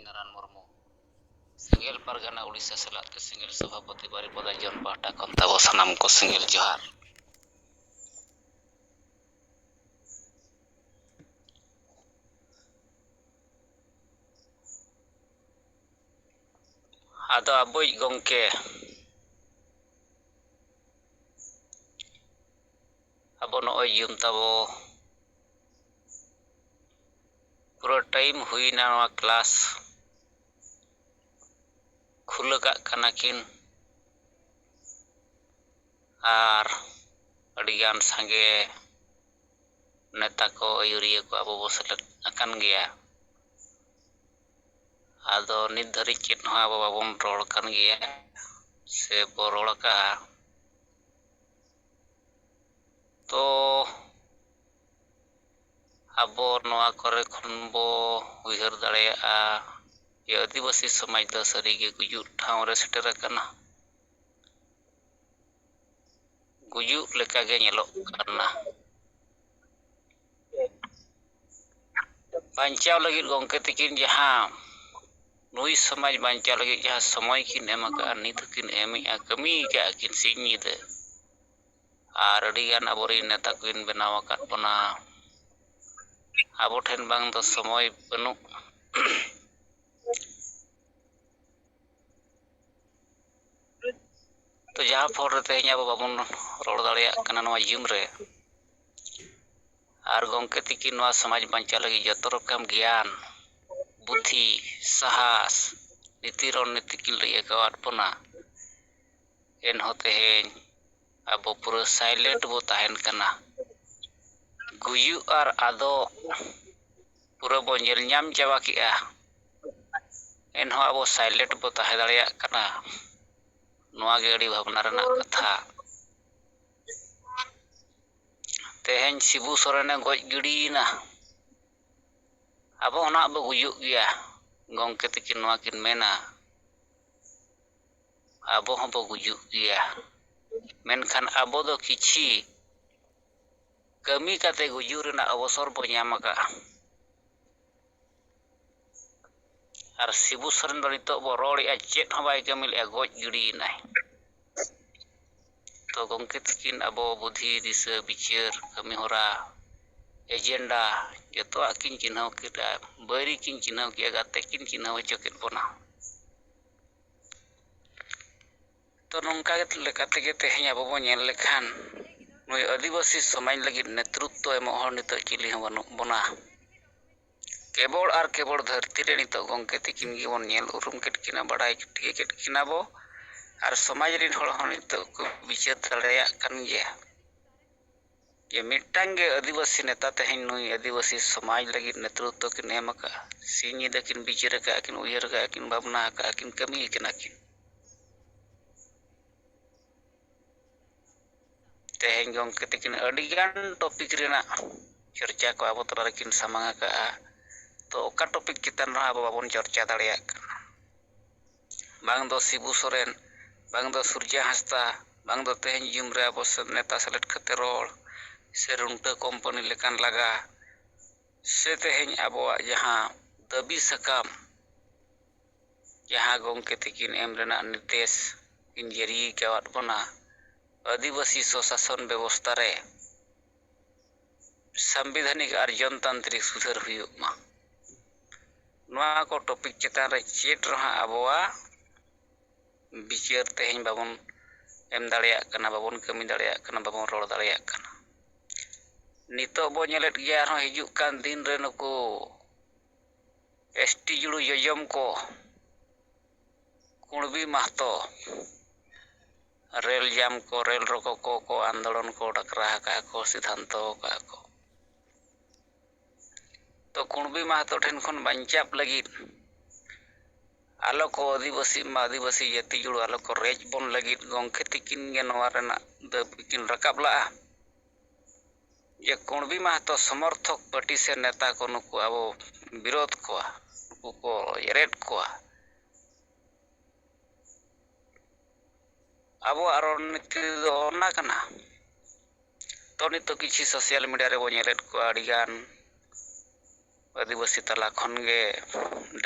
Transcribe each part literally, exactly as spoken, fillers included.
ᱱᱟᱨᱟᱱ ᱢᱩᱨᱢᱩ, ᱥᱮᱸᱜᱮᱞ ᱯᱟᱨᱜᱟᱱᱟ ᱩᱲᱤᱥᱥᱟ ᱥᱮᱞᱟᱫ ᱛᱮ ᱥᱮᱸᱜᱮᱞ ᱥᱚᱵᱷᱟᱯᱚᱛᱤ ᱵᱟᱨᱤᱯᱚᱫᱟ ᱡᱚᱱ ᱯᱟᱦᱴᱟ ᱠᱷᱚᱱ ᱛᱟᱵᱚ ᱥᱟᱱᱟᱢ ᱠᱚ ᱥᱮᱸᱜᱮᱞ ᱡᱚᱦᱟᱨ᱾ ᱟᱫᱚ ᱟᱵᱚᱭᱤᱡ ᱜᱚᱢᱠᱮ, ᱟᱵᱚ ᱱᱚᱜᱼᱚᱭ ᱡᱩᱢ ᱛᱟᱵᱚ ᱯᱩᱨᱟᱹ time ᱦᱩᱭᱱᱟ ᱱᱚᱣᱟ class ᱠᱷᱩᱞᱟᱹ ᱠᱟᱜ ᱠᱟᱱᱟ ᱠᱤᱱ, ᱟᱨ ᱟᱹᱰᱤᱜᱟᱱ ᱥᱟᱸᱜᱮ ᱱᱮᱛᱟ ᱠᱚ, ᱟᱹᱭᱩᱨᱤᱭᱟᱹ ᱠᱚ ᱟᱵᱚ ᱵᱚ ᱥᱮᱞᱮᱫ ᱟᱠᱟᱱ ᱜᱮᱭᱟ᱾ ᱟᱫᱚ ᱱᱤᱛ ᱫᱷᱟᱹᱨᱤᱡ ᱪᱮᱫ ᱦᱚᱸ ᱟᱵᱚ ᱵᱟᱵᱚᱱ ᱨᱚᱲ ᱠᱟᱱ ᱜᱮᱭᱟ ᱥᱮ ᱵᱚ ᱨᱚᱲ ᱟᱠᱟᱜᱼᱟ᱾ ᱛᱚ ᱟᱵᱚ ᱱᱚᱣᱟ ᱠᱚᱨᱮ ᱠᱷᱚᱱ ᱵᱚ ᱩᱭᱦᱟᱹᱨ ᱫᱟᱲᱮᱭᱟᱜᱼᱟ ᱡᱮ ᱟᱹᱫᱤᱵᱟᱹᱥᱤ ᱥᱚᱢᱟᱡᱽ ᱫᱚ ᱥᱟᱹᱨᱤᱜᱮ ᱜᱩᱡᱩᱜ ᱴᱷᱟᱶ ᱨᱮ ᱥᱮᱴᱮᱨ ᱟᱠᱟᱱᱟ, ᱜᱩᱡᱩᱜ ᱞᱮᱠᱟᱜᱮ ᱧᱮᱞᱚᱜ ᱠᱟᱱᱟ᱾ ᱵᱟᱧᱪᱟᱣ ᱞᱟᱹᱜᱤᱫ ᱜᱚᱢᱠᱮ ᱛᱟᱹᱠᱤᱱ ᱡᱟᱦᱟᱸ ᱱᱩᱭ ᱥᱚᱢᱟᱡᱽ ᱵᱟᱧᱪᱟᱣ ᱞᱟᱹᱜᱤᱫ ᱡᱟᱦᱟᱸ ᱥᱚᱢᱚᱭ ᱠᱤᱱ ᱮᱢ ᱟᱠᱟᱫᱼᱟ, ᱱᱤᱛ ᱦᱚᱸᱠᱤᱱ ᱮᱢᱮᱫᱼᱟ, ᱠᱟᱹᱢᱤ ᱟᱠᱟᱫᱼᱟ ᱠᱤᱱ ᱥᱤᱧ ᱧᱤᱫᱟᱹ᱾ ᱟᱨ ᱟᱹᱰᱤᱜᱟᱱ ᱟᱵᱚᱨᱮᱱ ᱱᱮᱛᱟ ᱠᱚᱠᱤᱱ ᱵᱮᱱᱟᱣ ᱟᱠᱟᱫ ᱵᱚᱱᱟ᱾ ᱟᱵᱚ ᱴᱷᱮᱱ ᱵᱟᱝ ᱫᱚ ᱥᱚᱢᱚᱭ ᱵᱟᱹᱱᱩᱜ᱾ ᱛᱚ ᱡᱟᱦᱟᱸ ᱯᱷᱚᱞ ᱨᱮ ᱛᱮᱦᱮᱧ ᱟᱵᱚ ᱵᱟᱵᱚᱱ ᱨᱚᱲ ᱫᱟᱲᱮᱭᱟᱜ ᱠᱟᱱᱟ ᱱᱚᱣᱟ ᱡᱩᱢ ᱨᱮ, ᱟᱨ ᱜᱚᱢᱠᱮ ᱛᱤᱠᱤᱱ ᱱᱚᱣᱟ ᱥᱚᱢᱟᱡᱽ ᱵᱟᱧᱪᱟᱣ ᱞᱟᱹᱜᱤᱫ ᱡᱚᱛᱚ ᱨᱚᱠᱚᱢ ᱜᱮᱭᱟᱱ, ᱵᱩᱫᱽᱫᱷᱤ, ᱥᱟᱦᱟᱥ, ᱱᱤᱛᱤ ᱨᱚᱲ ᱱᱤᱛᱤ ᱠᱤᱱ ᱞᱟᱹᱭ ᱟᱠᱟᱣᱟᱫ ᱵᱚᱱᱟ᱾ ᱮᱱᱦᱚᱸ ᱛᱮᱦᱮᱧ ᱟᱵᱚ ᱯᱩᱨᱟᱹ silent ᱵᱚ ᱛᱟᱦᱮᱱ ᱠᱟᱱᱟ᱾ ᱜᱩᱡᱩᱜ ᱟᱨ ᱟᱫᱚᱜ ᱯᱩᱨᱟᱹ ᱵᱚ ᱧᱮᱞ ᱧᱟᱢ ᱪᱟᱵᱟ ᱠᱮᱜᱼᱟ, ᱮᱱᱦᱚᱸ ᱟᱵᱚ silent ᱵᱚ ᱛᱟᱦᱮᱸ ᱫᱟᱲᱮᱭᱟᱜ ᱠᱟᱱᱟ᱾ ᱱᱚᱣᱟ ᱜᱮ ᱟᱹᱰᱤ ᱵᱷᱟᱵᱽᱱᱟ ᱨᱮᱱᱟᱜ ᱠᱟᱛᱷᱟ᱾ ᱛᱮᱦᱮᱧ ᱥᱤᱵᱩ ᱥᱚᱨᱮᱱᱮ ᱜᱚᱡ ᱜᱤᱰᱤᱭᱮᱱᱟ, ᱟᱵᱚ ᱦᱚᱸ ᱱᱟᱜ ᱵᱚ ᱜᱩᱡᱩᱜ ᱜᱮᱭᱟ᱾ ᱜᱚᱢᱠᱮ ᱛᱟᱹᱠᱤᱱ ᱱᱚᱣᱟ ᱠᱤᱱ ᱢᱮᱱᱟ, ᱟᱵᱚ ᱦᱚᱸᱵᱚ ᱜᱩᱡᱩᱜ ᱜᱮᱭᱟ, ᱢᱮᱱᱠᱷᱟᱱ ᱟᱵᱚ ᱫᱚ ᱠᱤᱪᱷᱤ ᱠᱟᱹᱢᱤ ᱠᱟᱛᱮ ᱜᱩᱡᱩᱜ ᱨᱮᱱᱟᱜ ᱚᱵᱚᱥᱚᱨ ᱵᱚ ᱧᱟᱢ ᱟᱠᱟᱫᱼᱟ᱾ ᱟᱨ ᱥᱤᱵᱩ ᱥᱚᱨᱮᱱ ᱫᱚ ᱱᱤᱛᱚᱜ ᱵᱚ ᱨᱚᱲᱮᱜᱼᱟ, ᱪᱮᱫ ᱦᱚᱸ ᱵᱟᱭ ᱠᱟᱹᱢᱤ ᱞᱮᱜᱼᱟ, ᱜᱚᱡ ᱜᱤᱰᱤᱭᱮᱱᱟᱭ᱾ ᱛᱚ ᱜᱚᱢᱠᱮ ᱛᱟᱹᱠᱤᱱ ᱟᱵᱚ ᱵᱩᱫᱷᱤ, ᱫᱤᱥᱟᱹ, ᱵᱤᱪᱟᱹᱨ, ᱠᱟᱹᱢᱤ ᱦᱚᱨᱟ, ᱮᱡᱮᱱᱰᱟ, ᱡᱚᱛᱚᱣᱟᱜ ᱠᱤᱱ ᱪᱤᱱᱦᱟᱹᱣ ᱠᱮᱫᱟ᱾ ᱵᱟᱹᱭᱨᱤ ᱠᱤᱱ ᱪᱤᱱᱦᱟᱹᱣ ᱠᱮᱫᱟ, ᱜᱟᱛᱮ ᱠᱤᱱ ᱪᱤᱱᱦᱟᱹᱣ ᱦᱚᱪᱚ ᱠᱮᱫ ᱵᱚᱱᱟ᱾ ᱛᱚ ᱱᱚᱝᱠᱟ ᱞᱮᱠᱟ ᱛᱮᱜᱮ ᱛᱮᱦᱮᱧ ᱟᱵᱚ ᱵᱚᱱ ᱧᱮᱞ ᱞᱮᱠᱷᱟᱱ, ᱱᱩᱭ ᱟᱹᱫᱤᱵᱟᱹᱥᱤ ᱥᱚᱢᱟᱡᱽ ᱞᱟᱹᱜᱤᱫ ᱱᱮᱛᱨᱩᱛᱛᱚ ᱮᱢᱚᱜ ᱦᱚᱲ ᱱᱤᱛᱚᱜ ᱪᱤᱞᱤ ᱦᱚᱸ ᱵᱟᱹᱱᱩᱜ ᱵᱚᱱᱟ᱾ ᱠᱮᱵᱚᱞ ᱟᱨ ᱠᱮᱵᱚᱞ ᱫᱷᱟᱹᱨᱛᱤ ᱨᱮ ᱱᱤᱛᱚᱜ ᱜᱚᱢᱠᱮ ᱛᱤᱠᱤᱱ ᱜᱮᱵᱚᱱ ᱧᱮᱞ ᱩᱨᱩᱢ ᱠᱮᱫ ᱠᱤᱱᱟ, ᱵᱟᱰᱟᱭ ᱴᱷᱤᱠᱟᱹ ᱠᱮᱫ ᱠᱤᱱᱟ ᱵᱚ᱾ ᱟᱨ ᱥᱚᱢᱟᱡᱽ ᱨᱤᱱ ᱦᱚᱲ ᱦᱚᱸ ᱱᱤᱛᱚᱜ ᱠᱚ ᱵᱤᱪᱟᱹᱨ ᱫᱟᱲᱮᱭᱟᱜ ᱠᱟᱱ ᱜᱮᱭᱟ ᱡᱮ ᱢᱤᱫᱴᱟᱝ ᱜᱮ ᱟᱹᱫᱤᱵᱟᱹᱥᱤ ᱱᱮᱛᱟ ᱛᱮᱦᱮᱧ ᱱᱩᱭ ᱟᱹᱫᱤᱵᱟᱹᱥᱤ ᱥᱚᱢᱟᱡᱽ ᱞᱟᱹᱜᱤᱫ ᱱᱮᱛᱨᱩᱛᱛᱚ ᱠᱤᱱ ᱮᱢ ᱟᱠᱟᱫᱼᱟ᱾ ᱥᱤᱧ ᱧᱤᱫᱟᱹ ᱠᱤᱱ ᱵᱤᱪᱟᱹᱨ ᱟᱠᱟᱫᱼᱟ, ᱠᱤᱱ ᱩᱭᱦᱟᱹᱨ ᱟᱠᱟᱫᱼᱟ, ᱠᱤᱱ ᱵᱷᱟᱵᱽᱱᱟ ᱟᱠᱟᱫᱼᱟ, ᱠᱤᱱ ᱠᱟᱹᱢᱤ ᱟᱠᱟᱱᱟ ᱠᱤᱱ᱾ ᱛᱮᱦᱮᱧ ᱜᱚᱢᱠᱮ ᱛᱟᱹᱠᱤᱱ ᱟᱹᱰᱤᱜᱟᱱ ᱴᱚᱯᱤᱠ ᱨᱮᱱᱟᱜ ᱪᱚᱨᱪᱟ ᱠᱚ ᱟᱵᱚ ᱛᱟᱞᱟ ᱨᱮᱠᱤᱱ ᱥᱟᱢᱟᱝ ᱟᱠᱟᱫᱼᱟ᱾ ᱛᱚ ᱚᱠᱟ ᱴᱚᱯᱤᱠ ᱪᱮᱛᱟᱱ ᱨᱮᱦᱚᱸ ᱟᱵᱚ ᱵᱟᱵᱚᱱ ᱪᱚᱨᱪᱟ ᱫᱟᱲᱮᱭᱟᱜ ᱠᱟᱱᱟ᱾ ᱵᱟᱝ ᱫᱚ ᱥᱤᱵᱩ ᱥᱚᱨᱮᱱ, ᱵᱟᱝ ᱫᱚ ᱥᱩᱨᱡᱟ ᱦᱟᱸᱥᱫᱟ, ᱵᱟᱝ ᱫᱚ ᱛᱮᱦᱮᱧ ᱡᱩᱢ ᱨᱮ ᱟᱵᱚ ᱥᱮ ᱱᱮᱛᱟ ᱥᱮᱞᱮᱫ ᱠᱟᱛᱮ ᱨᱚᱲ, ᱥᱮ ᱨᱩᱱᱴᱟᱹ ᱠᱳᱢᱯᱟᱱᱤ ᱞᱮᱠᱟᱱ ᱞᱟᱜᱟ, ᱥᱮ ᱛᱮᱦᱮᱧ ᱟᱵᱚᱣᱟᱜ ᱡᱟᱦᱟᱸ ᱫᱟᱹᱵᱤ ᱥᱟᱠᱟᱢ, ᱡᱟᱦᱟᱸ ᱜᱚᱢᱠᱮ ᱛᱤᱠᱤᱱ ᱮᱢ ᱨᱮᱱᱟᱜ ᱱᱤᱨᱫᱮᱥ ᱠᱤᱱ ᱡᱟᱹᱨᱤ ᱟᱠᱟᱣᱟᱫ ᱵᱚᱱᱟ, ᱟᱹᱫᱤᱵᱟᱹᱥᱤ ᱥᱚᱥᱟᱥᱚᱱ ᱵᱮᱵᱚᱥᱛᱷᱟ ᱨᱮ ᱥᱟᱝᱵᱤᱫᱷᱟᱱᱤᱠ ᱟᱨ ᱡᱚᱱᱛᱟᱱᱛᱨᱤᱠ ᱥᱩᱫᱷᱟᱹᱨ ᱦᱩᱭᱩᱜ ᱢᱟ᱾ ᱱᱚᱣᱟ ᱠᱚ ᱴᱚᱯᱤᱠ ᱪᱮᱛᱟᱱ ᱨᱮ ᱪᱮᱫ ᱨᱮᱦᱚᱸ ᱟᱵᱚᱣᱟᱜ ᱵᱤᱪᱟᱹᱨ ᱛᱮᱦᱮᱧ ᱵᱟᱵᱚᱱ ᱮᱢ ᱫᱟᱲᱮᱭᱟᱜ ᱠᱟᱱᱟ, ᱵᱟᱵᱚᱱ ᱠᱟᱹᱢᱤ ᱫᱟᱲᱮᱭᱟᱜ ᱠᱟᱱᱟ, ᱵᱟᱵᱚᱱ ᱨᱚᱲ ᱫᱟᱲᱮᱭᱟᱜ ᱠᱟᱱᱟ᱾ ᱱᱤᱛᱚᱜ ᱵᱚ ᱧᱮᱞᱮᱫ ᱜᱮᱭᱟ, ᱟᱨᱦᱚᱸ ᱦᱤᱡᱩᱜ ᱠᱟᱱ ᱫᱤᱱ ᱨᱮ ᱱᱩᱠᱩ ᱮᱥᱴᱤ ᱡᱩᱲᱩ ᱡᱚᱡᱚᱢ ᱠᱚ, ᱠᱩᱬᱵᱤ ᱢᱟᱦᱛᱚ ᱨᱮᱞ ᱡᱟᱢ ᱠᱚ, ᱨᱮᱞ ᱨᱚᱠᱚ ᱠᱚ, ᱠᱚ ᱟᱱᱫᱳᱞᱚᱱ ᱠᱚ ᱰᱟᱠᱨᱟ ᱟᱠᱟᱫᱼᱟ ᱠᱚ, ᱥᱤᱫᱷᱟᱱᱛᱚ ᱟᱠᱟᱫᱼᱟ ᱠᱚ᱾ ᱛᱚ ᱠᱩᱬᱵᱤ ᱢᱟᱦᱛᱚ ᱴᱷᱮᱱ ᱠᱷᱚᱱ ᱵᱟᱧᱪᱟᱣ ᱞᱟᱹᱜᱤᱫ ᱟᱞᱚ ᱠᱚ ᱟᱹᱫᱤᱵᱟᱹᱥᱤ ᱢᱟ, ᱟᱹᱫᱤᱵᱟᱹᱥᱤ ᱡᱟᱹᱛᱤ ᱡᱩᱲᱩ ᱟᱞᱚ ᱠᱚ ᱨᱮᱡ ᱵᱚᱱ ᱞᱟᱹᱜᱤᱫ ᱜᱚᱢᱠᱮ ᱛᱤᱠᱤᱱ ᱜᱮ ᱱᱚᱣᱟ ᱨᱮᱱᱟᱜ ᱫᱟᱹᱵᱤ ᱠᱤᱱ ᱨᱟᱠᱟᱵ ᱞᱟᱜᱼᱟ ᱡᱮ ᱠᱩᱬᱵᱤ ᱢᱟᱦᱛᱚ ᱥᱚᱢᱚᱨᱛᱷᱚᱠ ᱯᱟᱹᱴᱤ ᱥᱮ ᱱᱮᱛᱟ ᱠᱚ ᱱᱩᱠᱩ ᱟᱵᱚ ᱵᱤᱨᱳᱫᱷ ᱠᱚᱣᱟ, ᱱᱩᱠᱩ ᱠᱚ ᱮᱨᱮᱫ ᱠᱚᱣᱟ᱾ ᱟᱵᱚᱣᱟᱜ ᱨᱚᱲᱱᱤᱛᱤ ᱫᱚ ᱚᱱᱟ ᱠᱟᱱᱟ᱾ ᱛᱚ ᱱᱤᱛᱚᱜ ᱠᱤᱪᱷᱤ ᱥᱳᱥᱟᱞ ᱢᱤᱰᱤᱭᱟ ᱨᱮᱵᱚ ᱧᱮᱞᱮᱫ ᱠᱚᱣᱟ, ᱟᱹᱰᱤᱜᱟᱱ ᱟᱹᱫᱤᱵᱟᱹᱥᱤ ᱛᱟᱞᱟ ᱠᱷᱚᱱ ᱜᱮ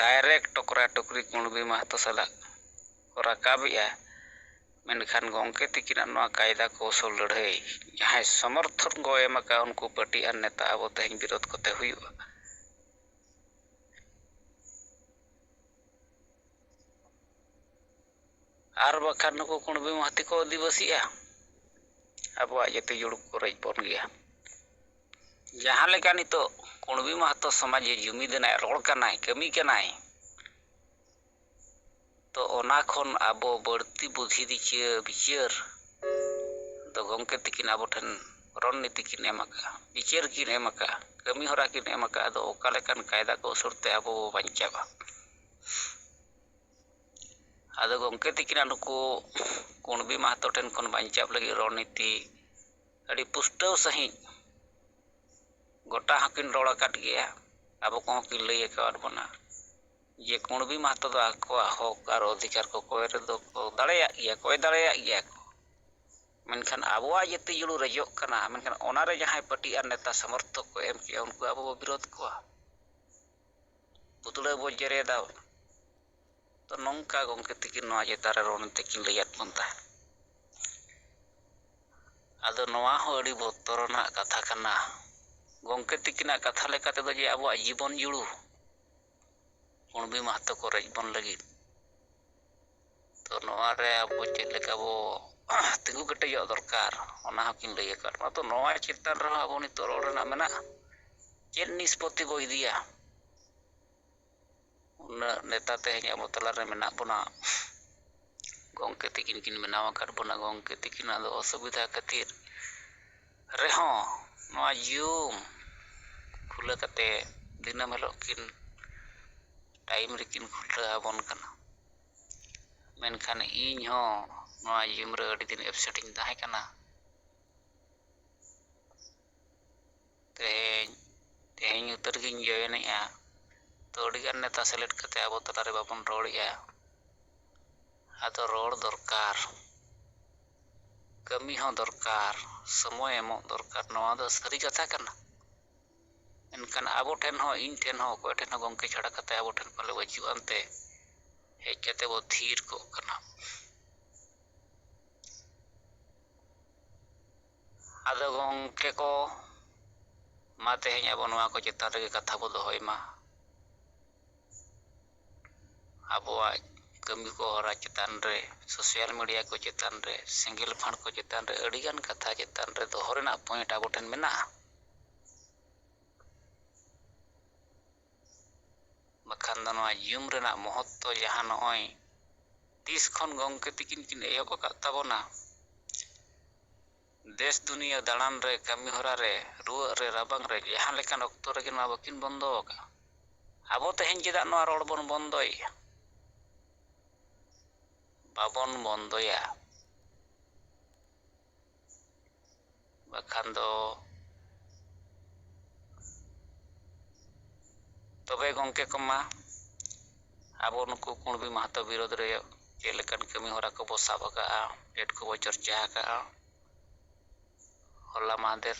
direct ᱴᱚᱠᱨᱟ ᱴᱚᱠᱨᱤ ᱠᱩᱬᱵᱤ ᱢᱟᱦᱟᱛᱚ ᱥᱟᱞᱟᱜ ᱠᱚ ᱨᱟᱠᱟᱵᱮᱜᱼᱟ᱾ ᱢᱮᱱᱠᱷᱟᱱ ᱜᱚᱢᱠᱮ ᱛᱤᱠᱤᱱᱟᱜ ᱱᱚᱣᱟ ᱠᱟᱭᱫᱟ ᱠᱚᱣᱥᱚᱞ ᱞᱟᱹᱲᱦᱟᱹᱭ ᱡᱟᱦᱟᱸᱭ ᱥᱚᱢᱚᱨᱛᱷᱚᱱ ᱠᱚ ᱮᱢ ᱟᱠᱟᱫ, ᱩᱱᱠᱩ ᱯᱟᱹᱴᱤ ᱟᱨ ᱱᱮᱛᱟ ᱟᱵᱚ ᱛᱮᱦᱮᱧ ᱵᱤᱨᱳᱫᱷ ᱠᱚᱛᱮ ᱦᱩᱭᱩᱜᱼᱟ᱾ ᱟᱨ ᱵᱟᱠᱷᱟᱱ ᱱᱩᱠᱩ ᱠᱩᱬᱵᱤ ᱢᱟᱦᱟᱛᱤ ᱠᱚ ᱟᱹᱫᱤᱵᱟᱹᱥᱤᱜᱼᱟ, ᱟᱵᱚᱣᱟᱜ ᱡᱟᱹᱛᱤ ᱡᱩᱲᱩ ᱠᱚ ᱨᱮᱡ ᱵᱚᱱ ᱜᱮᱭᱟ᱾ ᱡᱟᱦᱟᱸ ᱞᱮᱠᱟ ᱱᱤᱛᱚᱜ ᱠᱩᱬᱵᱤ ᱢᱟᱦᱟᱛᱚ ᱥᱚᱢᱟᱡᱽ ᱮ ᱡᱩᱢᱤᱫ ᱮᱱᱟᱭ, ᱨᱚᱲ ᱠᱟᱱᱟᱭ, ᱠᱟᱹᱢᱤ ᱠᱟᱱᱟᱭ, ᱛᱚ ᱚᱱᱟ ᱠᱷᱚᱱ ᱟᱵᱚ ᱵᱟᱹᱲᱛᱤ ᱵᱩᱫᱷᱤ ᱫᱤᱥᱟᱹ ᱵᱤᱪᱟᱹᱨ ᱫᱚ ᱜᱚᱢᱠᱮ ᱛᱤᱠᱤᱱ ᱟᱵᱚ ᱴᱷᱮᱱ ᱨᱚᱱᱱᱤᱛᱤ ᱠᱤᱱ ᱮᱢ ᱟᱠᱟᱫᱼᱟ, ᱵᱤᱪᱟᱹᱨ ᱠᱤᱱ ᱮᱢ ᱟᱠᱟᱫᱼᱟ, ᱠᱟᱹᱢᱤ ᱦᱚᱨᱟ ᱠᱤᱱ ᱮᱢ ᱟᱠᱟᱫᱼᱟ᱾ ᱟᱫᱚ ᱚᱠᱟ ᱞᱮᱠᱟᱱ ᱠᱟᱭᱫᱟ ᱠᱚ ᱩᱥᱩᱨ ᱛᱮ ᱟᱵᱚ ᱵᱚ ᱵᱟᱧᱪᱟᱣᱟ? ᱟᱫᱚ ᱜᱚᱢᱠᱮ ᱛᱤᱠᱤᱱᱟᱜ ᱱᱩᱠᱩ ᱠᱩᱬᱵᱤ ᱢᱟᱦᱟᱛᱚ ᱴᱷᱮᱱ ᱠᱷᱚᱱ ᱵᱟᱧᱪᱟᱣ ᱞᱟᱹᱜᱤᱫ ᱨᱚᱱᱱᱤᱛᱤ ᱟᱹᱰᱤ ᱯᱩᱥᱴᱟᱹᱣ ᱥᱟᱺᱦᱤᱡ ᱜᱚᱴᱟ ᱦᱚᱸᱠᱤᱱ ᱨᱚᱲ ᱟᱠᱟᱫ ᱜᱮᱭᱟ, ᱟᱵᱚ ᱠᱚᱦᱚᱸ ᱠᱤᱱ ᱞᱟᱹᱭ ᱟᱠᱟᱫ ᱵᱚᱱᱟ ᱡᱮ ᱠᱩᱬᱵᱤ ᱢᱟᱦᱟᱛᱚ ᱫᱚ ᱟᱠᱚᱣᱟᱜ ᱦᱚᱠ ᱟᱨ ᱚᱫᱷᱤᱠᱟᱨ ᱠᱚ ᱠᱚᱭ ᱨᱮᱫᱚ ᱠᱚ ᱫᱟᱲᱮᱭᱟᱜ ᱜᱮᱭᱟ, ᱠᱚᱭ ᱫᱟᱲᱮᱭᱟᱜ ᱜᱮᱭᱟ ᱠᱚ᱾ ᱢᱮᱱᱠᱷᱟᱱ ᱟᱵᱚᱣᱟᱜ ᱡᱟᱹᱛᱤ ᱡᱩᱲᱩ ᱨᱮᱡᱚᱜ ᱠᱟᱱᱟ, ᱢᱮᱱᱠᱷᱟᱱ ᱚᱱᱟᱨᱮ ᱡᱟᱦᱟᱸᱭ ᱯᱟᱹᱴᱤ ᱟᱨ ᱱᱮᱛᱟ ᱥᱚᱢᱚᱨᱛᱷᱚᱠ ᱠᱚ ᱮᱢ ᱠᱮᱜᱼᱟ, ᱩᱱᱠᱩ ᱟᱵᱚ ᱵᱚ ᱵᱤᱨᱳᱫᱷ ᱠᱚᱣᱟ, ᱯᱩᱛᱲᱟᱹ ᱵᱚ ᱡᱮᱨᱮᱫᱟ᱾ ᱛᱚ ᱱᱚᱝᱠᱟ ᱜᱚᱢᱠᱮ ᱛᱤᱠᱤᱱ ᱱᱚᱣᱟ ᱪᱮᱛᱟᱱ ᱨᱮ ᱨᱚᱱᱱᱤᱛᱤ ᱠᱤᱱ ᱞᱟᱹᱭᱟᱫ ᱵᱚᱱ ᱛᱟᱦᱮᱸᱫ᱾ ᱟᱫᱚ ᱱᱚᱣᱟ ᱦᱚᱸ ᱟᱹᱰᱤ ᱵᱚᱛᱚᱨᱟᱱᱟᱜ ᱠᱟᱛᱷᱟ ᱠᱟᱱᱟ᱾ ᱜᱚᱢᱠᱮ ᱛᱤᱠᱤᱱᱟᱜ ᱠᱟᱛᱷᱟ ᱞᱮᱠᱟ ᱛᱮᱫᱚ ᱡᱮ ᱟᱵᱚᱣᱟᱜ ᱡᱤᱵᱚᱱ ᱡᱩᱲᱩ ᱠᱩᱬᱵᱤ ᱢᱟᱦᱟᱛᱚ ᱠᱚ ᱨᱮᱡ ᱵᱚᱱ ᱞᱟᱹᱜᱤᱫ, ᱛᱚ ᱱᱚᱣᱟ ᱨᱮ ᱟᱵᱚ ᱪᱮᱫ ᱞᱮᱠᱟ ᱵᱚ ᱛᱤᱸᱜᱩ ᱠᱮᱴᱮᱡᱚᱜ ᱫᱚᱨᱠᱟᱨ, ᱚᱱᱟ ᱦᱚᱸᱠᱤᱱ ᱞᱟᱹᱭ ᱟᱠᱟᱫ ᱵᱚᱱᱟ᱾ ᱛᱚ ᱱᱚᱣᱟ ᱪᱮᱛᱟᱱ ᱨᱮᱦᱚᱸ ᱟᱵᱚ ᱱᱤᱛᱚᱜ ᱨᱚᱲ ᱨᱮᱱᱟᱜ ᱢᱮᱱᱟᱜᱼᱟ, ᱪᱮᱫ ᱱᱤᱥᱯᱚᱛᱤ ᱵᱚ ᱤᱫᱤᱭᱟ? ᱩᱱᱟᱹᱜ ᱱᱮᱛᱟ ᱛᱮᱦᱮᱧ ᱟᱵᱚ ᱛᱟᱞᱟᱨᱮ ᱢᱮᱱᱟᱜ ᱵᱚᱱᱟ, ᱜᱚᱢᱠᱮ ᱛᱤᱠᱤᱱ ᱠᱤᱱ ᱵᱮᱱᱟᱣ ᱟᱠᱟᱫ ᱵᱚᱱᱟ᱾ ᱜᱚᱢᱠᱮ ᱛᱤᱠᱤᱱᱟᱜ ᱫᱚ ᱚᱥᱩᱵᱤᱫᱷᱟ ᱠᱷᱟᱹᱛᱤᱨ ᱨᱮᱦᱚᱸ ᱱᱚᱣᱟ ᱡᱩᱢ ᱠᱷᱩᱞᱟᱹ ᱠᱟᱛᱮ ᱫᱤᱱᱟᱹᱢ ᱦᱤᱞᱳᱜ ᱠᱤᱱ ᱴᱟᱭᱤᱢ ᱨᱮᱠᱤᱱ ᱠᱷᱩᱞᱟᱹᱣ ᱟᱵᱚᱱ ᱠᱟᱱᱟ᱾ ᱢᱮᱱᱠᱷᱟᱱ ᱤᱧ ᱦᱚᱸ ᱱᱚᱣᱟ ᱡᱩᱢ ᱨᱮ ᱟᱹᱰᱤ ᱫᱤᱱ ᱮᱵᱥᱮᱱᱴ ᱤᱧ ᱛᱟᱦᱮᱸ ᱠᱟᱱᱟ᱾ ᱛᱮᱦᱮᱧ, ᱛᱮᱦᱮᱧ ᱩᱛᱟᱹᱨ ᱜᱤᱧ ᱡᱚᱭᱮᱱᱮᱜᱼᱟ᱾ ᱛᱚ ᱟᱹᱰᱤᱜᱟᱱ ᱱᱮᱛᱟ ᱥᱮᱞᱮᱫ ᱠᱟᱛᱮ ᱟᱵᱚ ᱛᱟᱞᱟᱨᱮ ᱵᱟᱵᱚᱱ ᱨᱚᱲᱮᱜᱼᱟ᱾ ᱟᱫᱚ ᱨᱚᱲ ᱫᱚᱨᱠᱟᱨ, ᱠᱟᱹᱢᱤ ᱦᱚᱸ ᱫᱚᱨᱠᱟᱨ, ᱥᱚᱢᱚᱭ ᱮᱢᱚᱜ ᱫᱚᱨᱠᱟᱨ᱾ ᱱᱚᱣᱟ ᱫᱚ ᱥᱟᱹᱨᱤ ᱠᱟᱛᱷᱟ ᱠᱟᱱᱟ᱾ ᱮᱱᱠᱷᱟᱱ ᱟᱵᱚ ᱴᱷᱮᱱ ᱦᱚᱸ, ᱤᱧ ᱴᱷᱮᱱ ᱦᱚᱸ, ᱚᱠᱚᱭ ᱴᱷᱮᱱ ᱦᱚᱸ ᱜᱚᱢᱠᱮ ᱪᱷᱟᱲᱟ ᱠᱟᱛᱮ ᱟᱵᱚ ᱴᱷᱮᱱ ᱯᱟᱞᱮ ᱵᱟᱹᱪᱩᱜ ᱟᱱᱛᱮ ᱦᱮᱡ ᱠᱟᱛᱮ ᱵᱚ ᱛᱷᱤᱨ ᱠᱚᱜ ᱠᱟᱱᱟ᱾ ᱟᱫᱚ ᱜᱚᱢᱠᱮ ᱠᱚ, ᱢᱟ ᱛᱮᱦᱮᱧ ᱟᱵᱚ ᱱᱚᱣᱟ ᱠᱚ ᱪᱮᱛᱟᱱ ᱨᱮᱜᱮ ᱠᱟᱛᱷᱟ ᱵᱚ ᱫᱚᱦᱚᱭ ᱢᱟ᱾ ᱟᱵᱚᱣᱟᱜ ᱠᱟᱹᱢᱤ ᱠᱚ ᱦᱚᱨᱟ ᱪᱮᱛᱟᱱ ᱨᱮ, social media ᱠᱚ ᱪᱮᱛᱟᱱ ᱨᱮ, ᱥᱮᱸᱜᱮᱞ ᱯᱷᱟᱸᱲ ᱠᱚ ᱪᱮᱛᱟᱱ ᱨᱮ ᱟᱹᱰᱤᱜᱟᱱ ᱠᱟᱛᱷᱟ ᱪᱮᱛᱟᱱ ᱨᱮ ᱫᱚᱦᱚ ᱨᱮᱱᱟᱜ point ᱟᱵᱚ ᱴᱷᱮᱱ ᱢᱮᱱᱟᱜᱼᱟ᱾ ᱵᱟᱠᱷᱟᱱ ᱫᱚ ᱱᱚᱣᱟ ᱡᱩᱢ ᱨᱮᱱᱟᱜ ᱢᱚᱦᱚᱛᱛᱚ ᱡᱟᱦᱟᱸ ᱱᱚᱜᱼᱚᱭ ᱛᱤᱥ ᱠᱷᱚᱱ ᱜᱚᱢᱠᱮ ᱛᱤᱠᱤᱱ ᱠᱤᱱ ᱮᱦᱚᱵ ᱟᱠᱟᱫ ᱛᱟᱵᱚᱱᱟ, ᱫᱮᱥ ᱫᱩᱱᱤᱭᱟᱹ ᱫᱟᱬᱟᱱ ᱨᱮ, ᱠᱟᱹᱢᱤ ᱦᱚᱨᱟ ᱨᱮ, ᱨᱩᱣᱟᱹᱜ ᱨᱮ, ᱨᱟᱵᱟᱝ ᱨᱮ, ᱡᱟᱦᱟᱸ ᱞᱮᱠᱟᱱ ᱚᱠᱛᱚ ᱨᱮᱜᱮ ᱱᱚᱣᱟ ᱵᱟᱹᱠᱤᱱ ᱵᱚᱱᱫᱚ ᱟᱠᱟᱫᱼᱟ᱾ ᱟᱵᱚ ᱛᱮᱦᱮᱧ ᱪᱮᱫᱟᱜ ᱱᱚᱣᱟ ᱨᱚᱲ ᱵᱚᱱ ᱵᱚᱱᱫᱚᱭᱮᱫᱼᱟ? ᱵᱟᱵᱚᱱ ᱵᱚᱱᱫᱚᱭᱟ᱾ ᱵᱟᱠᱷᱟᱱ ᱫᱚ ᱛᱚᱵᱮ ᱜᱚᱢᱠᱮ ᱠᱚᱢᱟ, ᱟᱵᱚ ᱱᱩᱠᱩ ᱠᱩᱬᱵᱤ ᱢᱟᱦᱟᱛᱚ ᱵᱤᱨᱳᱫᱷ ᱨᱮ ᱪᱮᱫ ᱞᱮᱠᱟᱱ ᱠᱟᱹᱢᱤ ᱦᱚᱨᱟ ᱠᱚᱵᱚ ᱥᱟᱵ ᱟᱠᱟᱫᱼᱟ, ᱪᱮᱫ ᱠᱚᱵᱚ ᱪᱚᱨᱪᱟ ᱟᱠᱟᱫᱼᱟ, ᱦᱚᱞᱟ ᱢᱟᱦᱫᱮᱨ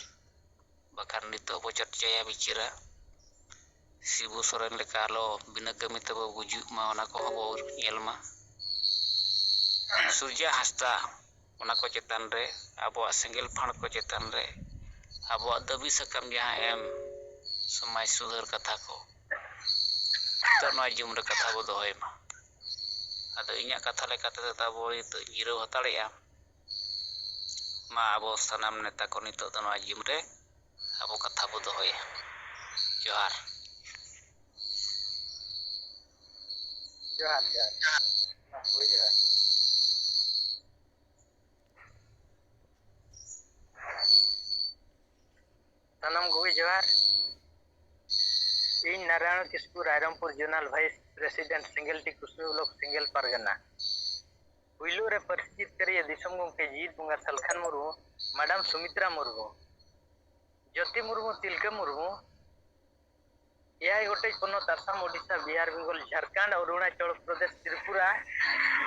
ᱵᱟᱠᱷᱟᱱ ᱱᱤᱛᱚᱜ ᱵᱚ ᱪᱚᱨᱪᱟᱭᱟ, ᱵᱤᱪᱟᱹᱨᱟ᱾ ᱥᱤᱵᱩ ᱥᱚᱨᱮᱱ ᱞᱮᱠᱟ ᱟᱞᱚ ᱵᱤᱱᱟᱹ ᱠᱟᱹᱢᱤ ᱛᱮᱵᱚ ᱜᱩᱡᱩᱜ ᱢᱟ, ᱚᱱᱟ ᱠᱚᱦᱚᱸ ᱵᱚ ᱧᱮᱞ ᱢᱟ᱾ ᱥᱩᱨᱡᱟ ᱦᱟᱸᱥᱫᱟ, ᱚᱱᱟ ᱠᱚ ᱪᱮᱛᱟᱱ ᱨᱮ, ᱟᱵᱚᱣᱟᱜ ᱥᱮᱸᱜᱮᱞ ᱯᱷᱟᱸᱲ ᱠᱚ ᱪᱮᱛᱟᱱ ᱨᱮ, ᱟᱵᱚᱣᱟᱜ ᱫᱟᱹᱵᱤ ᱥᱟᱠᱟᱢ ᱡᱟᱦᱟᱸ ᱮᱢ ᱥᱚᱢᱟᱡᱽ ᱥᱩᱫᱷᱟᱹᱨ ᱠᱟᱛᱷᱟ ᱠᱚ, ᱱᱤᱛᱚᱜ ᱱᱚᱣᱟ ᱡᱩᱢ ᱨᱮ ᱠᱟᱛᱷᱟ ᱵᱚ ᱫᱚᱦᱚᱭ ᱢᱟ᱾ ᱟᱫᱚ ᱤᱧᱟᱹᱜ ᱠᱟᱛᱷᱟ ᱞᱮᱠᱟ ᱛᱮᱫᱚ ᱛᱟᱵᱚ ᱱᱤᱛᱚᱜ ᱡᱤᱨᱟᱹᱣ ᱦᱟᱛᱟᱲᱮᱜᱼᱟ᱾ ᱢᱟ ᱟᱵᱚ ᱥᱟᱱᱟᱢ ᱱᱮᱛᱟ ᱠᱚ ᱱᱤᱛᱚᱜ ᱫᱚ ᱱᱚᱣᱟ ᱡᱤᱢ ᱨᱮ ᱟᱵᱚ ᱠᱟᱛᱷᱟ ᱵᱚ ᱫᱚᱦᱚᱭᱟ᱾ ᱡᱚᱦᱟᱨ᱾ ᱡᱚᱦᱟᱨ, ᱡᱚᱦᱟᱨ, ᱡᱚᱦᱟᱨ᱾ ᱢᱟ, ᱦᱳᱭ, ᱡᱚᱦᱟᱨ᱾ ᱥᱟᱱᱟᱢ ᱠᱚᱜᱮ ᱡᱚᱦᱟᱨ᱾ ᱤᱧ ᱱᱟᱨᱟᱭᱚᱬ ᱠᱤᱥᱠᱩ, ᱨᱟᱭᱨᱚᱝᱯᱩᱨ zonal vice president, ᱥᱮᱸᱜᱮᱞ ᱴᱤ ᱠᱩᱥᱵᱤ block, ᱥᱮᱸᱜᱮᱞ ᱯᱟᱨᱜᱟᱱᱟ᱾ ᱯᱩᱭᱞᱩ ᱨᱮ ᱯᱟᱹᱨᱥᱤ ᱡᱤᱛᱠᱟᱹᱨᱤᱭᱟᱹ ᱫᱤᱥᱚᱢ ᱜᱚᱢᱠᱮ ᱡᱤᱛ ᱵᱚᱸᱜᱟ ᱥᱟᱞᱠᱷᱟᱱ ᱢᱩᱨᱢᱩ, ᱢᱟᱰᱟᱢ ᱥᱩᱢᱤᱛᱨᱟ ᱢᱩᱨᱢᱩ, ᱡᱳᱛᱤ ᱢᱩᱨᱢᱩ, ᱛᱤᱞᱠᱟᱹ ᱢᱩᱨᱢᱩ, ᱮᱭᱟᱭ ᱜᱚᱴᱮᱡ ᱯᱚᱱᱚᱛ, ᱟᱥᱟᱢ, ᱳᱰᱤᱥᱟ, ᱵᱤᱦᱟᱨ, ᱵᱮᱝᱜᱚᱞ, ᱡᱷᱟᱲᱠᱷᱚᱸᱰ, ᱚᱨᱩᱬᱟᱪᱚᱞ ᱯᱨᱚᱫᱮᱥ, ᱛᱨᱤᱯᱩᱨᱟ,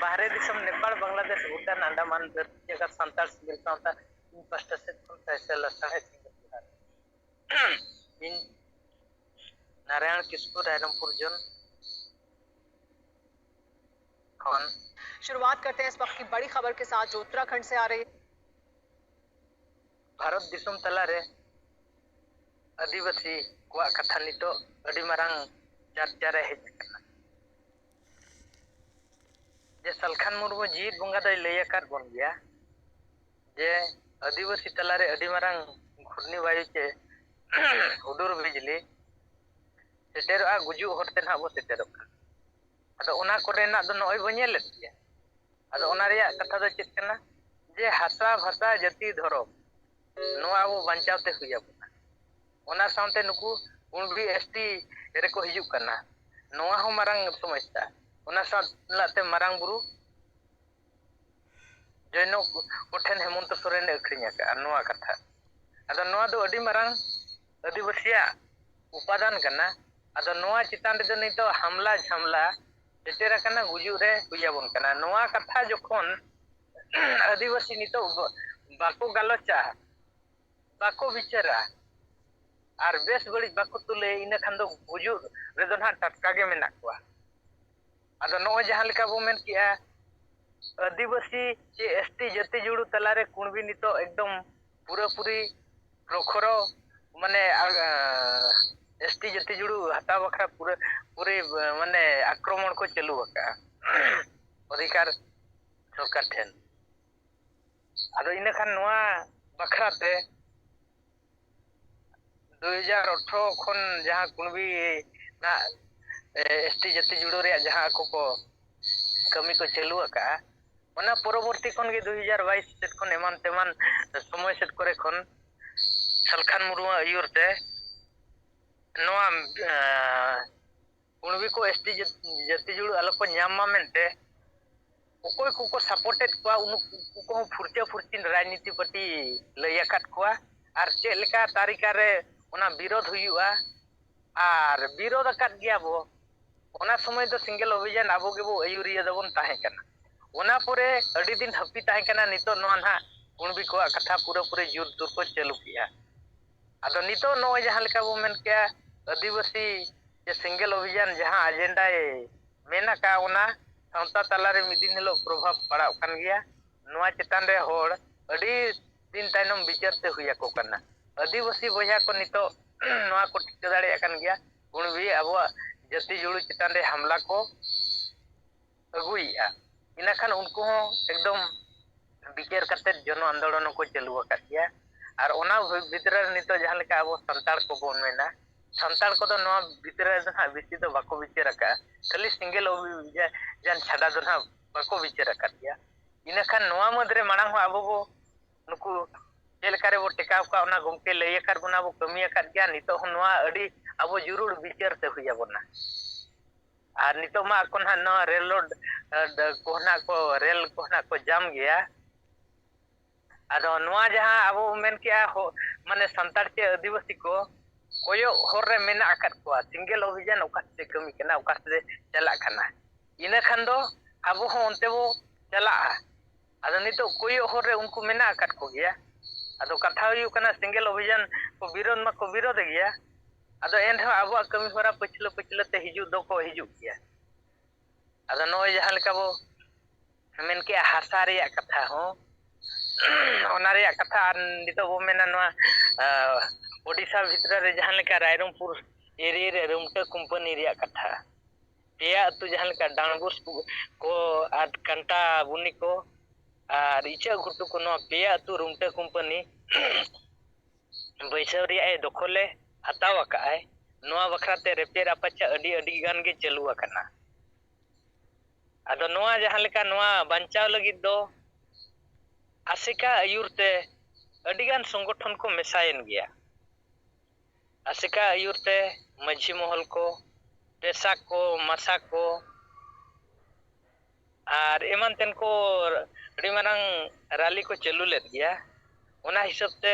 ᱵᱟᱦᱨᱮ ᱫᱤᱥᱚᱢ, ᱱᱮᱯᱟᱲ, ᱵᱟᱝᱞᱟᱫᱮᱥ, ᱵᱷᱩᱴᱟᱱ, ᱟᱱᱰᱟᱢᱟᱱ, ᱫᱷᱟᱹᱨᱛᱤ ᱡᱟᱠᱟᱛ, ᱥᱟᱱᱛᱟᱲ ᱥᱤᱵᱤᱞ ᱥᱟᱶᱛᱟ, ᱤᱧ ᱯᱟᱥᱴᱟ ᱥᱮᱫ ᱠᱷᱚᱱ ᱥᱟᱭ ᱥᱟᱭ ᱞᱟᱥᱟᱲᱦᱮᱫ ᱥᱤᱸᱜᱟᱹᱲ ᱡᱚᱦᱟᱨ᱾ ᱤᱧ ᱱᱟᱨᱟᱭᱚᱬ ᱠᱤᱥᱠᱩ, ᱨᱟᱭᱨᱚᱝᱯᱩᱨ ᱡᱳᱱ ᱠᱷᱚᱱ᱾ शुरुआत करते हैं इस वक्त की बड़ी खबर के साथ, जो उत्तराखंड से आ रही है। ᱵᱷᱟᱨᱚᱛ ᱫᱤᱥᱚᱢ ᱛᱟᱞᱟᱨᱮ ᱟᱹᱫᱤᱵᱟᱹᱥᱤ ᱠᱚᱣᱟᱜ ᱠᱟᱛᱷᱟ ᱱᱤᱛᱚᱜ ᱟᱹᱰᱤ ᱢᱟᱨᱟᱝ ᱪᱟᱨᱪᱟ ᱨᱮ ᱦᱮᱡ ᱟᱠᱟᱱᱟ᱾ ᱡᱮ ᱥᱟᱞᱠᱷᱟᱱ ᱢᱩᱨᱢᱩ ᱡᱤᱣᱤᱫ ᱵᱚᱸᱜᱟ ᱫᱚᱭ ᱞᱟᱹᱭ ᱟᱠᱟᱫ ᱵᱚᱱ ᱜᱮᱭᱟ ᱡᱮ ᱟᱹᱫᱤᱵᱟᱹᱥᱤ ᱛᱟᱞᱟᱨᱮ ᱟᱹᱰᱤ ᱢᱟᱨᱟᱝ ᱜᱷᱩᱨᱱᱤ ᱵᱟᱭᱩ ᱪᱮ ᱦᱩᱰᱩᱨ ᱵᱤᱡᱽᱞᱤ ᱥᱮᱴᱮᱨᱚᱜᱼᱟ, ᱜᱩᱡᱩᱜ ᱦᱚᱨ ᱛᱮ ᱱᱟᱦᱟᱜ ᱵᱚ ᱥᱮᱴᱮᱨᱚᱜ ᱠᱟᱱᱟ᱾ ᱟᱫᱚ ᱚᱱᱟ ᱠᱚᱨᱮᱱᱟᱜ ᱫᱚ ᱱᱚᱜᱼᱚᱭ ᱵᱚ ᱧᱮᱞᱮᱫ ᱜᱮᱭᱟ᱾ ᱟᱫᱚ ᱚᱱᱟ ᱨᱮᱭᱟᱜ ᱠᱟᱛᱷᱟ ᱫᱚ ᱪᱮᱫ ᱠᱟᱱᱟ? ᱡᱮ ᱦᱟᱥᱟ, ᱵᱷᱟᱥᱟ, ᱡᱟᱹᱛᱤ, ᱫᱷᱚᱨᱚᱢ, ᱱᱚᱣᱟ ᱟᱵᱚ ᱵᱟᱧᱪᱟᱣ ᱛᱮ ᱦᱩᱭ ᱟᱵᱚᱱᱟ᱾ ᱚᱱᱟ ᱥᱟᱶᱛᱮ ᱱᱩᱠᱩ ᱠᱩᱬᱵᱤ, ᱮᱥ ᱴᱤ ᱨᱮᱠᱚ ᱦᱤᱡᱩᱜ ᱠᱟᱱᱟ, ᱱᱚᱣᱟ ᱦᱚᱸ ᱢᱟᱨᱟᱝ ᱥᱚᱢᱚᱥᱥᱟ᱾ ᱚᱱᱟ ᱥᱟᱶᱛᱮ ᱢᱟᱨᱟᱝ ᱵᱩᱨᱩ ᱡᱚᱭᱱᱚ ᱠᱚᱴᱷᱮᱱ ᱦᱮᱢᱚᱱᱛᱚ ᱥᱚᱨᱮᱱᱮ ᱟᱹᱠᱷᱨᱤᱧ ᱟᱠᱟᱫᱼᱟ, ᱱᱚᱣᱟ ᱠᱟᱛᱷᱟ᱾ ᱟᱫᱚ ᱱᱚᱣᱟ ᱫᱚ ᱟᱹᱰᱤ ᱢᱟᱨᱟᱝ ᱟᱹᱫᱤᱵᱟᱹᱥᱤᱭᱟᱜ ᱩᱯᱟᱫᱟᱱ ᱠᱟᱱᱟ᱾ ᱟᱫᱚ ᱱᱚᱣᱟ ᱪᱮᱛᱟᱱ ᱨᱮᱫᱚ ᱱᱤᱛᱚᱜ ᱦᱟᱢᱞᱟ ᱡᱷᱟᱢᱞᱟ ᱥᱮᱴᱮᱨ ᱟᱠᱟᱱᱟ, ᱜᱩᱡᱩᱜ ᱨᱮ ᱦᱩᱭ ᱟᱵᱚᱱ ᱠᱟᱱᱟ᱾ ᱱᱚᱣᱟ ᱠᱟᱛᱷᱟ ᱡᱚᱠᱷᱚᱱ ᱟᱹᱫᱤᱵᱟᱹᱥᱤ ᱱᱤᱛᱚᱜ ᱵᱟᱠᱚ ᱜᱟᱞᱚᱪᱟ, ᱵᱟᱠᱚ ᱵᱤᱪᱟᱹᱨᱟ ᱟᱨ ᱵᱮᱥ ᱵᱟᱹᱲᱤᱡ ᱵᱟᱠᱚ ᱛᱩᱞᱟᱹᱭᱟ, ᱤᱱᱟᱹ ᱠᱷᱟᱱ ᱫᱚ ᱜᱩᱡᱩᱜ ᱨᱮᱫᱚ ᱱᱟᱦᱟᱜ ᱴᱟᱴᱠᱟ ᱜᱮ ᱢᱮᱱᱟᱜ ᱠᱚᱣᱟ᱾ ᱟᱫᱚ ᱱᱚᱜᱼᱚᱭ ᱡᱟᱦᱟᱸ ᱞᱮᱠᱟ ᱵᱚ ᱢᱮᱱ ᱠᱮᱜᱼᱟ, ᱟᱹᱫᱤᱵᱟᱹᱥᱤ ᱪᱮ ᱮᱥ ᱴᱤ ᱡᱟᱹᱛᱤ ᱡᱩᱲᱩ ᱛᱟᱞᱟᱨᱮ ᱠᱩᱬᱵᱤ ᱱᱤᱛᱚᱜ ᱮᱠᱫᱚᱢ ᱯᱩᱨᱟᱹᱯᱩᱨᱤ ᱯᱨᱚᱠᱷᱚᱨᱚ, ᱢᱟᱱᱮ, ᱟ-, ᱟ-, ᱮᱥ ᱴᱤ ᱡᱟᱹᱛᱤ ᱡᱩᱲᱩ ᱦᱟᱛᱟᱣ ᱵᱟᱠᱷᱨᱟ ᱯᱩᱨᱟᱹ ᱯᱩᱨᱤ, ᱢᱟᱱᱮ, ᱟᱠᱨᱚᱢᱚᱬ ᱠᱚ ᱪᱟᱹᱞᱩ ᱟᱠᱟᱫᱼᱟ ᱚᱫᱷᱤᱠᱟᱨ ᱥᱚᱨᱠᱟᱨ ᱴᱷᱮᱱ᱾ ᱟᱫᱚ ᱤᱱᱟᱹ ᱠᱷᱟᱱ ᱱᱚᱣᱟ ᱵᱟᱠᱷᱨᱟ ᱛᱮ ᱫᱩ ᱦᱟᱡᱟᱨ ᱟᱴᱷᱨᱚ ᱠᱷᱚᱱ ᱡᱟᱦᱟᱸ ᱠᱩᱬᱵᱤ ᱱᱟᱜ, ᱮ, ᱮᱥ ᱴᱤ ᱡᱟᱹᱛᱤ ᱡᱩᱲᱟᱹ ᱨᱮᱭᱟᱜ ᱡᱟᱦᱟᱸ ᱟᱠᱚ ᱠᱚ ᱠᱟᱹᱢᱤ ᱠᱚ ᱪᱟᱹᱞᱩ ᱟᱠᱟᱫᱼᱟ, ᱚᱱᱟ ᱯᱚᱨᱚᱵᱚᱨᱛᱤ ᱠᱷᱚᱱ ᱜᱮ ᱫᱩ ᱦᱟᱡᱟᱨ ᱵᱟᱭᱤᱥ ᱥᱮᱫ ᱠᱷᱚᱱ ᱮᱢᱟᱱ ᱛᱮᱢᱟᱱ ᱥᱚᱢᱚᱭ ᱥᱮᱫ ᱠᱚᱨᱮ ᱠᱷᱚᱱ ᱥᱟᱞᱠᱷᱟᱱ ᱢᱩᱨᱢᱩᱣᱟᱜ ᱟᱹᱭᱩᱨ ᱛᱮ ᱱᱚᱣᱟ, ᱮ, ᱠᱩᱬᱵᱤ ᱠᱚ ᱮᱥ ᱴᱤ ᱡᱟᱹᱛ-, ᱡᱟᱹᱛᱤ ᱡᱩᱲᱩ ᱟᱞᱚ ᱠᱚ ᱧᱟᱢ ᱢᱟ ᱢᱮᱱᱛᱮ ᱚᱠᱚᱭ ᱠᱚᱠᱚ ᱥᱟᱯᱳᱨᱴᱮᱰ ᱠᱚᱣᱟ, ᱩᱱᱠᱩ ᱠᱚᱦᱚᱸ ᱯᱷᱩᱨᱪᱟᱹ ᱯᱷᱩᱨᱪᱤ ᱨᱟᱡᱽᱱᱤᱛᱤ ᱯᱟᱨᱴᱤ ᱞᱟᱹᱭ ᱟᱠᱟᱫ ᱠᱚᱣᱟ᱾ ᱟᱨ ᱪᱮᱫ ᱞᱮᱠᱟ ᱛᱟᱹᱨᱤᱠᱟ ᱨᱮ ᱚᱱᱟ ᱵᱤᱨᱳᱫᱷ ᱦᱩᱭᱩᱜᱼᱟ, ᱟᱨ ᱵᱤᱨᱳᱫᱷ ᱟᱠᱟᱫ ᱜᱮᱭᱟ ᱵᱚ᱾ ᱚᱱᱟ ᱥᱚᱢᱚᱭ ᱫᱚ ᱥᱤᱸᱜᱮᱞ ᱚᱵᱷᱤᱡᱟᱱ ᱟᱵᱚ ᱜᱮᱵᱚ ᱟᱹᱭᱩᱨᱤᱭᱟᱹ ᱫᱚᱵᱚᱱ ᱛᱟᱦᱮᱸ ᱠᱟᱱᱟ᱾ ᱚᱱᱟ ᱯᱚᱨᱮ ᱟᱹᱰᱤ ᱫᱤᱱ ᱦᱟᱹᱯᱤ ᱛᱟᱦᱮᱸ ᱠᱟᱱᱟ, ᱱᱤᱛᱚᱜ ᱱᱚᱣᱟ ᱱᱟᱦᱟᱜ ᱠᱩᱬᱵᱤ ᱠᱚᱣᱟᱜ ᱠᱟᱛᱷᱟ ᱯᱩᱨᱟᱹᱯᱩᱨᱤ ᱡᱳᱨ ᱛᱳᱨ ᱠᱚ ᱪᱟᱹᱞᱩ ᱠᱮᱜᱼᱟ᱾ ᱟᱫᱚ ᱱᱤᱛᱚᱜ ᱱᱚᱜᱼᱚᱭ ᱡᱟᱦᱟᱸ ᱞᱮᱠᱟ ᱵᱚ ᱢᱮᱱ ᱠᱮᱜᱼᱟ, ᱟᱹᱫᱤᱵᱟᱹᱥᱤ ᱥᱮ ᱥᱮᱸᱜᱮᱞ ᱚᱵᱷᱤᱡᱟᱱ ᱡᱟᱦᱟᱸ ᱟᱡᱮᱱᱰᱟᱭ ᱢᱮᱱ ᱟᱠᱟᱫ, ᱚᱱᱟ ᱥᱟᱶᱛᱟ ᱛᱟᱞᱟᱨᱮ ᱢᱤᱫ ᱫᱤᱱ ᱦᱤᱞᱳᱜ ᱯᱨᱚᱵᱷᱟᱵᱽ ᱯᱟᱲᱟᱜ ᱠᱟᱱ ᱜᱮᱭᱟ᱾ ᱱᱚᱣᱟ ᱪᱮᱛᱟᱱ ᱨᱮ ᱦᱚᱲ ᱟᱹᱰᱤ ᱫᱤᱱ ᱛᱟᱭᱱᱚᱢ ᱵᱤᱪᱟᱹᱨ ᱛᱮ ᱦᱩᱭ ᱟᱠᱚ ᱠᱟᱱᱟ᱾ ᱟᱹᱫᱤᱵᱟᱹᱥᱤ ᱵᱚᱭᱦᱟ ᱠᱚ ᱱᱤᱛᱚᱜ ᱱᱚᱣᱟ ᱠᱚ ᱴᱷᱤᱠᱟᱹ ᱫᱟᱲᱮᱭᱟᱜ ᱠᱟᱱ ᱜᱮᱭᱟ, ᱠᱩᱬᱵᱤ ᱟᱵᱚᱣᱟᱜ ᱡᱟᱹᱛᱤ ᱡᱩᱲᱩ ᱪᱮᱛᱟᱱ ᱨᱮ ᱦᱟᱢᱞᱟ ᱠᱚ ᱟᱹᱜᱩᱭᱮᱫᱼᱟ᱾ ᱤᱱᱟᱹᱠᱷᱟᱱ ᱩᱱᱠᱩ ᱦᱚᱸ ᱮᱠᱫᱚᱢ ᱵᱤᱪᱟᱹᱨ ᱠᱟᱛᱮᱫ ᱡᱚᱱᱚ ᱟᱱᱫᱳᱞᱚᱱ ᱦᱚᱸᱠᱚ ᱪᱟᱹᱞᱩ ᱟᱠᱟᱫ ᱜᱮᱭᱟ᱾ ᱟᱨ ᱚᱱᱟ ᱵᱷᱤᱛᱨᱤ ᱨᱮ ᱱᱤᱛᱚᱜ ᱡᱟᱦᱟᱸ ᱞᱮᱠᱟ ᱟᱵᱚ ᱥᱟᱱᱛᱟᱲ ᱠᱚᱵᱚᱱ ᱢᱮᱱᱟ, ᱥᱟᱱᱛᱟᱲ ᱠᱚᱫᱚ ᱱᱚᱣᱟ ᱵᱷᱤᱛᱨᱤ ᱨᱮᱫᱚ ᱱᱟᱦᱟᱜ ᱵᱮᱥᱤ ᱫᱚ ᱵᱟᱠᱚ ᱵᱤᱪᱟᱹᱨ ᱟᱠᱟᱫᱼᱟ᱾ ᱠᱷᱟᱹᱞᱤ ᱥᱮᱸᱜᱮᱞ ᱚᱵᱷᱤᱡᱟᱱ ᱪᱷᱟᱰᱟ ᱫᱚ ᱱᱟᱦᱟᱜ ᱵᱟᱠᱚ ᱵᱤᱪᱟᱹᱨ ᱟᱠᱟᱫ ᱜᱮᱭᱟ᱾ ᱤᱱᱟᱹᱠᱷᱟᱱ ᱱᱚᱣᱟ ᱢᱩᱫᱽᱨᱮ ᱢᱟᱲᱟᱝ ᱦᱚᱸ ᱟᱵᱚ ᱵᱚ ᱱᱩᱠᱩ ᱪᱮᱫ ᱞᱮᱠᱟ ᱨᱮᱵᱚ ᱴᱮᱠᱟᱣ ᱠᱚᱣᱟ, ᱚᱱᱟ ᱜᱚᱢᱠᱮ ᱞᱟᱹᱭ ᱟᱠᱟᱫ ᱵᱚᱱᱟ, ᱵᱚ ᱠᱟᱹᱢᱤ ᱟᱠᱟᱫ ᱜᱮᱭᱟ᱾ ᱱᱤᱛᱚᱜ ᱦᱚᱸ ᱱᱚᱣᱟ ᱟᱹᱰᱤ ᱟᱵᱚ ᱡᱩᱨᱩᱲ ᱵᱤᱪᱟᱹᱨ ᱛᱮ ᱦᱩᱭ ᱟᱵᱚᱱᱟ᱾ ᱟᱨ ᱱᱤᱛᱚᱜ ᱢᱟ ᱟᱠᱚ ᱱᱟᱦᱟᱜ ᱱᱚᱣᱟ ᱨᱮᱞ ᱨᱳᱰ, ᱮ, ᱠᱚ ᱱᱟᱦᱟᱜ ᱠᱚ, ᱨᱮᱞ ᱠᱚ ᱱᱟᱦᱟᱜ ᱠᱚ ᱡᱟᱢ ᱜᱮᱭᱟ᱾ ᱟᱫᱚ ᱱᱚᱣᱟ ᱡᱟᱦᱟᱸ ᱟᱵᱚ ᱵᱚ ᱢᱮᱱ ᱠᱮᱜᱼᱟ, ᱦᱚ-, ᱢᱟᱱᱮ ᱥᱟᱱᱛᱟᱲ ᱪᱮ ᱟᱹᱫᱤᱵᱟᱹᱥᱤ ᱠᱚ ᱠᱚᱭᱚᱜ ᱦᱚᱨ ᱨᱮ ᱢᱮᱱᱟᱜ ᱟᱠᱟᱫ ᱠᱚᱣᱟ, ᱥᱮᱸᱜᱮᱞ ᱚᱵᱷᱤᱡᱟᱱ ᱚᱠᱟ ᱥᱮᱫ ᱮ ᱠᱟᱹᱢᱤ ᱠᱟᱱᱟ, ᱚᱠᱟ ᱥᱮᱫ ᱮ ᱪᱟᱞᱟᱜ ᱠᱟᱱᱟ, ᱤᱱᱟᱹ ᱠᱷᱟᱱ ᱫᱚ ᱟᱵᱚ ᱦᱚᱸ ᱚᱱᱛᱮ ᱵᱚ ᱪᱟᱞᱟᱜᱼᱟ᱾ ᱟᱫᱚ ᱱᱤᱛᱚᱜ ᱠᱚᱭᱚᱜ ᱦᱚᱨ ᱨᱮ ᱩᱱᱠᱩ ᱢᱮᱱᱟᱜ ᱟᱠᱟᱫ ᱠᱚᱜᱮᱭᱟ᱾ ᱟᱫᱚ ᱠᱟᱛᱷᱟ ᱦᱩᱭᱩᱜ ᱠᱟᱱᱟ, ᱥᱮᱸᱜᱮᱞ ᱚᱵᱷᱤᱡᱟᱱ ᱠᱚ ᱵᱤᱨᱳᱫᱷ ᱢᱟᱠᱚ ᱵᱤᱨᱳᱫᱷ ᱜᱮᱭᱟ, ᱟᱫᱚ ᱮᱱ ᱨᱮᱦᱚᱸ ᱟᱵᱚᱣᱟᱜ ᱠᱟᱹᱢᱤ ᱦᱚᱨᱟ ᱯᱟᱹᱪᱷᱞᱟᱹ ᱯᱟᱹᱪᱷᱞᱟᱹ ᱛᱮ ᱦᱤᱡᱩᱜ ᱫᱚᱠᱚ ᱦᱤᱡᱩᱜ ᱜᱮᱭᱟ᱾ ᱟᱫᱚ ᱱᱚᱜᱼᱚᱭ ᱡᱟᱦᱟᱸ ᱞᱮᱠᱟ ᱵᱚ ᱢᱮᱱ ᱠᱮᱜᱼᱟ ᱦᱟᱥᱟ ᱨᱮᱭᱟᱜ ᱠᱟᱛᱷᱟ ᱦᱚᱸ, ᱚᱱᱟ ᱨᱮᱭᱟᱜ ᱠᱟᱛᱷᱟ ᱟᱨ ᱱᱤᱛᱚᱜ ᱵᱚ ᱢᱮᱱᱟ ᱱᱚᱣᱟ, ᱟᱸ, ᱳᱰᱤᱥᱟ ᱵᱷᱤᱛᱨᱤ ᱨᱮ ᱡᱟᱦᱟᱸ ᱞᱮᱠᱟ ᱨᱟᱭᱨᱚᱝᱯᱩᱨ ᱮᱨᱤᱭᱟ ᱨᱮ ᱨᱩᱢᱴᱟᱹ ᱠᱳᱢᱯᱟᱱᱤ ᱨᱮᱭᱟᱜ ᱠᱟᱛᱷᱟ, ᱯᱮᱭᱟ ᱟᱹᱛᱩ ᱡᱟᱦᱟᱸ ᱞᱮᱠᱟ ᱰᱟᱸᱰᱵᱳᱥ ᱠᱚ ᱟᱨ ᱠᱟᱱᱴᱟ ᱵᱩᱱᱤ ᱠᱚ ᱟᱨ ᱤᱪᱟᱹᱜ ᱜᱷᱩᱴᱩ ᱠᱚ, ᱱᱚᱣᱟ ᱯᱮᱭᱟ ᱟᱹᱛᱩ ᱨᱩᱢᱴᱟᱹ ᱠᱳᱢᱯᱟᱱᱤ ᱵᱟᱹᱭᱥᱟᱹᱣ ᱨᱮᱭᱟᱜ ᱮ ᱫᱚᱠᱷᱚᱞᱮ ᱦᱟᱛᱟᱣ ᱟᱠᱟᱫ ᱟᱭ᱾ ᱱᱚᱣᱟ ᱵᱟᱠᱷᱨᱟ ᱛᱮ ᱨᱮᱯᱮᱡ ᱨᱟᱯᱟᱪᱟᱜ ᱟᱹᱰᱤ ᱟᱹᱰᱤ ᱜᱟᱱ ᱜᱮ ᱪᱟᱹᱞᱩ ᱟᱠᱟᱱᱟ᱾ ᱟᱫᱚ ᱱᱚᱣᱟ ᱡᱟᱦᱟᱸ ᱞᱮᱠᱟ ᱱᱚᱣᱟ ᱵᱟᱧᱪᱟᱣ ᱞᱟᱹᱜᱤᱫ ᱫᱚ ᱟᱥᱮᱠᱟ ᱟᱹᱭᱩᱨ ᱛᱮ ᱟᱹᱰᱤ ᱜᱟᱱ ᱥᱚᱝᱜᱚᱴᱷᱚᱱ ᱠᱚ ᱢᱮᱥᱟᱭᱮᱱ ᱜᱮᱭᱟ᱾ ᱟᱥᱮᱠᱟ ᱟᱹᱭᱩᱨ ᱛᱮ ᱢᱟᱹᱡᱷᱤ ᱢᱚᱦᱚᱞ ᱠᱚ, ᱯᱮᱥᱟ ᱠᱚ, ᱢᱟᱥᱟ ᱠᱚ, ᱟᱨ ᱮᱢᱟᱱ ᱛᱮᱱ ᱠᱚ ᱟᱹᱰᱤ ᱢᱟᱨᱟᱝ ᱨᱟᱞᱤ ᱠᱚ ᱪᱟᱹᱞᱩ ᱞᱮᱫ ᱜᱮᱭᱟ᱾ ᱚᱱᱟ ᱦᱤᱥᱟᱹᱵ ᱛᱮ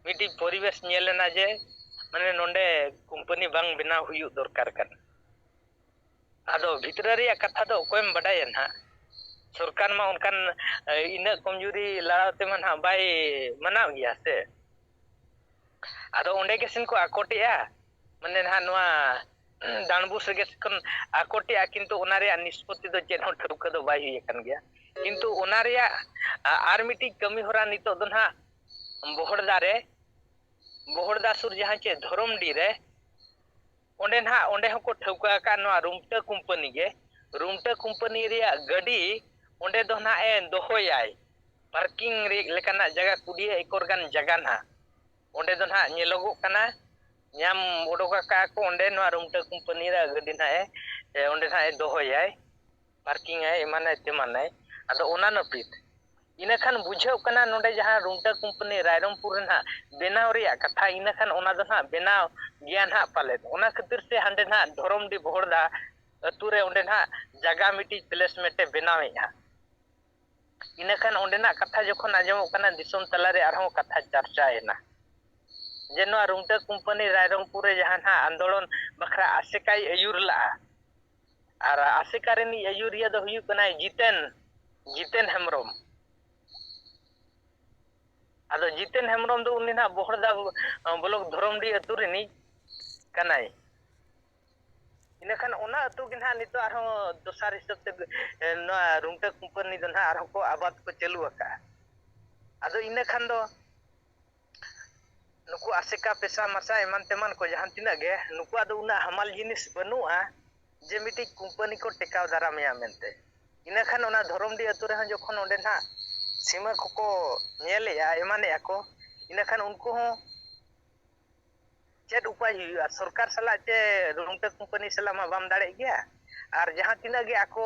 ᱢᱤᱫᱴᱤᱡ ᱯᱚᱨᱤᱵᱮᱥ ᱧᱮᱞ ᱮᱱᱟ ᱡᱮ, ᱢᱟᱱᱮ, ᱱᱚᱰᱮ ᱠᱳᱢᱯᱟᱱᱤ ᱵᱟᱝ ᱵᱮᱱᱟᱣ ᱦᱩᱭᱩᱜ ᱫᱚᱨᱠᱟᱨ ᱠᱟᱱᱟ᱾ ᱟᱫᱚ ᱵᱷᱤᱛᱨᱤ ᱨᱮᱭᱟᱜ ᱠᱟᱛᱷᱟ ᱫᱚ ᱚᱠᱚᱭᱮᱢ ᱵᱟᱰᱟᱭᱟ ᱱᱟᱦᱟᱜ? ᱥᱚᱨᱠᱟᱨ ᱢᱟ ᱚᱱᱠᱟᱱ, ᱮ, ᱤᱱᱟᱹᱜ ᱠᱚᱢᱡᱩᱨᱤ ᱞᱟᱲᱟᱣ ᱛᱮᱢᱟ ᱱᱟᱦᱟᱜ ᱵᱟᱭ ᱢᱟᱱᱟᱣ ᱜᱮᱭᱟ ᱥᱮ᱾ ᱟᱫᱚ ᱚᱸᱰᱮ ᱜᱮ ᱥᱮᱱ ᱠᱚ ᱟᱠᱚᱴᱮᱜᱼᱟ᱾ ᱢᱟᱱᱮ ᱱᱟᱦᱟᱜ ᱱᱚᱣᱟ ᱰᱟᱸᱰᱵᱩᱥ ᱨᱮᱜᱮ ᱠᱷᱚᱱ ᱟᱠᱚᱴᱮᱜᱼᱟ, ᱠᱤᱱᱛᱩ ᱚᱱᱟ ᱨᱮᱭᱟᱜ ᱱᱤᱥᱯᱚᱛᱤ ᱫᱚ ᱪᱮᱫ ᱦᱚᱸ ᱴᱷᱟᱹᱣᱠᱟᱹ ᱫᱚ ᱵᱟᱭ ᱦᱩᱭ ᱟᱠᱟᱱ ᱜᱮᱭᱟ᱾ ᱠᱤᱱᱛᱩ ᱚᱱᱟ ᱨᱮᱭᱟᱜ, ᱟ, ᱟᱨ ᱢᱤᱫᱴᱤᱡ ᱠᱟᱹᱢᱤ ᱦᱚᱨᱟ ᱱᱤᱛᱚᱜ ᱫᱚ ᱱᱟᱦᱟᱜ ᱵᱚᱦᱚᱲᱫᱟ ᱨᱮ, ᱵᱚᱦᱚᱲᱫᱟ ᱥᱩᱨ ᱡᱟᱦᱟᱸ ᱪᱮ ᱫᱷᱚᱨᱚᱢᱰᱤ ᱨᱮ, ᱚᱸᱰᱮ ᱱᱟᱦᱟᱜ, ᱚᱸᱰᱮ ᱦᱚᱸᱠᱚ ᱴᱷᱟᱹᱣᱠᱟᱹ ᱟᱠᱟᱫ ᱱᱚᱣᱟ ᱨᱩᱢᱴᱟᱹ ᱠᱳᱢᱯᱟᱱᱤ ᱜᱮ᱾ ᱨᱩᱢᱴᱟᱹ ᱠᱳᱢᱯᱟᱱᱤ ᱨᱮᱭᱟᱜ ᱜᱟᱹᱰᱤ ᱚᱸᱰᱮ ᱫᱚ ᱱᱟᱦᱟᱜ ᱮ ᱫᱚᱦᱚᱭᱟᱭ, ᱯᱟᱨᱠᱤᱝ ᱨᱮ ᱞᱮᱠᱟᱱᱟᱜ ᱡᱟᱭᱜᱟ, ᱠᱩᱲᱤ ᱮᱠᱚᱨ ᱜᱟᱱ ᱡᱟᱭᱜᱟ ᱱᱟᱦᱟᱜ ᱚᱸᱰᱮ ᱫᱚ ᱱᱟᱦᱟᱜ ᱧᱮᱞᱚᱜᱚᱜ ᱠᱟᱱᱟ᱾ ᱧᱟᱢ ᱚᱰᱚᱠ ᱟᱠᱟᱫ ᱠᱚ ᱚᱸᱰᱮ, ᱱᱚᱣᱟ ᱨᱩᱢᱴᱟᱹ ᱠᱳᱢᱯᱟᱱᱤ ᱨᱮᱭᱟᱜ ᱜᱟᱹᱰᱤ ᱱᱟᱦᱟᱜ ᱮ, ᱮ, ᱚᱸᱰᱮ ᱱᱟᱦᱟᱜ ᱮ ᱫᱚᱦᱚᱭᱟᱭ, ᱯᱟᱨᱠᱤᱝ ᱟᱭ, ᱮᱢᱟᱱᱟᱭ ᱛᱮᱢᱟᱱᱟᱭ᱾ ᱟᱫᱚ ᱚᱱᱟ ᱱᱟᱹᱯᱤᱛ ᱤᱱᱟᱹ ᱠᱷᱟᱱ ᱵᱩᱡᱷᱟᱹᱜ ᱠᱟᱱᱟ, ᱱᱚᱰᱮ ᱡᱟᱦᱟᱸ ᱨᱩᱢᱴᱟᱹ ᱠᱳᱢᱯᱟᱱᱤ ᱨᱟᱭᱨᱚᱝᱯᱩᱨ ᱨᱮ ᱱᱟᱦᱟᱜ ᱵᱮᱱᱟᱣ ᱨᱮᱭᱟᱜ ᱠᱟᱛᱷᱟ, ᱤᱱᱟᱹ ᱠᱷᱟᱱ ᱚᱱᱟ ᱫᱚ ᱱᱟᱦᱟᱜ ᱵᱮᱱᱟᱣ ᱜᱮᱭᱟ ᱱᱟᱦᱟᱜ ᱯᱟᱞᱮᱫ᱾ ᱚᱱᱟ ᱠᱷᱟᱹᱛᱤᱨ ᱛᱮ ᱦᱟᱸᱰᱮ ᱱᱟᱦᱟᱜ ᱫᱷᱚᱨᱚᱢᱰᱤ ᱵᱚᱦᱚᱲᱫᱟ ᱟᱹᱛᱩ ᱨᱮ ᱚᱸᱰᱮ ᱱᱟᱦᱟᱜ ᱡᱟᱭᱜᱟ ᱢᱤᱫᱴᱤᱡ placement ᱮ ᱵᱮᱱᱟᱣᱮᱫᱼᱟ᱾ ᱤᱱᱟᱹ ᱠᱷᱟᱱ ᱚᱸᱰᱮᱱᱟᱜ ᱠᱟᱛᱷᱟ ᱡᱚᱠᱷᱚᱱ ᱟᱸᱡᱚᱢᱚᱜ ᱠᱟᱱᱟ, ᱫᱤᱥᱚᱢ ᱛᱟᱞᱟᱨᱮ ᱟᱨᱦᱚᱸ ᱠᱟᱛᱷᱟ ᱪᱟᱨᱪᱟᱭᱮᱱᱟ ᱡᱮ ᱱᱚᱣᱟ ᱨᱩᱢᱴᱟᱹ ᱠᱳᱢᱯᱟᱱᱤ ᱨᱟᱭᱨᱚᱝᱯᱩᱨ ᱨᱮ ᱡᱟᱦᱟᱸ ᱱᱟᱦᱟᱜ ᱟᱱᱫᱳᱞᱚᱱ ᱵᱟᱠᱷᱨᱟ ᱟᱥᱮᱠᱟᱭ ᱟᱹᱭᱩᱨ ᱞᱟᱜᱼᱟ, ᱟᱨ ᱟᱥᱮᱠᱟ ᱨᱤᱱᱤᱡ ᱟᱹᱭᱩᱨᱤᱭᱟᱹ ᱫᱚ ᱦᱩᱭᱩᱜ ᱠᱟᱱᱟᱭ ᱡᱤᱛᱮᱱ, ᱡᱤᱛᱮᱱ ᱦᱮᱢᱵᱨᱚᱢ᱾ ᱟᱫᱚ ᱡᱤᱛᱮᱱ ᱦᱮᱢᱵᱨᱚᱢ ᱫᱚ ᱩᱱᱤ ᱱᱟᱦᱟᱜ ᱵᱚᱦᱚᱲᱫᱟ ᱵᱞᱚᱠ ᱫᱷᱚᱨᱚᱢᱰᱤ ᱟᱹᱛᱩ ᱨᱤᱱᱤᱡ ᱠᱟᱱᱟᱭ᱾ ᱤᱱᱟᱹᱠᱷᱟᱱ ᱚᱱᱟ ᱟᱹᱛᱩ ᱜᱮ ᱱᱟᱦᱟᱜ ᱱᱤᱛᱚᱜ ᱟᱨᱦᱚᱸ ᱫᱚᱥᱟᱨ ᱦᱤᱥᱟᱹᱵ ᱛᱮ, ᱮ, ᱱᱚᱣᱟ ᱨᱩᱢᱴᱟᱹ ᱠᱳᱢᱯᱟᱱᱤ ᱫᱚ ᱱᱟᱦᱟᱜ ᱟᱨᱦᱚᱸ ᱠᱚ ᱟᱵᱟᱫ ᱠᱚ ᱪᱟᱹᱞᱩ ᱟᱠᱟᱫᱼᱟ᱾ ᱟᱫᱚ ᱤᱱᱟᱹ ᱠᱷᱟᱱ ᱫᱚ ᱱᱩᱠᱩ ᱟᱥᱮᱠᱟ, ᱯᱮᱥᱟ ᱢᱟᱥᱟ ᱮᱢᱟᱱ ᱛᱮᱢᱟᱱ ᱠᱚ ᱡᱟᱦᱟᱸ ᱛᱤᱱᱟᱹᱜ ᱜᱮ, ᱱᱩᱠᱩᱣᱟᱜ ᱫᱚ ᱩᱱᱟᱹᱜ ᱦᱟᱢᱟᱞ ᱡᱤᱱᱤᱥ ᱵᱟᱹᱱᱩᱜᱼᱟ ᱡᱮ ᱢᱤᱫᱴᱤᱡ ᱠᱳᱢᱯᱟᱱᱤ ᱠᱚ ᱴᱮᱠᱟᱣ ᱫᱟᱨᱟᱢᱮᱭᱟ ᱢᱮᱱᱛᱮ᱾ ᱤᱱᱟᱹ ᱠᱷᱟᱱ ᱚᱱᱟ ᱫᱷᱚᱨᱚᱢᱰᱤ ᱟᱹᱛᱩ ᱨᱮᱦᱚᱸ ᱡᱚᱠᱷᱚᱱ ᱚᱸᱰᱮ ᱱᱟᱦᱟᱜ ᱥᱤᱢᱟᱹ ᱠᱚᱠᱚ ᱧᱮᱞᱮᱜᱼᱟ, ᱮᱢᱟᱱᱮᱜᱼᱟ ᱠᱚ, ᱤᱱᱟᱹ ᱠᱷᱟᱱ ᱩᱱᱠᱩ ᱦᱚᱸ ᱪᱮᱫ ᱩᱯᱟᱭ ᱦᱩᱭᱩᱜᱼᱟ? ᱥᱚᱨᱠᱟᱨ ᱥᱟᱞᱟᱜ ᱪᱮ ᱨᱩᱢᱴᱟᱹ ᱠᱳᱢᱯᱟᱱᱤ ᱥᱟᱞᱟᱜ ᱢᱟ ᱵᱟᱢ ᱫᱟᱲᱮᱜ ᱜᱮᱭᱟ᱾ ᱟᱨ ᱡᱟᱦᱟᱸ ᱛᱤᱱᱟᱹᱜ ᱜᱮ ᱟᱠᱚ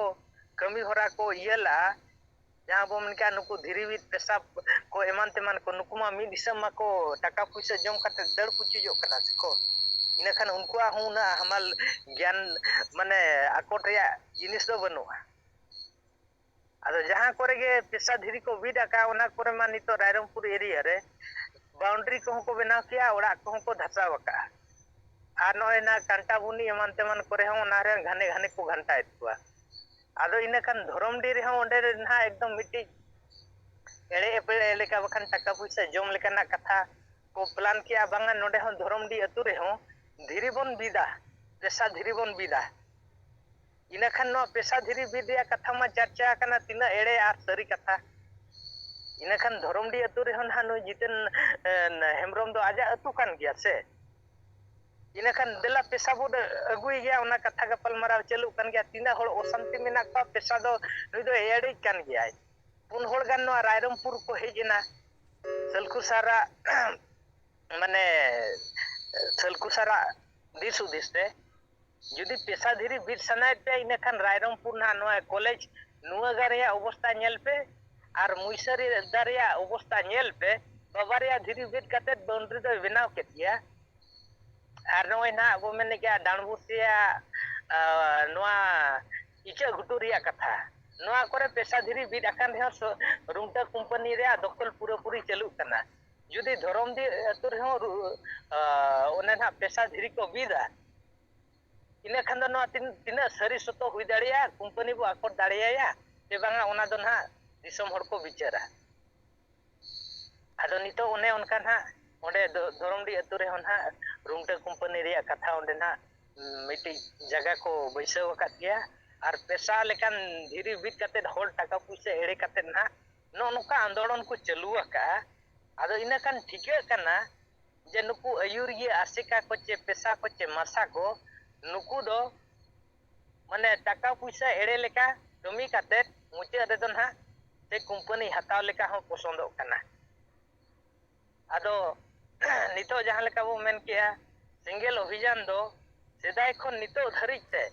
ᱠᱟᱹᱢᱤ ᱦᱚᱨᱟ ᱠᱚ ᱤᱭᱟᱹ ᱞᱟᱜᱼᱟ, ᱡᱟᱦᱟᱸ ᱵᱚ ᱢᱮᱱ ᱠᱮᱜᱼᱟ, ᱱᱩᱠᱩ ᱫᱷᱤᱨᱤ ᱵᱤᱫ ᱯᱮᱥᱟ ᱠᱚ ᱮᱢᱟᱱ ᱛᱮᱢᱟᱱ ᱠᱚ, ᱱᱩᱠᱩ ᱢᱟ ᱢᱤᱫ ᱦᱤᱥᱟᱹᱵ ᱢᱟᱠᱚ ᱴᱟᱠᱟ ᱯᱩᱭᱥᱟᱹ ᱡᱚᱢ ᱠᱟᱛᱮ ᱫᱟᱹᱲ ᱯᱩᱪᱩᱡᱚᱜ ᱠᱟᱱᱟ ᱥᱮ ᱠᱚ᱾ ᱤᱱᱟᱹᱠᱷᱟᱱ ᱩᱱᱠᱩᱣᱟᱜ ᱦᱚᱸ ᱩᱱᱟᱹᱜ ᱦᱟᱢᱟᱞ ᱜᱮᱭᱟᱱ, ᱢᱟᱱᱮ, ᱟᱠᱚᱴ ᱨᱮᱭᱟᱜ ᱡᱤᱱᱤᱥ ᱫᱚ ᱵᱟᱹᱱᱩᱜᱼᱟ᱾ ᱟᱫᱚ ᱡᱟᱦᱟᱸ ᱠᱚᱨᱮ ᱜᱮ ᱯᱮᱥᱟ ᱫᱷᱤᱨᱤ ᱠᱚ ᱵᱤᱫ ᱟᱠᱟᱫ, ᱚᱱᱟ ᱠᱚᱨᱮ ᱢᱟ ᱱᱤᱛᱚᱜ ᱨᱟᱭᱨᱚᱝᱯᱩᱨ area ᱨᱮ boundary ᱠᱚᱦᱚᱸ ᱠᱚ ᱵᱮᱱᱟᱣ ᱠᱮᱜᱼᱟ, ᱚᱲᱟᱜ ᱠᱚᱦᱚᱸ ᱠᱚ ᱫᱷᱟᱥᱟᱣ ᱟᱠᱟᱫᱼᱟ᱾ ᱟᱨ ᱱᱚᱜᱼᱚᱭ ᱱᱟ ᱠᱟᱱᱴᱟᱵᱩᱱᱤ ᱮᱢᱟᱱ ᱛᱮᱢᱟᱱ ᱠᱚᱨᱮ ᱦᱚᱸ ᱚᱱᱟ ᱨᱮ ᱜᱷᱟᱱᱮ ᱜᱷᱟᱱᱮ ᱠᱚ ᱜᱷᱟᱱᱴᱟᱭᱮᱫ ᱠᱚᱣᱟ᱾ ᱟᱫᱚ ᱤᱱᱟᱹ ᱠᱷᱟᱱ ᱫᱷᱚᱨᱚᱢᱰᱤ ᱨᱮᱦᱚᱸ ᱚᱸᱰᱮ ᱨᱮ ᱱᱟᱦᱟᱜ ᱮᱠᱫᱚᱢ ᱢᱤᱫᱴᱤᱡ ᱮᱲᱮ ᱮᱯᱮᱲᱮ ᱞᱮᱠᱟ, ᱵᱟᱠᱷᱟᱱ ᱴᱟᱠᱟ ᱯᱩᱭᱥᱟᱹ ᱡᱚᱢ ᱞᱮᱠᱟᱱᱟᱜ ᱠᱟᱛᱷᱟ ᱠᱚ plan ᱠᱮᱜᱼᱟ, ᱵᱟᱝᱟ ᱱᱚᱰᱮ ᱦᱚᱸ ᱫᱷᱚᱨᱚᱢᱰᱤ ᱟᱹᱛᱩ ᱨᱮᱦᱚᱸ ᱫᱷᱤᱨᱤ ᱵᱚᱱ ᱵᱤᱫᱟ, ᱯᱮᱥᱟ ᱫᱷᱤᱨᱤ ᱵᱚᱱ ᱵᱤᱫᱟ᱾ ᱤᱱᱟᱹᱠᱷᱟᱱ ᱱᱚᱣᱟ ᱯᱮᱥᱟ ᱫᱷᱤᱨᱤ ᱵᱤᱫ ᱨᱮᱭᱟᱜ ᱠᱟᱛᱷᱟ ᱢᱟ ᱪᱟᱨᱪᱟ ᱟᱠᱟᱱᱟ, ᱛᱤᱱᱟᱹᱜ ᱮᱲᱮ ᱟᱨ ᱥᱟᱹᱨᱤ ᱠᱟᱛᱷᱟ᱾ ᱤᱱᱟᱹᱠᱷᱟᱱ ᱫᱷᱚᱨᱚᱢᱰᱤ ᱟᱹᱛᱩ ᱨᱮᱦᱚᱸ ᱱᱟᱦᱟᱜ ᱱᱩᱭ ᱡᱤᱛᱮᱱ, ᱮ, ᱦᱮᱢᱵᱨᱚᱢ ᱫᱚ ᱟᱡᱟᱜ ᱟᱹᱛᱩ ᱠᱟᱱ ᱜᱮᱭᱟ ᱥᱮ? ᱤᱱᱟᱹᱠᱷᱟᱱ ᱫᱮᱞᱟ ᱯᱮᱥᱟ ᱵᱚᱱ ᱟᱹᱜᱩᱭ ᱜᱮᱭᱟ, ᱚᱱᱟ ᱠᱟᱛᱷᱟ ᱜᱟᱯᱟᱞ ᱢᱟᱨᱟᱣ ᱪᱟᱹᱞᱩᱜ ᱠᱟᱱ ᱜᱮᱭᱟ᱾ ᱛᱤᱱᱟᱹᱜ ᱦᱚᱲ ᱚᱥᱟᱱᱛᱤ ᱢᱮᱱᱟᱜ ᱠᱚᱣᱟ, ᱯᱮᱥᱟ ᱫᱚ ᱱᱩᱭ ᱫᱚ ᱮᱲᱮᱭᱤᱡ ᱠᱟᱱ ᱜᱮᱭᱟᱭ᱾ ᱯᱩᱱ ᱦᱚᱲ ᱜᱟᱱ ᱱᱚᱣᱟ ᱨᱟᱭᱨᱚᱝᱯᱩᱨ ᱠᱚ ᱦᱮᱡ ᱮᱱᱟ, ᱥᱟᱹᱞᱠᱷᱩ ᱥᱟᱨᱟᱜ ᱢᱟᱱᱮ ᱥᱟᱹᱞᱠᱷᱩ ᱥᱟᱨᱟᱜ ᱫᱤᱥ ᱦᱩᱫᱤᱥ ᱛᱮ, ᱡᱩᱫᱤ ᱯᱮᱥᱟ ᱫᱷᱤᱨᱤ ᱵᱤᱫ ᱥᱟᱱᱟᱭᱮᱫ ᱯᱮᱭᱟ, ᱤᱱᱟᱹᱠᱷᱟᱱ ᱨᱟᱭᱨᱚᱝᱯᱩᱨ ᱱᱟᱦᱟᱜ ᱱᱚᱣᱟ ᱠᱚᱞᱮᱡᱽ ᱱᱩᱣᱟᱹᱜᱟ ᱨᱮᱭᱟᱜ ᱚᱵᱚᱥᱛᱟ ᱧᱮᱞ ᱯᱮ ᱟᱨ ᱢᱩᱭᱥᱟᱹᱨᱤᱫᱟ ᱨᱮᱭᱟᱜ ᱚᱵᱚᱥᱛᱟ ᱧᱮᱞ ᱯᱮ᱾ ᱵᱟᱵᱟᱨᱮᱭᱟ ᱫᱷᱤᱨᱤ ᱵᱤᱫ ᱠᱟᱛᱮᱫ ᱵᱟᱣᱩᱱᱰᱨᱤ ᱫᱚᱭ ᱵᱮᱱᱟᱣ ᱠᱮᱫ ᱜᱮᱭᱟ᱾ ᱟᱨ ᱱᱚᱜᱼᱚᱭ ᱱᱟᱦᱟᱜ ᱵᱚ ᱢᱮᱱᱮᱫ ᱜᱮᱭᱟ ᱰᱟᱸᱰᱵᱩᱥᱤᱭᱟ, ᱟ, ᱱᱚᱣᱟ ᱤᱪᱟᱹᱜ ᱜᱷᱩᱴᱩ ᱨᱮᱭᱟᱜ ᱠᱟᱛᱷᱟ, ᱱᱚᱣᱟ ᱠᱚᱨᱮ ᱯᱮᱥᱟ ᱫᱷᱤᱨᱤ ᱵᱤᱫ ᱟᱠᱟᱱ ᱨᱮᱦᱚᱸ ᱥᱚ-, ᱨᱩᱝᱴᱟᱹ ᱠᱳᱢᱯᱟᱱᱤ ᱨᱮᱭᱟᱜ ᱫᱚᱠᱷᱚᱞ ᱯᱩᱨᱟᱹᱯᱩᱨᱤ ᱪᱟᱹᱞᱩᱜ ᱠᱟᱱᱟ᱾ ᱡᱩᱫᱤ ᱫᱷᱚᱨᱚᱢᱰᱤ ᱟᱹᱛᱩ ᱨᱮᱦᱚᱸ ᱨᱩ-, ᱟ, ᱚᱱᱮ ᱱᱟᱦᱟᱜ ᱯᱮᱥᱟ ᱫᱷᱤᱨᱤ ᱠᱚ ᱵᱤᱫᱟ, ᱤᱱᱟᱹ ᱠᱷᱟᱱ ᱫᱚ ᱱᱚᱣᱟ ᱛᱤᱱ-, ᱛᱤᱱᱟᱹᱜ ᱥᱟᱹᱨᱤ ᱥᱚᱛᱚ ᱦᱩᱭ ᱫᱟᱲᱮᱭᱟᱜᱼᱟ, ᱠᱳᱢᱯᱟᱱᱤ ᱵᱚ ᱟᱠᱚᱴ ᱫᱟᱲᱮᱭᱟᱭᱟ ᱥᱮ ᱵᱟᱝᱟ, ᱚᱱᱟ ᱫᱚ ᱱᱟᱦᱟᱜ ᱫᱤᱥᱚᱢ ᱦᱚᱲ ᱠᱚ ᱵᱤᱪᱟᱹᱨᱟ᱾ ᱟᱫᱚ ᱱᱤᱛᱚᱜ ᱚᱱᱮ ᱚᱱᱠᱟ ᱱᱟᱦᱟᱜ ᱚᱸᱰᱮ ᱫᱚ-, ᱫᱷᱚᱨᱚᱢᱰᱤ ᱟᱹᱛᱩ ᱨᱮᱦᱚᱸ ᱱᱟᱦᱟᱜ ᱨᱩᱝᱴᱟᱹ ᱠᱳᱢᱯᱟᱱᱤ ᱨᱮᱭᱟᱜ ᱠᱟᱛᱷᱟ ᱚᱸᱰᱮ ᱱᱟᱦᱟᱜ ᱢᱤᱫᱴᱤᱡ ᱡᱟᱭᱜᱟ ᱠᱚ ᱵᱟᱹᱭᱥᱟᱹᱣ ᱟᱠᱟᱫ ᱜᱮᱭᱟ᱾ ᱟᱨ ᱯᱮᱥᱟ ᱞᱮᱠᱟᱱ ᱫᱷᱤᱨᱤ ᱵᱤᱫ ᱠᱟᱛᱮᱫ ᱦᱚᱲ ᱴᱟᱠᱟ ᱯᱩᱭᱥᱟᱹ ᱮᱲᱮ ᱠᱟᱛᱮᱫ ᱱᱟᱦᱟᱜ ᱱᱚᱜᱼᱚ ᱱᱚᱝᱠᱟ ᱟᱱᱫᱳᱞᱚᱱ ᱠᱚ ᱪᱟᱹᱞᱩ ᱟᱠᱟᱫᱼᱟ᱾ ᱟᱫᱚ ᱤᱱᱟᱹ ᱠᱷᱟᱱ ᱴᱷᱤᱠᱟᱹᱜ ᱠᱟᱱᱟ ᱡᱮ ᱱᱩᱠᱩ ᱟᱹᱭᱩᱨᱤᱭᱟᱹ ᱟᱥᱮᱠᱟ ᱠᱚ ᱪᱮ ᱯᱮᱥᱟ ᱠᱚ ᱪᱮ ᱢᱟᱥᱟ ᱠᱚ, ᱱᱩᱠᱩ ᱫᱚ ᱢᱟᱱᱮ ᱴᱟᱠᱟ ᱯᱩᱭᱥᱟᱹ ᱮᱲᱮ ᱞᱮᱠᱟ ᱠᱟᱹᱢᱤ ᱠᱟᱛᱮᱫ ᱢᱩᱪᱟᱹᱫ ᱨᱮᱫᱚ ᱱᱟᱦᱟᱜ ᱥᱮ ᱠᱳᱢᱯᱟᱱᱤ ᱦᱟᱛᱟᱣ ᱞᱮᱠᱟ ᱦᱚᱸ ᱯᱚᱥᱚᱸᱫᱚᱜ ᱠᱟᱱᱟ᱾ ᱟᱫᱚ ᱱᱤᱛᱚᱜ ᱡᱟᱦᱟᱸ ᱞᱮᱠᱟ ᱵᱚ ᱢᱮᱱ ᱠᱮᱜᱼᱟ, ᱥᱮᱸᱜᱮᱞ ᱚᱵᱷᱤᱡᱟᱱ ᱫᱚ ᱥᱮᱫᱟᱭ ᱠᱷᱚᱱ ᱱᱤᱛᱚᱜ ᱫᱷᱟᱹᱨᱤᱡ ᱛᱮ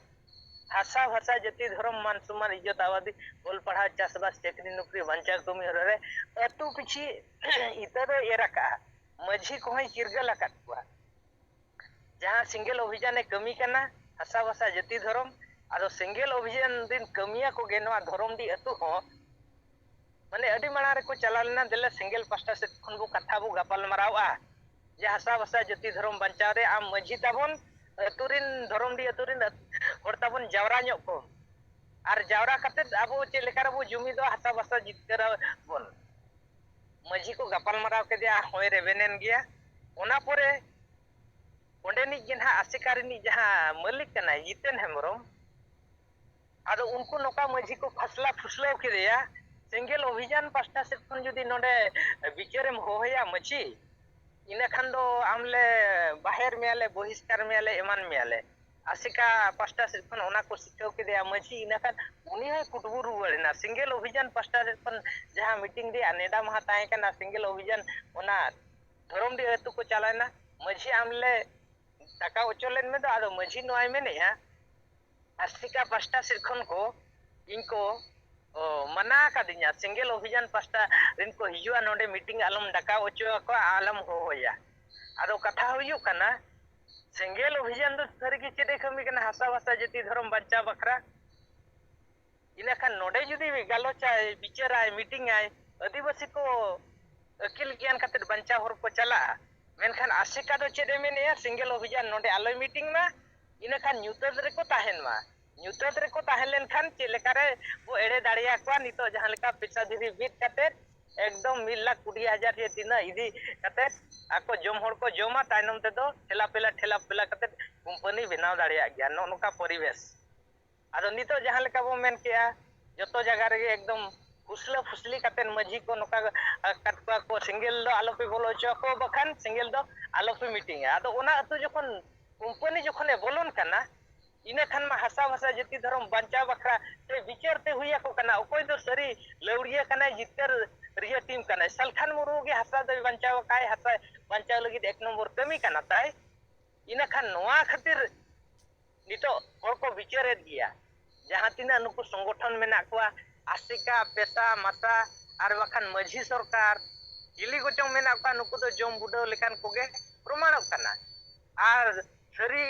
ᱦᱟᱥᱟ ᱵᱷᱟᱥᱟ ᱡᱟᱹᱛᱤ ᱫᱷᱚᱨᱚᱢ ᱢᱟᱱ ᱥᱚᱢᱟᱱ ᱤᱡᱽᱡᱚᱛ ᱟᱵᱟᱫᱤ ᱚᱞ ᱯᱟᱲᱦᱟᱣ ᱪᱟᱥᱵᱟᱥ ᱪᱟᱹᱠᱨᱤ ᱱᱚᱠᱨᱤ ᱵᱟᱧᱪᱟᱣ ᱠᱟᱹᱢᱤ ᱦᱚᱨᱟ ᱨᱮ ᱟᱹᱛᱩ ᱯᱤᱪᱷᱤ ᱤᱛᱟᱹ ᱫᱚᱭ ᱮᱨ ᱟᱠᱟᱜᱼᱟ, ᱢᱟᱹᱡᱷᱤ ᱠᱚᱦᱚᱸᱭ ᱪᱤᱨᱜᱟᱹᱞ ᱟᱠᱟᱫ ᱠᱚᱣᱟ᱾ ᱡᱟᱦᱟᱸ ᱥᱮᱸᱜᱮᱞ ᱚᱵᱷᱤᱡᱟᱱᱮ ᱠᱟᱹᱢᱤ ᱠᱟᱱᱟ ᱦᱟᱥᱟ ᱵᱷᱟᱥᱟ ᱡᱟᱹᱛᱤ ᱫᱷᱚᱨᱚᱢ, ᱟᱫᱚ ᱥᱮᱸᱜᱮᱞ ᱚᱵᱷᱤᱡᱟᱱ ᱨᱤᱱ ᱠᱟᱹᱢᱤᱭᱟᱹ ᱠᱚᱜᱮ ᱱᱚᱣᱟ ᱫᱷᱚᱨᱚᱢᱰᱤ ᱟᱹᱛᱩ ᱦᱚᱸ ᱢᱟᱱᱮ ᱟᱹᱰᱤ ᱢᱟᱲᱟᱝ ᱨᱮᱠᱚ ᱪᱟᱞᱟᱣ ᱞᱮᱱᱟ, ᱫᱮᱞᱟ ᱥᱮᱸᱜᱮᱞ ᱯᱟᱥᱴᱟ ᱥᱮᱫ ᱠᱷᱚᱱ ᱵᱚ ᱠᱟᱛᱷᱟ ᱵᱚ ᱜᱟᱯᱟᱞ ᱢᱟᱨᱟᱣᱟ᱾ ᱡᱮ ᱦᱟᱥᱟ ᱵᱷᱟᱥᱟ ᱡᱟᱹᱛᱤ ᱫᱷᱚᱨᱚᱢ ᱵᱟᱧᱪᱟᱣ ᱨᱮ ᱟᱢ ᱢᱟᱹᱡᱷᱤ ᱛᱟᱵᱚᱱ, ᱟᱹᱛᱩ ᱨᱤᱱ ᱫᱷᱚᱨᱚᱢᱰᱤ ᱟᱹᱛᱩ ᱨᱤᱱ ᱟᱹᱛ-, ᱦᱚᱲ ᱛᱟᱵᱚᱱ ᱡᱟᱣᱨᱟ ᱧᱚᱜ ᱠᱚᱢ᱾ ᱟᱨ ᱡᱟᱣᱨᱟ ᱠᱟᱛᱮᱫ ᱟᱵᱚ ᱪᱮᱫ ᱞᱮᱠᱟ ᱨᱮᱵᱚ ᱡᱩᱢᱤᱫᱚᱜᱼᱟ, ᱦᱟᱥᱟ ᱵᱷᱟᱥᱟ ᱡᱤᱛᱠᱟᱹᱨ ᱟᱵᱚᱱ᱾ ᱢᱟᱹᱡᱷᱤ ᱠᱚ ᱜᱟᱯᱟᱞ ᱢᱟᱨᱟᱣ ᱠᱮᱫᱮᱭᱟ, ᱦᱚᱸᱭ ᱨᱮᱵᱮᱱ ᱮᱱ ᱜᱮᱭᱟ᱾ ᱚᱱᱟ ᱯᱚᱨᱮ ᱚᱸᱰᱮᱱᱤᱡ ᱜᱮ ᱱᱟᱦᱟᱜ ᱟᱥᱮᱠᱟ ᱨᱤᱱᱤᱡ ᱡᱟᱦᱟᱸ ᱢᱟᱹᱞᱤᱠ ᱠᱟᱱᱟᱭ ᱡᱤᱛᱮᱱ ᱦᱮᱢᱵᱨᱚᱢ, ᱟᱫᱚ ᱩᱱᱠᱩ ᱱᱚᱝᱠᱟ ᱢᱟᱹᱡᱷᱤ ᱠᱚ ᱯᱷᱟᱥᱞᱟ ᱯᱷᱩᱥᱞᱟᱹᱣ ᱠᱮᱫᱮᱭᱟ, ᱥᱮᱸᱜᱮᱞ ᱚᱵᱷᱤᱡᱟᱱ ᱯᱟᱥᱴᱟ ᱥᱮᱫ ᱠᱷᱚᱱ ᱡᱩᱫᱤ ᱱᱚᱰᱮ ᱵᱤᱪᱟᱹᱨᱮᱢ ᱦᱚᱦᱚᱭᱟ ᱢᱟᱹᱡᱷᱤ, ᱤᱱᱟᱹ ᱠᱷᱟᱱ ᱫᱚ ᱟᱢ ᱞᱮ ᱵᱟᱦᱮᱨ ᱢᱮᱭᱟᱞᱮ, ᱵᱚᱦᱤᱥᱠᱟᱨ ᱢᱮᱭᱟᱞᱮ, ᱮᱢᱟᱱ ᱢᱮᱭᱟᱞᱮ᱾ ᱟᱥᱮᱠᱟ ᱯᱟᱥᱴᱟ ᱥᱮᱫ ᱠᱷᱚᱱ ᱚᱱᱟ ᱠᱚ ᱥᱤᱠᱷᱟᱹᱣ ᱠᱮᱫᱮᱭᱟ ᱢᱟᱹᱡᱷᱤ, ᱤᱱᱟᱹ ᱠᱷᱟᱱ ᱩᱱᱤ ᱦᱚᱸᱭ ᱠᱩᱴᱵᱩ ᱨᱩᱣᱟᱹᱲ ᱮᱱᱟ᱾ ᱥᱮᱸᱜᱮᱞ ᱚᱵᱷᱤᱡᱟᱱ ᱯᱟᱥᱴᱟ ᱥᱮᱫ ᱠᱷᱚᱱ ᱡᱟᱦᱟᱸ ᱢᱤᱴᱤᱝ ᱨᱮᱭᱟᱜ ᱱᱮᱰᱟ ᱢᱟᱦᱟ ᱛᱟᱦᱮᱸ ᱠᱟᱱᱟ, ᱥᱮᱸᱜᱮᱞ ᱚᱵᱷᱤᱡᱟᱱ ᱚᱱᱟ ᱫᱷᱚᱨᱚᱢᱰᱤ ᱟᱹᱛᱩ ᱠᱚ ᱪᱟᱞᱟᱣᱮᱱᱟ, ᱢᱟᱹᱡᱷᱤ ᱟᱢ ᱞᱮ ᱰᱟᱠᱟᱣ ᱦᱚᱪᱚ ᱞᱮᱱ ᱢᱮ ᱫᱚ᱾ ᱟᱫᱚ ᱢᱟᱹᱡᱷᱤ ᱱᱚᱣᱟᱭ ᱢᱮᱱᱮᱫᱼᱟ, ᱟᱥᱮᱠᱟ ᱯᱟᱥᱴᱟ ᱥᱮᱫ ᱠᱷᱚᱱ ᱠᱚ ᱤᱧ ᱠᱚ ᱚ, ᱢᱟᱱᱟ ᱟᱠᱟᱫᱤᱧᱟ, ᱥᱮᱸᱜᱮᱞ ᱚᱵᱷᱤᱡᱟᱱ ᱯᱟᱥᱴᱟ ᱨᱮᱱ ᱠᱚ ᱦᱤᱡᱩᱜᱼᱟ, ᱱᱚᱰᱮ ᱢᱤᱴᱤᱝ ᱟᱞᱚᱢ ᱰᱟᱠᱟᱣ ᱦᱚᱪᱚ ᱟᱠᱚᱣᱟ, ᱟᱞᱚᱢ ᱦᱚᱦᱚᱭᱟ᱾ ᱟᱫᱚ ᱠᱟᱛᱷᱟ ᱦᱩᱭᱩᱜ ᱠᱟᱱᱟ, ᱥᱮᱸᱜᱮᱞ ᱚᱵᱷᱤᱡᱟᱱ ᱫᱚ ᱥᱟᱹᱨᱤᱜᱮ ᱪᱮᱫ ᱮ ᱠᱟᱹᱢᱤ ᱠᱟᱱᱟ ᱦᱟᱥᱟ ᱵᱷᱟᱥᱟ ᱡᱟᱹᱛᱤ ᱫᱷᱚᱨᱚᱢ ᱵᱟᱧᱪᱟᱣ ᱵᱟᱠᱷᱨᱟ? ᱤᱱᱟᱹ ᱠᱷᱟᱱ ᱱᱚᱰᱮ ᱡᱩᱫᱤ ᱜᱟᱞᱚᱪᱟᱭ, ᱵᱤᱪᱟᱹᱨᱟᱭ, ᱢᱤᱴᱤᱝ ᱟᱭ, ᱟᱹᱫᱤᱵᱟᱹᱥᱤ ᱠᱚ ᱟᱹᱠᱤᱞ ᱜᱮᱭᱟᱱ ᱠᱟᱛᱮ ᱵᱟᱧᱪᱟᱣ ᱦᱚᱨ ᱠᱚ ᱪᱟᱞᱟᱜᱼᱟ᱾ ᱢᱮᱱᱠᱷᱟᱱ ᱟᱥᱮᱠᱟ ᱫᱚ ᱪᱮᱫ ᱮ ᱢᱮᱱᱮᱜᱼᱟ? ᱥᱮᱸᱜᱮᱞ ᱚᱵᱷᱤᱡᱟᱱ ᱱᱚᱰᱮ ᱟᱞᱚᱭ ᱢᱤᱴᱤᱝ ᱢᱟ, ᱤᱱᱟᱹ ᱠᱷᱟᱱ ᱧᱩᱛᱟᱹᱛ ᱨᱮᱠᱚ ᱛᱟᱦᱮᱱ ᱢᱟ᱾ ᱧᱩᱛᱟᱹᱛ ᱨᱮᱠᱚ ᱛᱟᱦᱮᱸ ᱞᱮᱱᱠᱷᱟᱱ ᱪᱮᱫ ᱞᱮᱠᱟᱨᱮ ᱵᱚ ᱮᱲᱮ ᱫᱟᱲᱮᱭᱟᱠᱚᱣᱟ? ᱱᱤᱛᱚᱜ ᱡᱟᱦᱟᱸ ᱞᱮᱠᱟ ᱯᱮᱥᱟ ᱫᱷᱤᱨᱤ ᱵᱤᱫ ᱠᱟᱛᱮ ᱮᱠᱫᱚᱢ ᱢᱤᱫ ᱞᱟᱠᱷ ᱠᱩᱲᱤ ᱦᱟᱡᱟᱨ ᱥᱮ ᱛᱤᱱᱟᱹᱜ ᱤᱫᱤ ᱠᱟᱛᱮ ᱟᱠᱚ ᱡᱚᱢ ᱦᱚᱲ ᱠᱚ ᱡᱚᱢᱟ, ᱛᱟᱭᱱᱚᱢ ᱛᱮᱫᱚ ᱴᱷᱮᱞᱟ ᱯᱮᱞᱟ, ᱴᱷᱮᱞᱟ ᱯᱮᱞᱟ ᱠᱟᱛᱮ ᱠᱳᱢᱯᱟᱱᱤ ᱵᱮᱱᱟᱣ ᱫᱟᱲᱮᱭᱟᱜ ᱜᱮᱭᱟ᱾ ᱱᱚᱜᱼᱚ ᱱᱚᱝᱠᱟ ᱯᱚᱨᱤᱵᱮᱥ᱾ ᱟᱫᱚ ᱱᱤᱛᱚᱜ ᱡᱟᱦᱟᱸ ᱞᱮᱠᱟ ᱵᱚ ᱢᱮᱱ ᱠᱮᱜᱼᱟ, ᱡᱚᱛᱚ ᱡᱟᱭᱜᱟ ᱨᱮᱜᱮ ᱮᱠᱫᱚᱢ ᱯᱷᱩᱥᱞᱟᱹ ᱯᱷᱩᱥᱞᱤ ᱠᱟᱛᱮ ᱢᱟᱹᱡᱷᱤ ᱠᱚ ᱱᱚᱝᱠᱟ ᱟᱠᱟᱫ ᱠᱚᱣᱟ ᱠᱚ, ᱥᱮᱸᱜᱮᱞ ᱫᱚ ᱟᱞᱚ ᱯᱮ ᱵᱚᱞᱚ ᱦᱚᱪᱚ ᱟᱠᱚ, ᱵᱟᱠᱷᱟᱱ ᱥᱮᱸᱜᱮᱞ ᱫᱚ ᱟᱞᱚ ᱯᱮ ᱢᱤᱴᱤᱝᱟ᱾ ᱟᱫᱚ ᱚᱱᱟ ᱟᱹᱛᱩ ᱡᱚᱠᱷᱚᱱ ᱠᱳᱢᱯᱟᱱᱤ ᱡᱚᱠᱷᱚᱱᱮ ᱵᱚᱞᱚᱱ ᱠᱟᱱᱟ, ᱤᱱᱟᱹ ᱠᱷᱟᱱ ᱢᱟ ᱦᱟᱥᱟ ᱵᱷᱟᱥᱟ ᱡᱟᱹᱛᱤ ᱫᱷᱚᱨᱚᱢ ᱵᱟᱧᱪᱟᱣ ᱵᱟᱠᱷᱨᱟ ᱛᱮ ᱵᱤᱪᱟᱹᱨ ᱛᱮ ᱦᱩᱭ ᱟᱠᱚ ᱠᱟᱱᱟ, ᱚᱠᱚᱭ ᱫᱚ ᱥᱟᱹᱨᱤ ᱞᱟᱹᱣᱲᱤᱭᱟᱹ ᱠᱟᱱᱟᱭ, ᱡᱤᱛᱠᱟᱹᱨᱤᱭᱟᱹ ᱴᱤᱢ ᱠᱟᱱᱟᱭ᱾ ᱥᱟᱞᱠᱷᱟᱱ ᱢᱩᱨᱢᱩ ᱜᱮ ᱦᱟᱥᱟ ᱫᱚᱭ ᱵᱟᱧᱪᱟᱣ ᱟᱠᱟᱫ, ᱦᱟᱥᱟ ᱵᱟᱧᱪᱟᱣ ᱞᱟᱹᱜᱤᱫ ᱮᱠ ᱱᱚᱢᱵᱚᱨ ᱠᱟᱹᱢᱤ ᱠᱟᱱᱟ ᱛᱟᱭ᱾ ᱤᱱᱟᱹ ᱠᱷᱟᱱ ᱱᱚᱣᱟ ᱠᱷᱟᱹᱛᱤᱨ ᱱᱤᱛᱚᱜ ᱦᱚᱲ ᱠᱚ ᱵᱤᱪᱟᱹᱨᱮᱫ ᱜᱮᱭᱟ᱾ ᱡᱟᱦᱟᱸ ᱛᱤᱱᱟᱹᱜ ᱱᱩᱠᱩ ᱥᱚᱝᱜᱚᱴᱷᱚᱱ ᱢᱮᱱᱟᱜ ᱠᱚᱣᱟ, ᱟᱥᱮᱠᱟ, ᱯᱮᱥᱟ, ᱢᱟᱥᱟ, ᱟᱨ ᱵᱟᱠᱷᱟᱱ ᱢᱟᱹᱡᱷᱤ ᱥᱚᱨᱠᱟᱨ, ᱪᱤᱞᱤ ᱠᱚᱪᱚᱝ ᱢᱮᱱᱟᱜ ᱠᱚᱣᱟ, ᱱᱩᱠᱩ ᱫᱚ ᱡᱚᱢ ᱵᱩᱰᱟᱹᱣ ᱞᱮᱠᱟᱱ ᱠᱚᱜᱮ ᱯᱨᱚᱢᱟᱬᱚᱜ ᱠᱟᱱᱟ᱾ ᱟᱨ ᱥᱟᱹᱨᱤ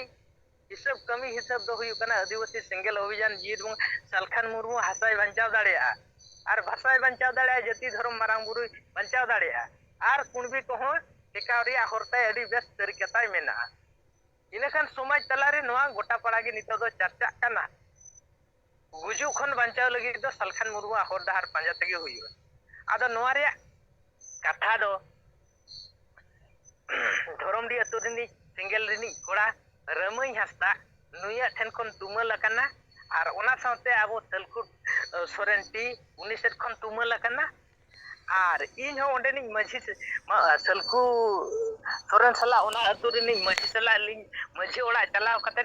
ᱦᱤᱥᱟᱹᱵ, ᱠᱟᱹᱢᱤ ᱦᱤᱥᱟᱹᱵ ᱫᱚ ᱦᱩᱭᱩᱜ ᱠᱟᱱᱟ ᱟᱹᱫᱤᱵᱟᱹᱥᱤ ᱥᱮᱸᱜᱮᱞ ᱚᱵᱷᱤᱡᱟᱱ ᱡᱤᱭᱟᱹᱛ ᱵᱚᱸᱜᱟ ᱥᱟᱞᱠᱷᱟᱱ ᱢᱩᱨᱢᱩ ᱦᱟᱥᱟᱭ ᱵᱟᱧᱪᱟᱣ ᱫᱟᱲᱮᱭᱟᱜᱼᱟ, ᱟᱨ ᱵᱷᱟᱥᱟᱭ ᱵᱟᱧᱪᱟᱣ ᱫᱟᱲᱮᱭᱟᱜᱼᱟ, ᱡᱟᱹᱛᱤ ᱫᱷᱚᱨᱚᱢ ᱢᱟᱨᱟᱝ ᱵᱩᱨᱩᱭ ᱵᱟᱧᱪᱟᱣ ᱫᱟᱲᱮᱭᱟᱜᱼᱟ, ᱟᱨ ᱠᱩᱬᱵᱤ ᱠᱚᱦᱚᱸ ᱴᱮᱠᱟᱣ ᱨᱮᱭᱟᱜ ᱦᱚᱨ ᱛᱟᱭ ᱟᱹᱰᱤ ᱵᱮᱥ ᱛᱟᱹᱨᱤᱠᱟ ᱛᱟᱭ ᱢᱮᱱᱟᱜᱼᱟ᱾ ᱤᱱᱟᱹᱠᱷᱟᱱ ᱥᱚᱢᱟᱡᱽ ᱛᱟᱞᱟᱨᱮ ᱱᱚᱣᱟ ᱜᱚᱴᱟ ᱯᱟᱲᱟ ᱜᱮ ᱱᱤᱛᱚᱜ ᱫᱚ ᱪᱟᱨᱪᱟᱜ ᱠᱟᱱᱟ᱾ ᱜᱩᱡᱩᱜ ᱠᱷᱚᱱ ᱵᱟᱧᱪᱟᱣ ᱞᱟᱹᱜᱤᱫ ᱫᱚ ᱥᱟᱞᱠᱷᱟᱱ ᱢᱩᱨᱢᱩᱣᱟᱜ ᱦᱚᱨ ᱰᱟᱦᱟᱨ ᱯᱟᱸᱡᱟ ᱛᱮᱜᱮ ᱦᱩᱭᱩᱜᱼᱟ᱾ ᱟᱫᱚ ᱱᱚᱣᱟ ᱨᱮᱭᱟᱜ ᱠᱟᱛᱷᱟ ᱫᱚ ᱫᱷᱚᱨᱚᱢᱰᱤ ᱟᱹᱛᱩ ᱨᱤᱱᱤᱡ ᱥᱮᱸᱜᱮᱞ ᱨᱤᱱᱤᱡ ᱠᱚᱲᱟ ᱨᱟᱹᱢᱟᱹᱭ ᱦᱟᱸᱥᱫᱟ, ᱱᱩᱭᱟᱜ ᱴᱷᱮᱱ ᱠᱷᱚᱱ ᱛᱩᱢᱟᱹᱞ ᱟᱠᱟᱱᱟ᱾ ᱟᱨ ᱚᱱᱟ ᱥᱟᱶᱛᱮ ᱟᱵᱚ ᱥᱟᱹᱞᱠᱷᱩ ᱥᱚᱨᱮᱱ ᱴᱤ, ᱩᱱᱤ ᱥᱮᱫ ᱠᱷᱚᱱ ᱛᱩᱢᱟᱹᱞ ᱟᱠᱟᱱᱟ᱾ ᱟᱨ ᱤᱧ ᱦᱚᱸ ᱚᱸᱰᱮᱱᱤᱡ ᱢᱟᱹᱡᱷᱤ ᱥᱮ-, ᱢᱟ-, ᱥᱟᱹᱞᱠᱷᱩ ᱥᱚᱨᱮᱱ ᱥᱟᱞᱟᱜ, ᱚᱱᱟ ᱟᱹᱛᱩ ᱨᱤᱱᱤᱡ ᱢᱟᱹᱡᱷᱤ ᱥᱟᱞᱟᱜ ᱞᱤᱧ, ᱢᱟᱹᱡᱷᱤ ᱚᱲᱟᱜ ᱪᱟᱞᱟᱣ ᱠᱟᱛᱮ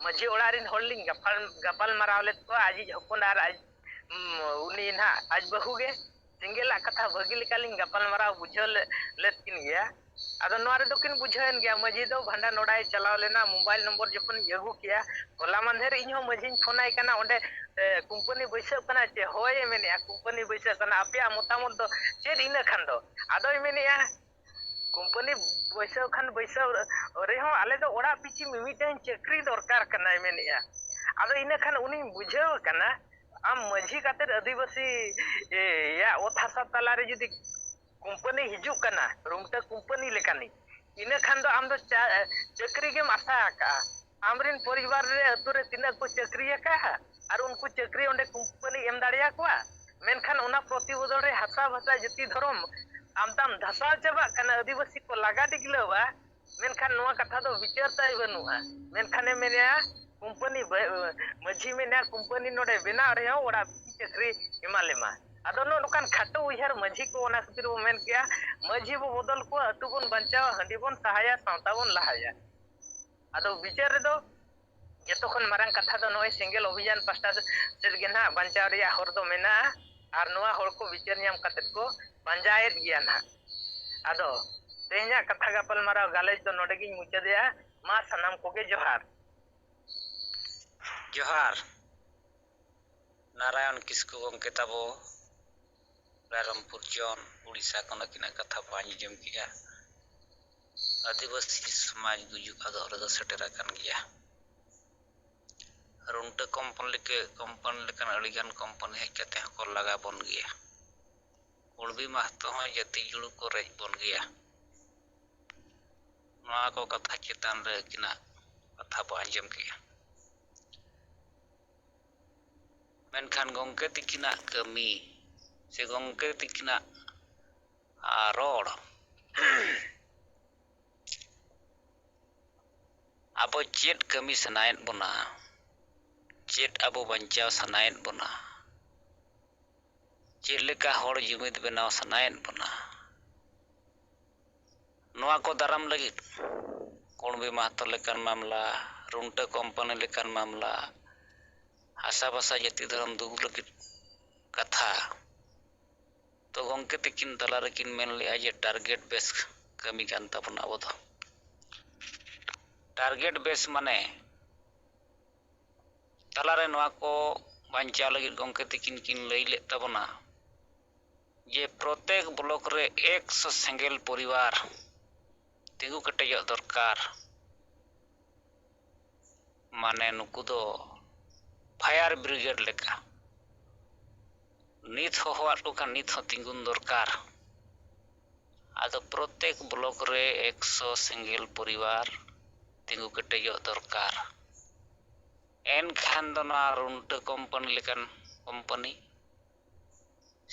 ᱢᱟᱹᱡᱷᱤ ᱚᱲᱟᱜ ᱨᱤᱱ ᱦᱚᱲ ᱞᱤᱧ ᱜᱟᱯᱟᱞ, ᱜᱟᱯᱟᱞ ᱢᱟᱨᱟᱣ ᱞᱮᱫ ᱠᱚᱣᱟ, ᱟᱡᱤᱡ ᱦᱚᱯᱚᱱ ᱟᱨ ᱟᱡ, ᱩᱢ, ᱩᱱᱤ ᱱᱟᱦᱟᱜ ᱟᱡ ᱵᱟᱹᱦᱩ ᱜᱮ᱾ ᱥᱮᱸᱜᱮᱞᱟᱜ ᱠᱟᱛᱷᱟ ᱵᱷᱟᱹᱜᱤ ᱞᱮᱠᱟ ᱞᱤᱧ ᱜᱟᱯᱟᱞ ᱢᱟᱨᱟᱣ ᱵᱩᱡᱷᱟᱹᱣ ᱞᱮ-, ᱞᱮᱫ ᱠᱤᱱ ᱜᱮᱭᱟ᱾ ᱟᱫᱚ ᱱᱚᱣᱟ ᱨᱮᱫᱚ ᱠᱤᱱ ᱵᱩᱡᱷᱟᱹᱣᱮᱱ ᱜᱮᱭᱟ, ᱢᱟᱹᱡᱷᱤ ᱫᱚ ᱵᱷᱟᱸᱰᱟᱱ ᱚᱲᱟᱜ ᱮ ᱪᱟᱞᱟᱣ ᱞᱮᱱᱟ, ᱢᱳᱵᱟᱭᱤᱞ ᱱᱚᱢᱵᱚᱨ ᱡᱚᱠᱷᱚᱱᱤᱧ ᱟᱹᱜᱩ ᱠᱮᱜᱼᱟ, ᱦᱚᱞᱟ ᱢᱟᱫᱷᱮᱨ ᱤᱧ ᱦᱚᱸ ᱢᱟᱹᱡᱷᱤᱧ ᱯᱷᱳᱱ ᱟᱭ ᱠᱟᱱᱟ, ᱚᱸᱰᱮ, ᱮ, ᱠᱳᱢᱯᱟᱱᱤ ᱵᱟᱹᱭᱥᱟᱹᱜ ᱠᱟᱱᱟ ᱪᱮ? ᱦᱳᱭ ᱮ ᱢᱮᱱᱮᱜᱼᱟ, ᱠᱳᱢᱯᱟᱱᱤ ᱵᱟᱹᱭᱥᱟᱹᱜ ᱠᱟᱱᱟ, ᱟᱯᱮᱭᱟᱜ ᱢᱚᱛᱟᱢᱚᱛ ᱫᱚ ᱪᱮᱫ ᱤᱱᱟᱹ ᱠᱷᱟᱱ ᱫᱚ? ᱟᱫᱚᱭ ᱢᱮᱱᱮᱜᱼᱟ, ᱠᱳᱢᱯᱟᱱᱤ ᱵᱟᱹᱭᱥᱟᱹᱣ ᱠᱷᱟᱱ ᱵᱟᱹᱭᱥᱟᱹᱣ ᱨᱮᱦᱚᱸ ᱟᱞᱮ ᱫᱚ ᱚᱲᱟᱜ ᱯᱤᱪᱷᱤ ᱢᱤᱢᱤᱫᱴᱟᱝ ᱪᱟᱹᱠᱨᱤ ᱫᱚᱨᱠᱟᱨ ᱠᱟᱱᱟᱭ ᱢᱮᱱᱮᱜᱼᱟ᱾ ᱟᱫᱚ ᱤᱱᱟᱹ ᱠᱷᱟᱱ ᱩᱱᱤᱧ ᱵᱩᱡᱷᱟᱹᱣ ᱠᱟᱱᱟ, ᱟᱢ ᱢᱟᱹᱡᱷᱤ ᱠᱟᱛᱮᱫ ᱟᱹᱫᱤᱵᱟᱹᱥᱤ, ᱮ, ᱭᱟᱜ ᱚᱛ ᱦᱟᱥᱟ ᱛᱟᱞᱟᱨᱮ ᱡᱩᱫᱤ ᱠᱳᱢᱯᱟᱱᱤ ᱦᱤᱡᱩᱜ ᱠᱟᱱᱟ, ᱨᱩᱢᱴᱟᱹ ᱠᱳᱢᱯᱟᱱᱤ ᱞᱮᱠᱟᱱᱤᱡ, ᱤᱱᱟᱹ ᱠᱷᱟᱱ ᱫᱚ ᱟᱢ ᱫᱚ ᱪᱟ-, ᱪᱟᱹᱠᱨᱤ ᱜᱮᱢ ᱟᱥᱟ ᱟᱠᱟᱜᱼᱟ᱾ ᱟᱢᱨᱮᱱ ᱯᱚᱨᱤᱵᱟᱨ ᱨᱮ ᱟᱹᱛᱩ ᱨᱮ ᱛᱤᱱᱟᱹᱜ ᱠᱚ ᱪᱟᱹᱠᱨᱤ ᱟᱠᱟᱜᱼᱟ ᱟᱨ ᱩᱱᱠᱩ ᱪᱟᱹᱠᱨᱤ ᱚᱸᱰᱮ ᱠᱳᱢᱯᱟᱱᱤ ᱮᱢ ᱫᱟᱲᱮᱭᱟᱠᱚᱣᱟ? ᱢᱮᱱᱠᱷᱟᱱ ᱚᱱᱟ ᱯᱨᱚᱛᱤ ᱵᱚᱫᱚᱞ ᱨᱮ ᱦᱟᱥᱟ ᱵᱷᱟᱥᱟ ᱡᱟᱹᱛᱤ ᱫᱷᱚᱨᱚᱢ ᱟᱢ ᱛᱟᱢ ᱫᱷᱟᱥᱟᱣ ᱪᱟᱵᱟᱜ ᱠᱟᱱᱟ, ᱟᱹᱫᱤᱵᱟᱹᱥᱤ ᱠᱚ ᱞᱟᱜᱟ ᱰᱤᱜᱞᱟᱹᱣᱟ᱾ ᱢᱮᱱᱠᱷᱟᱱ ᱱᱚᱣᱟ ᱠᱟᱛᱷᱟ ᱫᱚ ᱵᱤᱪᱟᱹᱨ ᱛᱟᱭ ᱵᱟᱹᱱᱩᱜᱼᱟ᱾ ᱢᱮᱱᱠᱷᱟᱱᱮ ᱢᱮᱱᱮᱜᱼᱟ, ᱠᱳᱢᱯᱟᱱᱤ ᱵᱟ-, ᱢᱟᱹᱡᱷᱤ ᱢᱮᱱᱮᱜᱼᱟ, ᱠᱳᱢᱯᱟᱱᱤ ᱱᱚᱰᱮ ᱵᱮᱱᱟᱣ ᱨᱮᱦᱚᱸ ᱚᱲᱟᱜ ᱪᱟᱹᱠᱨᱤ ᱮᱢᱟ ᱞᱮᱢᱟ᱾ ᱟᱫᱚ ᱱᱚᱜᱼᱚ ᱱᱚᱝᱠᱟᱱ ᱠᱷᱟᱴᱚ ᱩᱭᱦᱟᱹᱨ ᱢᱟᱹᱡᱷᱤ ᱠᱚ, ᱚᱱᱟ ᱠᱷᱟᱹᱛᱤᱨ ᱵᱚ ᱢᱮᱱ ᱠᱮᱜᱼᱟ, ᱢᱟᱹᱡᱷᱤ ᱵᱚ ᱵᱚᱫᱚᱞ ᱠᱚᱣᱟ, ᱟᱹᱛᱩ ᱵᱚᱱ ᱵᱟᱧᱪᱟᱣᱟ, ᱦᱟᱺᱰᱤ ᱵᱚᱱ ᱥᱟᱦᱟᱭᱟ, ᱥᱟᱶᱛᱟ ᱵᱚᱱ ᱞᱟᱦᱟᱭᱟ᱾ ᱟᱫᱚ ᱵᱤᱪᱟᱹᱨ ᱨᱮᱫᱚ ᱡᱚᱛᱚ ᱠᱷᱚᱱ ᱢᱟᱨᱟᱝ ᱠᱟᱛᱷᱟ ᱫᱚ ᱱᱚᱜᱼᱚᱭ ᱥᱮᱸᱜᱮᱞ ᱚᱵᱷᱤᱡᱟᱱ ᱯᱟᱥᱴᱟ ᱥᱮᱫ ᱜᱮ ᱱᱟᱦᱟᱜ ᱵᱟᱧᱪᱟᱣ ᱨᱮᱭᱟᱜ ᱦᱚᱨ ᱫᱚ ᱢᱮᱱᱟᱜᱼᱟ᱾ ᱟᱨ ᱱᱚᱣᱟ ᱦᱚᱲ ᱠᱚ ᱵᱤᱪᱟᱹᱨ ᱧᱟᱢ ᱠᱟᱛᱮᱫ ᱠᱚ ᱯᱟᱸᱡᱟᱭᱮᱫ ᱜᱮᱭᱟ ᱱᱟᱦᱟᱜ᱾ ᱟᱫᱚ ᱛᱮᱦᱮᱧᱟᱜ ᱠᱟᱛᱷᱟ ᱜᱟᱯᱟᱞᱢᱟᱨᱟᱣ ᱜᱟᱞᱚᱪ ᱫᱚ ᱱᱚᱰᱮ ᱜᱤᱧ ᱢᱩᱪᱟᱹᱫᱮᱜᱼᱟ᱾ ᱢᱟ ᱥᱟᱱᱟᱢ ᱠᱚᱜᱮ ᱡᱚᱦᱟᱨ᱾ ᱡᱚᱦᱟᱨ᱾ ᱱᱟᱨᱟᱭᱚᱱ ᱠᱤᱥᱠᱩ ᱜᱚᱢᱠᱮ ᱛᱟᱵᱚ, ᱨᱟᱭᱨᱚᱝᱯᱩᱨ ᱡᱚᱱ, ᱩᱲᱤᱥᱥᱟ ᱠᱷᱚᱱ ᱟᱹᱠᱤᱱᱟᱜ ᱠᱟᱛᱷᱟ ᱵᱚ ᱟᱸᱡᱚᱢ ᱠᱮᱜᱼᱟ᱾ ᱟᱹᱫᱤᱵᱟᱹᱥᱤ ᱥᱚᱢᱟᱡᱽ ᱜᱩᱡᱩᱜ ᱟᱫᱚᱜ ᱨᱮᱫᱚ ᱥᱮᱴᱮᱨ ᱟᱠᱟᱱ ᱜᱮᱭᱟ᱾ ᱨᱩᱱᱴᱟᱹ ᱠᱳᱢᱯᱟᱱᱤ ᱞᱮᱠᱟ, ᱠᱳᱢᱯᱟᱱᱤ ᱞᱮᱠᱟᱱ ᱟᱹᱰᱤᱜᱟᱱ ᱠᱳᱢᱯᱟᱱᱤ ᱦᱮᱡ ᱠᱟᱛᱮ ᱦᱚᱸᱠᱚ ᱞᱟᱜᱟ ᱵᱚᱱ ᱜᱮᱭᱟ᱾ ᱠᱩᱬᱵᱤ ᱢᱟᱦᱛᱚ ᱦᱚᱸ ᱡᱟᱹᱛᱤ ᱡᱩᱲᱩ ᱠᱚ ᱨᱮᱡ ᱵᱚᱱ ᱜᱮᱭᱟ᱾ ᱱᱚᱣᱟ ᱠᱚ ᱠᱟᱛᱷᱟ ᱪᱮᱛᱟᱱ ᱨᱮ ᱟᱹᱠᱤᱱᱟᱜ ᱠᱟᱛᱷᱟ ᱵᱚ ᱟᱸᱡᱚᱢ ᱠᱮᱜᱼᱟ᱾ ᱢᱮᱱᱠᱷᱟᱱ ᱜᱚᱢᱠᱮ ᱛᱤᱠᱤᱱᱟᱜ ᱠᱟᱹᱢᱤ ᱥᱮ ᱜᱚᱢᱠᱮ ᱛᱤᱠᱤᱱᱟᱜ, ᱟᱨ, ᱨᱚᱲ ᱟᱵᱚ ᱪᱮᱫ ᱠᱟᱹᱢᱤ ᱥᱟᱱᱟᱭᱮᱫ ᱵᱚᱱᱟ, ᱪᱮᱫ ᱟᱵᱚ ᱵᱟᱧᱪᱟᱣ ᱥᱟᱱᱟᱭᱮᱫ ᱵᱚᱱᱟ, ᱪᱮᱫ ᱞᱮᱠᱟ ᱦᱚᱲ ᱡᱩᱢᱤᱫ ᱵᱮᱱᱟᱣ ᱥᱟᱱᱟᱭᱮᱫ ᱵᱚᱱᱟ, ᱱᱚᱣᱟ ᱠᱚ ᱫᱟᱨᱟᱢ ᱞᱟᱹᱜᱤᱫ ᱠᱩᱬᱵᱤ ᱢᱟᱦᱛᱚ ᱞᱮᱠᱟᱱ ᱢᱟᱢᱞᱟ, ᱨᱩᱱᱴᱟᱹ ᱠᱳᱢᱯᱟᱱᱤ ᱞᱮᱠᱟᱱ ᱢᱟᱢᱞᱟ, ᱦᱟᱥᱟ ᱵᱷᱟᱥᱟ ᱡᱟᱹᱛᱤ ᱫᱷᱚᱨᱚᱢ ᱫᱩᱜ ᱞᱟᱹᱜᱤᱫ ᱠᱟᱛᱷᱟ, ᱛᱚ ᱜᱚᱢᱠᱮ ᱛᱤᱠᱤᱱ ᱛᱟᱞᱟ ᱨᱮᱠᱤᱱ ᱢᱮᱱ ᱞᱮᱜᱼᱟ ᱡᱮ target base ᱠᱟᱹᱢᱤ ᱠᱟᱱ ᱛᱟᱵᱚᱱᱟ ᱟᱵᱚ ᱫᱚ᱾ Target base ᱢᱟᱱᱮ ᱛᱟᱞᱟᱨᱮ ᱱᱚᱣᱟ ᱠᱚ ᱵᱟᱧᱪᱟᱣ ᱞᱟᱹᱜᱤᱫ ᱜᱚᱢᱠᱮ ᱛᱤᱠᱤᱱ ᱠᱤᱱ ᱞᱟᱹᱭ ᱞᱮᱫ ᱛᱟᱵᱚᱱᱟ ᱡᱮ ᱯᱨᱚᱛᱮᱠ ᱵᱞᱚᱠ ᱨᱮ ᱮᱠᱥᱚ ᱥᱮᱸᱜᱮᱞ ᱯᱚᱨᱤᱵᱟᱨ ᱛᱤᱸᱜᱩ ᱠᱮᱴᱮᱡᱚᱜ ᱫᱚᱨᱠᱟᱨ᱾ ᱢᱟᱱᱮ ᱱᱩᱠᱩ ᱫᱚ fire brigade ᱞᱮᱠᱟ, ᱱᱤᱛ ᱦᱚᱦᱚᱣᱟᱫ ᱠᱚ ᱠᱷᱟᱱ ᱱᱤᱛ ᱦᱚᱸ ᱛᱤᱸᱜᱩᱱ ᱫᱚᱨᱠᱟᱨ᱾ ᱟᱫᱚ ᱯᱨᱚᱛᱮᱠ ᱵᱞᱚᱠ ᱨᱮ ᱮᱠᱥᱚ ᱥᱮᱸᱜᱮᱞ ᱯᱚᱨᱤᱵᱟᱨ ᱛᱤᱸᱜᱩ ᱠᱮᱴᱮᱡᱚᱜ ᱫᱚᱨᱠᱟᱨ᱾ ᱮᱱᱠᱷᱟᱱ ᱫᱚ ᱱᱚᱣᱟ ᱨᱩᱱᱴᱟᱹ ᱠᱳᱢᱯᱟᱱᱤ ᱞᱮᱠᱟᱱ ᱠᱳᱢᱯᱟᱱᱤ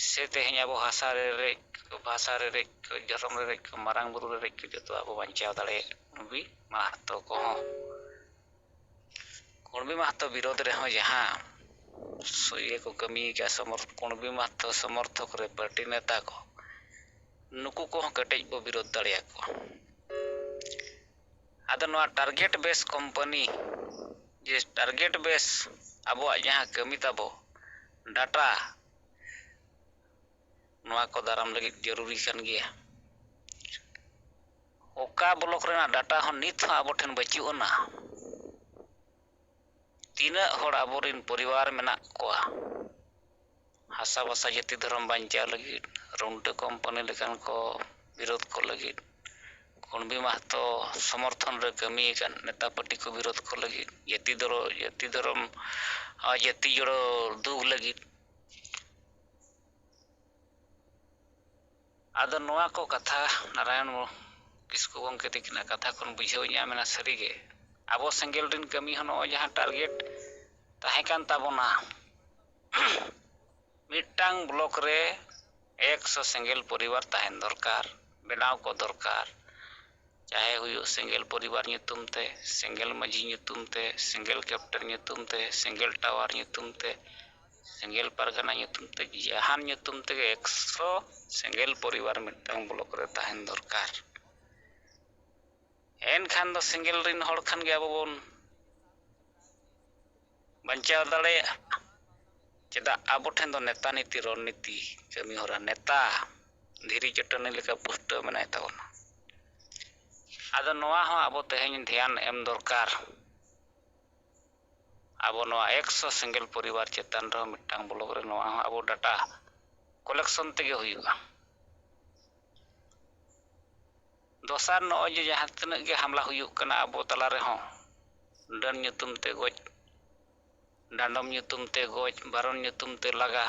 ᱥᱮ ᱛᱮᱦᱮᱧ ᱟᱵᱚ ᱦᱟᱥᱟ ᱨᱮ ᱨᱮᱡ, ᱵᱷᱟᱥᱟ ᱨᱮ ᱨᱮᱡ ᱠᱚ, ᱫᱷᱚᱨᱚᱢ ᱨᱮ ᱨᱮᱡ ᱠᱚ, ᱢᱟᱨᱟᱝ ᱵᱩᱨᱩ ᱨᱮ ᱨᱮᱡ ᱠᱚ, ᱡᱚᱛᱚ ᱟᱵᱚ ᱵᱟᱧᱪᱟᱣ ᱫᱟᱲᱮᱭᱟᱜ ᱠᱩᱬᱵᱤ ᱢᱟᱦᱛᱚ ᱠᱚᱦᱚᱸ᱾ ᱠᱩᱬᱵᱤ ᱢᱟᱦᱛᱚ ᱵᱤᱨᱳᱫᱷ ᱨᱮᱦᱚᱸ ᱡᱟᱦᱟᱸ ᱥᱩ-, ᱤᱭᱟᱹ ᱠᱚ ᱠᱟᱹᱢᱤ ᱠᱟᱜᱼᱟ, ᱥᱚᱢᱚᱨ-, ᱠᱩᱬᱵᱤ ᱢᱟᱦᱛᱚ ᱥᱚᱢᱚᱨᱛᱷᱚᱠ ᱨᱮ ᱯᱟᱨᱴᱤ ᱱᱮᱛᱟ ᱠᱚ, ᱱᱩᱠᱩ ᱠᱚᱦᱚᱸ ᱠᱮᱴᱮᱡ ᱵᱚ ᱵᱤᱨᱳᱫᱷ ᱫᱟᱲᱮᱭᱟᱠᱚᱣᱟ᱾ ᱟᱫᱚ ᱱᱚᱣᱟ target base ᱠᱳᱢᱯᱟᱱᱤ, ᱡᱮ target base ᱟᱵᱚᱣᱟᱜ ᱡᱟᱦᱟᱸ ᱠᱟᱹᱢᱤ ᱛᱟᱵᱚ, ᱰᱟᱴᱟ, ᱱᱚᱣᱟ ᱠᱚ ᱫᱟᱨᱟᱢ ᱞᱟᱹᱜᱤᱫ ᱡᱚᱨᱩᱨᱤ ᱠᱟᱱ ᱜᱮᱭᱟ᱾ ᱚᱠᱟ ᱵᱞᱚᱠ ᱨᱮᱱᱟᱜ ᱰᱟᱴᱟ ᱦᱚᱸ ᱱᱤᱛ ᱦᱚᱸ ᱟᱵᱚ ᱴᱷᱮᱱ ᱵᱟᱹᱪᱩᱜ ᱟᱱᱟ᱾ ᱛᱤᱱᱟᱹᱜ ᱦᱚᱲ ᱟᱵᱚᱨᱮᱱ ᱯᱚᱨᱤᱵᱟᱨ ᱢᱮᱱᱟᱜ ᱠᱚᱣᱟ ᱦᱟᱥᱟ ᱵᱷᱟᱥᱟ ᱡᱟᱹᱛᱤ ᱫᱷᱚᱨᱚᱢ ᱵᱟᱧᱪᱟᱣ ᱞᱟᱹᱜᱤᱫ, ᱨᱩᱱᱴᱟᱹ ᱠᱳᱢᱯᱟᱱᱤ ᱞᱮᱠᱟᱱ ᱠᱚ ᱵᱤᱨᱳᱫᱷ ᱠᱚ ᱞᱟᱹᱜᱤᱫ, ᱠᱩᱬᱵᱤ ᱢᱟᱦᱛᱚ ᱥᱚᱢᱚᱨᱛᱷᱚᱱ ᱨᱮ ᱠᱟᱹᱢᱤ ᱟᱠᱟᱱ ᱱᱮᱛᱟ ᱯᱟᱹᱴᱤ ᱠᱚ ᱵᱤᱨᱳᱫᱷ ᱠᱚ ᱞᱟᱹᱜᱤᱫ, ᱡᱟᱹᱛᱤ ᱫᱚᱨᱚ-, ᱡᱟᱹᱛᱤ ᱫᱷᱚᱨᱚᱢ, ᱟᱨ ᱡᱟᱹᱛᱤ ᱡᱚᱲᱚ ᱫᱩᱜ ᱞᱟᱹᱜᱤᱫ᱾ ᱟᱫᱚ ᱱᱚᱣᱟ ᱠᱚ ᱠᱟᱛᱷᱟ ᱱᱟᱨᱟᱭᱚᱱ ᱠᱤᱥᱠᱩ ᱜᱚᱢᱠᱮ ᱛᱟᱹᱠᱤᱱᱟᱜ ᱠᱟᱛᱷᱟ ᱠᱷᱚᱱ ᱵᱩᱡᱷᱟᱹᱣ ᱧᱟᱢ ᱮᱱᱟ, ᱥᱟᱹᱨᱤᱜᱮ ᱟᱵᱚ ᱥᱮᱸᱜᱮᱞ ᱨᱮᱱ ᱠᱟᱹᱢᱤ ᱦᱚᱸ ᱱᱚᱜᱼᱚᱭ ᱡᱟᱦᱟᱸ target ᱛᱟᱦᱮᱸ ᱠᱟᱱ ᱛᱟᱵᱚᱱᱟ, ᱢᱤᱫᱴᱟᱝ ᱵᱞᱚᱠ ᱨᱮ ᱮᱠᱥᱚ ᱥᱮᱸᱜᱮᱞ ᱯᱚᱨᱤᱵᱟᱨ ᱛᱟᱦᱮᱱ ᱫᱚᱨᱠᱟᱨ, ᱵᱮᱱᱟᱣ ᱠᱚ ᱫᱚᱨᱠᱟᱨ᱾ ᱪᱟᱦᱮ ᱦᱩᱭᱩᱜ ᱥᱮᱸᱜᱮᱞ ᱯᱚᱨᱤᱵᱟᱨ ᱧᱩᱛᱩᱢ ᱛᱮ, ᱥᱮᱸᱜᱮᱞ ᱢᱟᱹᱡᱷᱤ ᱧᱩᱛᱩᱢ ᱛᱮ, ᱥᱮᱸᱜᱮᱞ ᱠᱮᱯᱴᱮᱱ ᱧᱩᱛᱩᱢ ᱛᱮ, ᱥᱮᱸᱜᱮᱞ ᱴᱟᱣᱟᱨ ᱧᱩᱛᱩᱢ ᱛᱮ, ᱥᱮᱸᱜᱮᱞ ᱯᱟᱨᱜᱟᱱᱟ ᱧᱩᱛᱩᱢ ᱛᱮ, ᱡᱟᱦᱟᱱ ᱧᱩᱛᱩᱢ ᱛᱮᱜᱮ ᱮᱠᱥᱚ ᱥᱮᱸᱜᱮᱞ ᱯᱚᱨᱤᱵᱟᱨ ᱢᱤᱫᱴᱟᱝ ᱵᱞᱚᱠ ᱨᱮ ᱛᱟᱦᱮᱱ ᱫᱚᱨᱠᱟᱨ᱾ ᱮᱱᱠᱷᱟᱱ ᱫᱚ ᱥᱮᱸᱜᱮᱞ ᱨᱤᱱ ᱦᱚᱲ ᱠᱷᱟᱱ ᱜᱮ ᱟᱵᱚ ᱵᱚᱱ ᱵᱟᱧᱪᱟᱣ ᱫᱟᱲᱮᱭᱟᱜᱼᱟ᱾ ᱪᱮᱫᱟᱜ ᱟᱵᱚ ᱴᱷᱮᱱ ᱫᱚ ᱱᱮᱛᱟ ᱱᱤᱛᱤ, ᱨᱚᱱᱱᱤᱛᱤ, ᱠᱟᱹᱢᱤ ᱦᱚᱨᱟ, ᱱᱮᱛᱟ ᱫᱷᱤᱨᱤ ᱪᱟᱹᱴᱟᱹᱱᱤ ᱞᱮᱠᱟ ᱯᱩᱥᱴᱟᱹᱣ ᱢᱮᱱᱟᱭ ᱛᱟᱵᱚᱱᱟ᱾ ᱟᱫᱚ ᱱᱚᱣᱟ ᱦᱚᱸ ᱟᱵᱚ ᱛᱮᱦᱮᱧ ᱫᱷᱮᱭᱟᱱ ᱮᱢ ᱫᱚᱨᱠᱟᱨ᱾ ᱟᱵᱚ ᱱᱚᱣᱟ ᱮᱠᱥᱚ ᱥᱮᱸᱜᱮᱞ ᱯᱚᱨᱤᱵᱟᱨ ᱪᱮᱛᱟᱱ ᱨᱮᱦᱚᱸ ᱢᱤᱫᱴᱟᱝ ᱵᱞᱚᱠ ᱨᱮ ᱱᱚᱣᱟ ᱦᱚᱸ ᱟᱵᱚ ᱰᱟᱴᱟ ᱠᱚᱞᱮᱠᱥᱚᱱ ᱛᱮᱜᱮ ᱦᱩᱭᱩᱜᱼᱟ᱾ ᱫᱚᱥᱟᱨ, ᱱᱚᱜᱼᱚᱭ ᱡᱮ ᱡᱟᱦᱟᱸ ᱛᱤᱱᱟᱹᱜ ᱜᱮ ᱦᱟᱢᱞᱟ ᱦᱩᱭᱩᱜ ᱠᱟᱱᱟ ᱟᱵᱚ ᱛᱟᱞᱟ ᱨᱮᱦᱚᱸ, ᱰᱟᱹᱱ ᱧᱩᱛᱩᱢ ᱛᱮ ᱜᱚᱡ, ᱰᱟᱸᱰᱚᱢ ᱧᱩᱛᱩᱢ ᱛᱮ ᱜᱚᱡ, ᱵᱟᱨᱚᱱ ᱧᱩᱛᱩᱢ ᱛᱮ ᱞᱟᱜᱟ,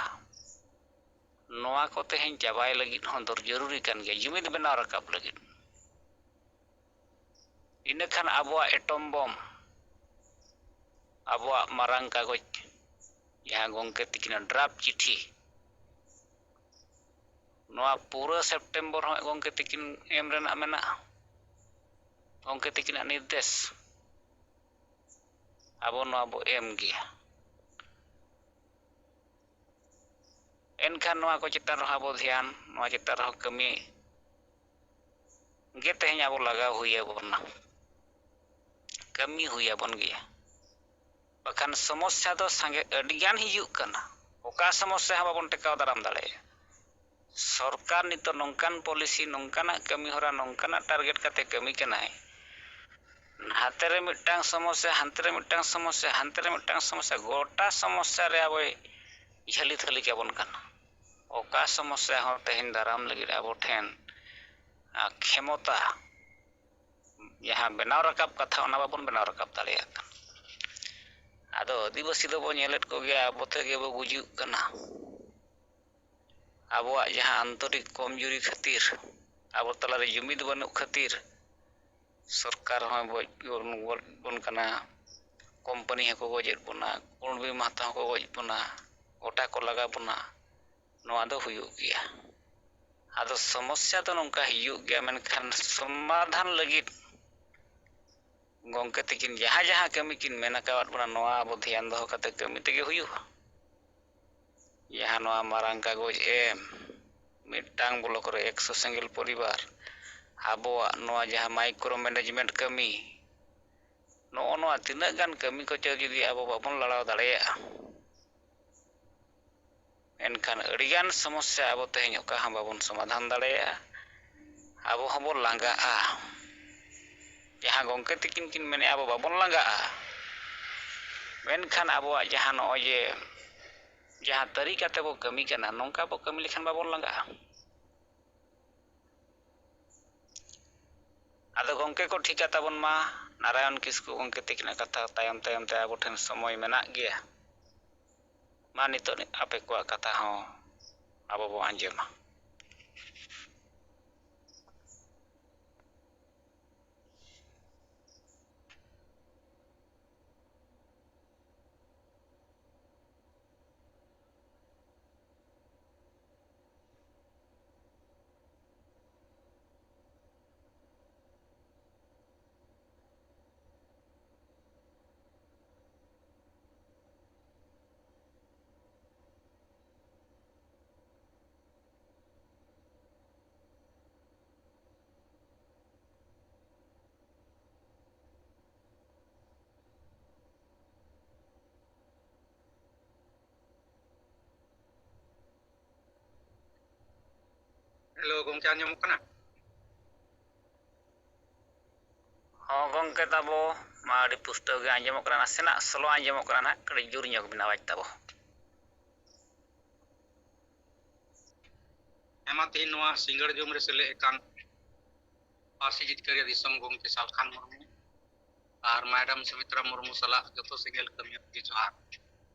ᱱᱚᱣᱟ ᱠᱚ ᱛᱮᱦᱮᱧ ᱪᱟᱵᱟᱭ ᱞᱟᱹᱜᱤᱫ ᱦᱚᱸ ᱫᱚᱨ ᱡᱚᱨᱩᱨᱤ ᱠᱟᱱ ᱜᱮᱭᱟ, ᱡᱩᱢᱤᱫ ᱵᱮᱱᱟᱣ ᱨᱟᱠᱟᱵ ᱞᱟᱹᱜᱤᱫ᱾ ᱤᱱᱟᱹᱠᱷᱟᱱ ᱟᱵᱚᱣᱟᱜ ᱮᱴᱚᱢ ᱵᱚᱢ, ᱟᱵᱚᱣᱟᱜ ᱢᱟᱨᱟᱝ ᱠᱟᱜᱚᱡᱽ, ᱡᱟᱦᱟᱸ ᱜᱚᱢᱠᱮ ᱛᱤᱠᱤᱱᱟᱜ ᱰᱨᱟᱯ ᱪᱤᱴᱷᱤ, ᱱᱚᱣᱟ ᱯᱩᱨᱟᱹ ᱥᱮᱯᱴᱮᱢᱵᱚᱨ ᱦᱚᱸ ᱜᱚᱢᱠᱮ ᱛᱤᱠᱤᱱ ᱮᱢ ᱨᱮᱱᱟᱜ ᱢᱮᱱᱟᱜᱼᱟ᱾ ᱜᱚᱢᱠᱮ ᱛᱤᱠᱤᱱᱟᱜ ᱱᱤᱨᱫᱮᱥ ᱟᱵᱚ ᱱᱚᱣᱟ ᱵᱚ ᱮᱢ ᱜᱮᱭᱟ᱾ ᱮᱱᱠᱷᱟᱱ ᱱᱚᱣᱟ ᱠᱚ ᱪᱮᱛᱟᱱ ᱨᱮᱦᱚᱸ ᱟᱵᱚ ᱫᱷᱮᱭᱟᱱ, ᱱᱚᱣᱟ ᱪᱮᱛᱟᱱ ᱨᱮᱦᱚᱸ ᱠᱟᱹᱢᱤ ᱜᱮ ᱛᱮᱦᱮᱧ ᱟᱵᱚ ᱞᱟᱜᱟᱣ ᱦᱩᱭ ᱟᱵᱚᱱᱟ, ᱠᱟᱹᱢᱤ ᱦᱩᱭ ᱟᱵᱚᱱ ᱜᱮᱭᱟ᱾ ᱵᱟᱠᱷᱟᱱ ᱥᱚᱢᱚᱥᱥᱟ ᱫᱚ ᱥᱟᱸᱜᱮ, ᱟᱹᱰᱤᱜᱟᱱ ᱦᱤᱡᱩᱜ ᱠᱟᱱᱟ, ᱚᱠᱟ ᱥᱚᱢᱚᱥᱥᱟ ᱦᱚᱸ ᱵᱟᱵᱚᱱ ᱴᱮᱠᱟᱣ ᱫᱟᱨᱟᱢ ᱫᱟᱲᱮᱭᱟᱜᱼᱟ᱾ ᱥᱚᱨᱠᱟᱨ ᱱᱤᱛᱚᱜ ᱱᱚᱝᱠᱟᱱ ᱯᱚᱞᱤᱥᱤ, ᱱᱚᱝᱠᱟᱱᱟᱜ ᱠᱟᱹᱢᱤ ᱦᱚᱨᱟ, ᱱᱚᱝᱠᱟᱱᱟᱜ ᱴᱟᱨᱜᱮᱴ ᱠᱟᱛᱮ ᱠᱟᱹᱢᱤ ᱠᱟᱱᱟᱭ, ᱦᱟᱱᱛᱮ ᱨᱮ ᱢᱤᱫᱴᱟᱝ ᱥᱚᱢᱚᱥᱥᱟ, ᱦᱟᱱᱛᱮ ᱨᱮ ᱢᱤᱫᱴᱟᱝ ᱥᱚᱢᱚᱥᱥᱟ, ᱦᱟᱱᱛᱮ ᱨᱮ ᱢᱤᱫᱴᱟᱝ ᱥᱚᱢᱚᱥᱥᱟ, ᱜᱚᱴᱟ ᱥᱚᱢᱚᱥᱥᱟ ᱨᱮ ᱟᱵᱚᱭ ᱡᱷᱟᱹᱞᱤ ᱛᱷᱟᱹᱞᱤ ᱠᱟᱵᱚᱱ ᱠᱟᱱᱟ᱾ ᱚᱠᱟ ᱥᱚᱢᱚᱥᱥᱟ ᱦᱚᱸ ᱛᱮᱦᱮᱧ ᱫᱟᱨᱟᱢ ᱞᱟᱹᱜᱤᱫ ᱟᱵᱚ ᱴᱷᱮᱱ, ᱟᱸ, ᱠᱷᱮᱢᱚᱛᱟ ᱡᱟᱦᱟᱸ ᱵᱮᱱᱟᱣ ᱨᱟᱠᱟᱵ ᱠᱟᱛᱷᱟ, ᱚᱱᱟ ᱵᱟᱵᱚᱱ ᱵᱮᱱᱟᱣ ᱨᱟᱠᱟᱵ ᱫᱟᱲᱮᱭᱟᱜ ᱠᱟᱱᱟ᱾ ᱟᱫᱚ ᱟᱹᱫᱤᱵᱟᱹᱥᱤ ᱫᱚᱵᱚ ᱧᱮᱞᱮᱫ ᱠᱚᱜᱮᱭᱟ, ᱟᱵᱚ ᱛᱮᱜᱮ ᱵᱚ ᱜᱩᱡᱩᱜ ᱠᱟᱱᱟ᱾ ᱟᱵᱚᱣᱟᱜ ᱡᱟᱦᱟᱸ ᱟᱱᱛᱚᱨᱤᱠ ᱠᱚᱢᱡᱩᱨᱤ ᱠᱷᱟᱹᱛᱤᱨ, ᱟᱵᱚ ᱛᱟᱞᱟᱨᱮ ᱡᱩᱢᱤᱫ ᱵᱟᱹᱱᱩᱜ ᱠᱷᱟᱹᱛᱤᱨ, ᱥᱚᱨᱠᱟᱨ ᱦᱚᱸ ᱜᱚᱡ ᱵᱚᱱ, ᱜᱚᱡ ᱵᱚᱱ ᱠᱟᱱᱟ, ᱠᱳᱢᱯᱟᱱᱤ ᱦᱚᱸᱠᱚ ᱜᱚᱡᱮᱫ ᱵᱚᱱᱟ, ᱠᱩᱬᱵᱤ ᱢᱟᱦᱟᱛᱟ ᱦᱚᱸᱠᱚ ᱜᱚᱡ ᱵᱚᱱᱟ, ᱜᱚᱴᱟ ᱠᱚ ᱞᱟᱜᱟ ᱵᱚᱱᱟ᱾ ᱱᱚᱣᱟ ᱫᱚ ᱦᱩᱭᱩᱜ ᱜᱮᱭᱟ᱾ ᱟᱫᱚ ᱥᱚᱢᱚᱥᱥᱟ ᱫᱚ ᱱᱚᱝᱠᱟ ᱦᱩᱭᱩᱜ ᱜᱮᱭᱟ, ᱢᱮᱱᱠᱷᱟᱱ ᱥᱚᱢᱟᱫᱷᱟᱱ ᱞᱟᱹᱜᱤᱫ ᱜᱚᱢᱠᱮ ᱛᱟᱹᱠᱤᱱ ᱡᱟᱦᱟᱸ ᱡᱟᱦᱟᱸ ᱠᱟᱹᱢᱤ ᱠᱤᱱ ᱢᱮᱱ ᱟᱠᱟᱣᱟᱫ ᱵᱚᱱᱟ, ᱱᱚᱣᱟ ᱟᱵᱚ ᱫᱷᱮᱭᱟᱱ ᱫᱚᱦᱚ ᱠᱟᱛᱮ ᱠᱟᱹᱢᱤ ᱛᱮᱜᱮ ᱦᱩᱭᱩᱜᱼᱟ᱾ ᱡᱟᱦᱟᱸ ᱱᱚᱣᱟ ᱢᱟᱨᱟᱝ ᱠᱟᱜᱚᱡᱽ ᱮᱢ, ᱢᱤᱫᱴᱟᱝ ᱵᱞᱚᱠ ᱨᱮ ᱮᱠᱥᱚ ᱥᱮᱸᱜᱮᱞ ᱯᱚᱨᱤᱵᱟᱨ, ᱟᱵᱚᱣᱟᱜ ᱱᱚᱣᱟ ᱡᱟᱦᱟᱸ ᱢᱟᱭᱠᱨᱳ ᱢᱮᱱᱮᱡᱽᱢᱮᱱᱴ ᱠᱟᱹᱢᱤ, ᱱᱚᱜᱼᱚ ᱱᱚᱣᱟ ᱛᱤᱱᱟᱹᱜ ᱜᱟᱱ ᱠᱟᱹᱢᱤ ᱠᱚ ᱪᱚ ᱡᱩᱫᱤ ᱟᱵᱚ ᱵᱟᱵᱚᱱ ᱞᱟᱲᱟᱣ ᱫᱟᱲᱮᱭᱟᱜᱼᱟ, ᱮᱱᱠᱷᱟᱱ ᱟᱹᱰᱤᱜᱟᱱ ᱥᱚᱢᱚᱥᱥᱟ ᱟᱵᱚ ᱛᱮᱦᱮᱧ ᱚᱠᱟ ᱦᱚᱸ ᱵᱟᱵᱚᱱ ᱥᱚᱢᱟᱫᱷᱟᱱ ᱫᱟᱲᱮᱭᱟᱜᱼᱟ᱾ ᱟᱵᱚ ᱦᱚᱸᱵᱚᱱ ᱞᱟᱸᱜᱟᱜᱼᱟ᱾ ᱡᱟᱦᱟᱸ ᱜᱚᱢᱠᱮ ᱛᱤᱠᱤᱱ ᱠᱤᱱ ᱢᱮᱱᱮᱫᱼᱟ, ᱟᱵᱚ ᱵᱟᱵᱚᱱ ᱞᱟᱸᱜᱟᱜᱼᱟ, ᱢᱮᱱᱠᱷᱟᱱ ᱟᱵᱚᱣᱟᱜ ᱡᱟᱦᱟᱸ ᱱᱚᱜᱼᱚᱭ ᱡᱮ ᱡᱟᱦᱟᱸ ᱛᱟᱹᱨᱤᱠᱟ ᱛᱮᱵᱚ ᱠᱟᱹᱢᱤ ᱠᱟᱱᱟ, ᱱᱚᱝᱠᱟ ᱵᱚ ᱠᱟᱹᱢᱤ ᱞᱮᱠᱷᱟᱱ ᱵᱟᱵᱚᱱ ᱞᱟᱸᱜᱟᱜᱼᱟ᱾ ᱟᱫᱚ ᱜᱚᱢᱠᱮ ᱠᱚ ᱴᱷᱤᱠᱟ ᱛᱟᱵᱚᱱ ᱢᱟ, ᱱᱟᱨᱟᱭᱚᱱ ᱠᱤᱥᱠᱩ ᱜᱚᱢᱠᱮ ᱛᱤᱠᱤᱱᱟᱜ ᱠᱟᱛᱷᱟ ᱛᱟᱭᱚᱢ ᱛᱟᱭᱚᱢ ᱛᱮ ᱟᱵᱚ ᱴᱷᱮᱱ ᱥᱚᱢᱚᱭ ᱢᱮᱱᱟᱜ ᱜᱮᱭᱟ᱾ ᱢᱟ ᱱᱤᱛᱚᱜ ᱟᱯᱮ ᱠᱚᱣᱟᱜ ᱠᱟᱛᱷᱟ ᱦᱚᱸ ᱟᱵᱚ ᱵᱚ ᱟᱸᱡᱚᱢᱟ᱾ ᱦᱮᱞᱳ, ᱜᱚᱢᱠᱮ ᱟᱸᱡᱚᱢᱚᱜ ᱠᱟᱱᱟ? ᱦᱚᱸ ᱜᱚᱢᱠᱮ ᱛᱟᱵᱚ, ᱢᱟ ᱟᱹᱰᱤ ᱯᱩᱥᱴᱟᱹᱣ ᱜᱮ ᱟᱸᱡᱚᱢᱚᱜ ᱠᱟᱱᱟ, ᱱᱟᱥᱮᱱᱟᱜ ᱥᱞᱳ ᱟᱸᱡᱚᱢᱚᱜ ᱠᱟᱱᱟ ᱱᱟᱦᱟᱜ, ᱠᱟᱹᱴᱤᱡ ᱡᱳᱨ ᱧᱚᱜ ᱵᱤᱱ ᱟᱣᱟᱡᱽ ᱛᱟᱵᱚ᱾ ᱦᱮᱸ ᱢᱟ, ᱛᱮᱦᱮᱧ ᱱᱚᱣᱟ ᱥᱤᱸᱜᱟᱹᱲ ᱡᱚᱢ ᱨᱮ ᱥᱮᱞᱮᱫ ᱟᱠᱟᱱ ᱯᱟᱹᱨᱥᱤ ᱡᱤᱛᱠᱟᱹᱨᱤᱭᱟᱹ ᱫᱤᱥᱚᱢ ᱜᱚᱢᱠᱮ ᱥᱟᱞᱠᱷᱟᱱ ᱢᱩᱨᱢᱩ ᱟᱨ ᱢᱮᱰᱟᱢ ᱥᱩᱢᱤᱛᱨᱟ ᱢᱩᱨᱢᱩ ᱥᱟᱞᱟᱜ ᱡᱚᱛᱚ ᱥᱮᱸᱜᱮᱞ ᱠᱟᱹᱢᱤᱭᱟᱹ ᱠᱚᱜᱮ ᱡᱚᱦᱟᱨ᱾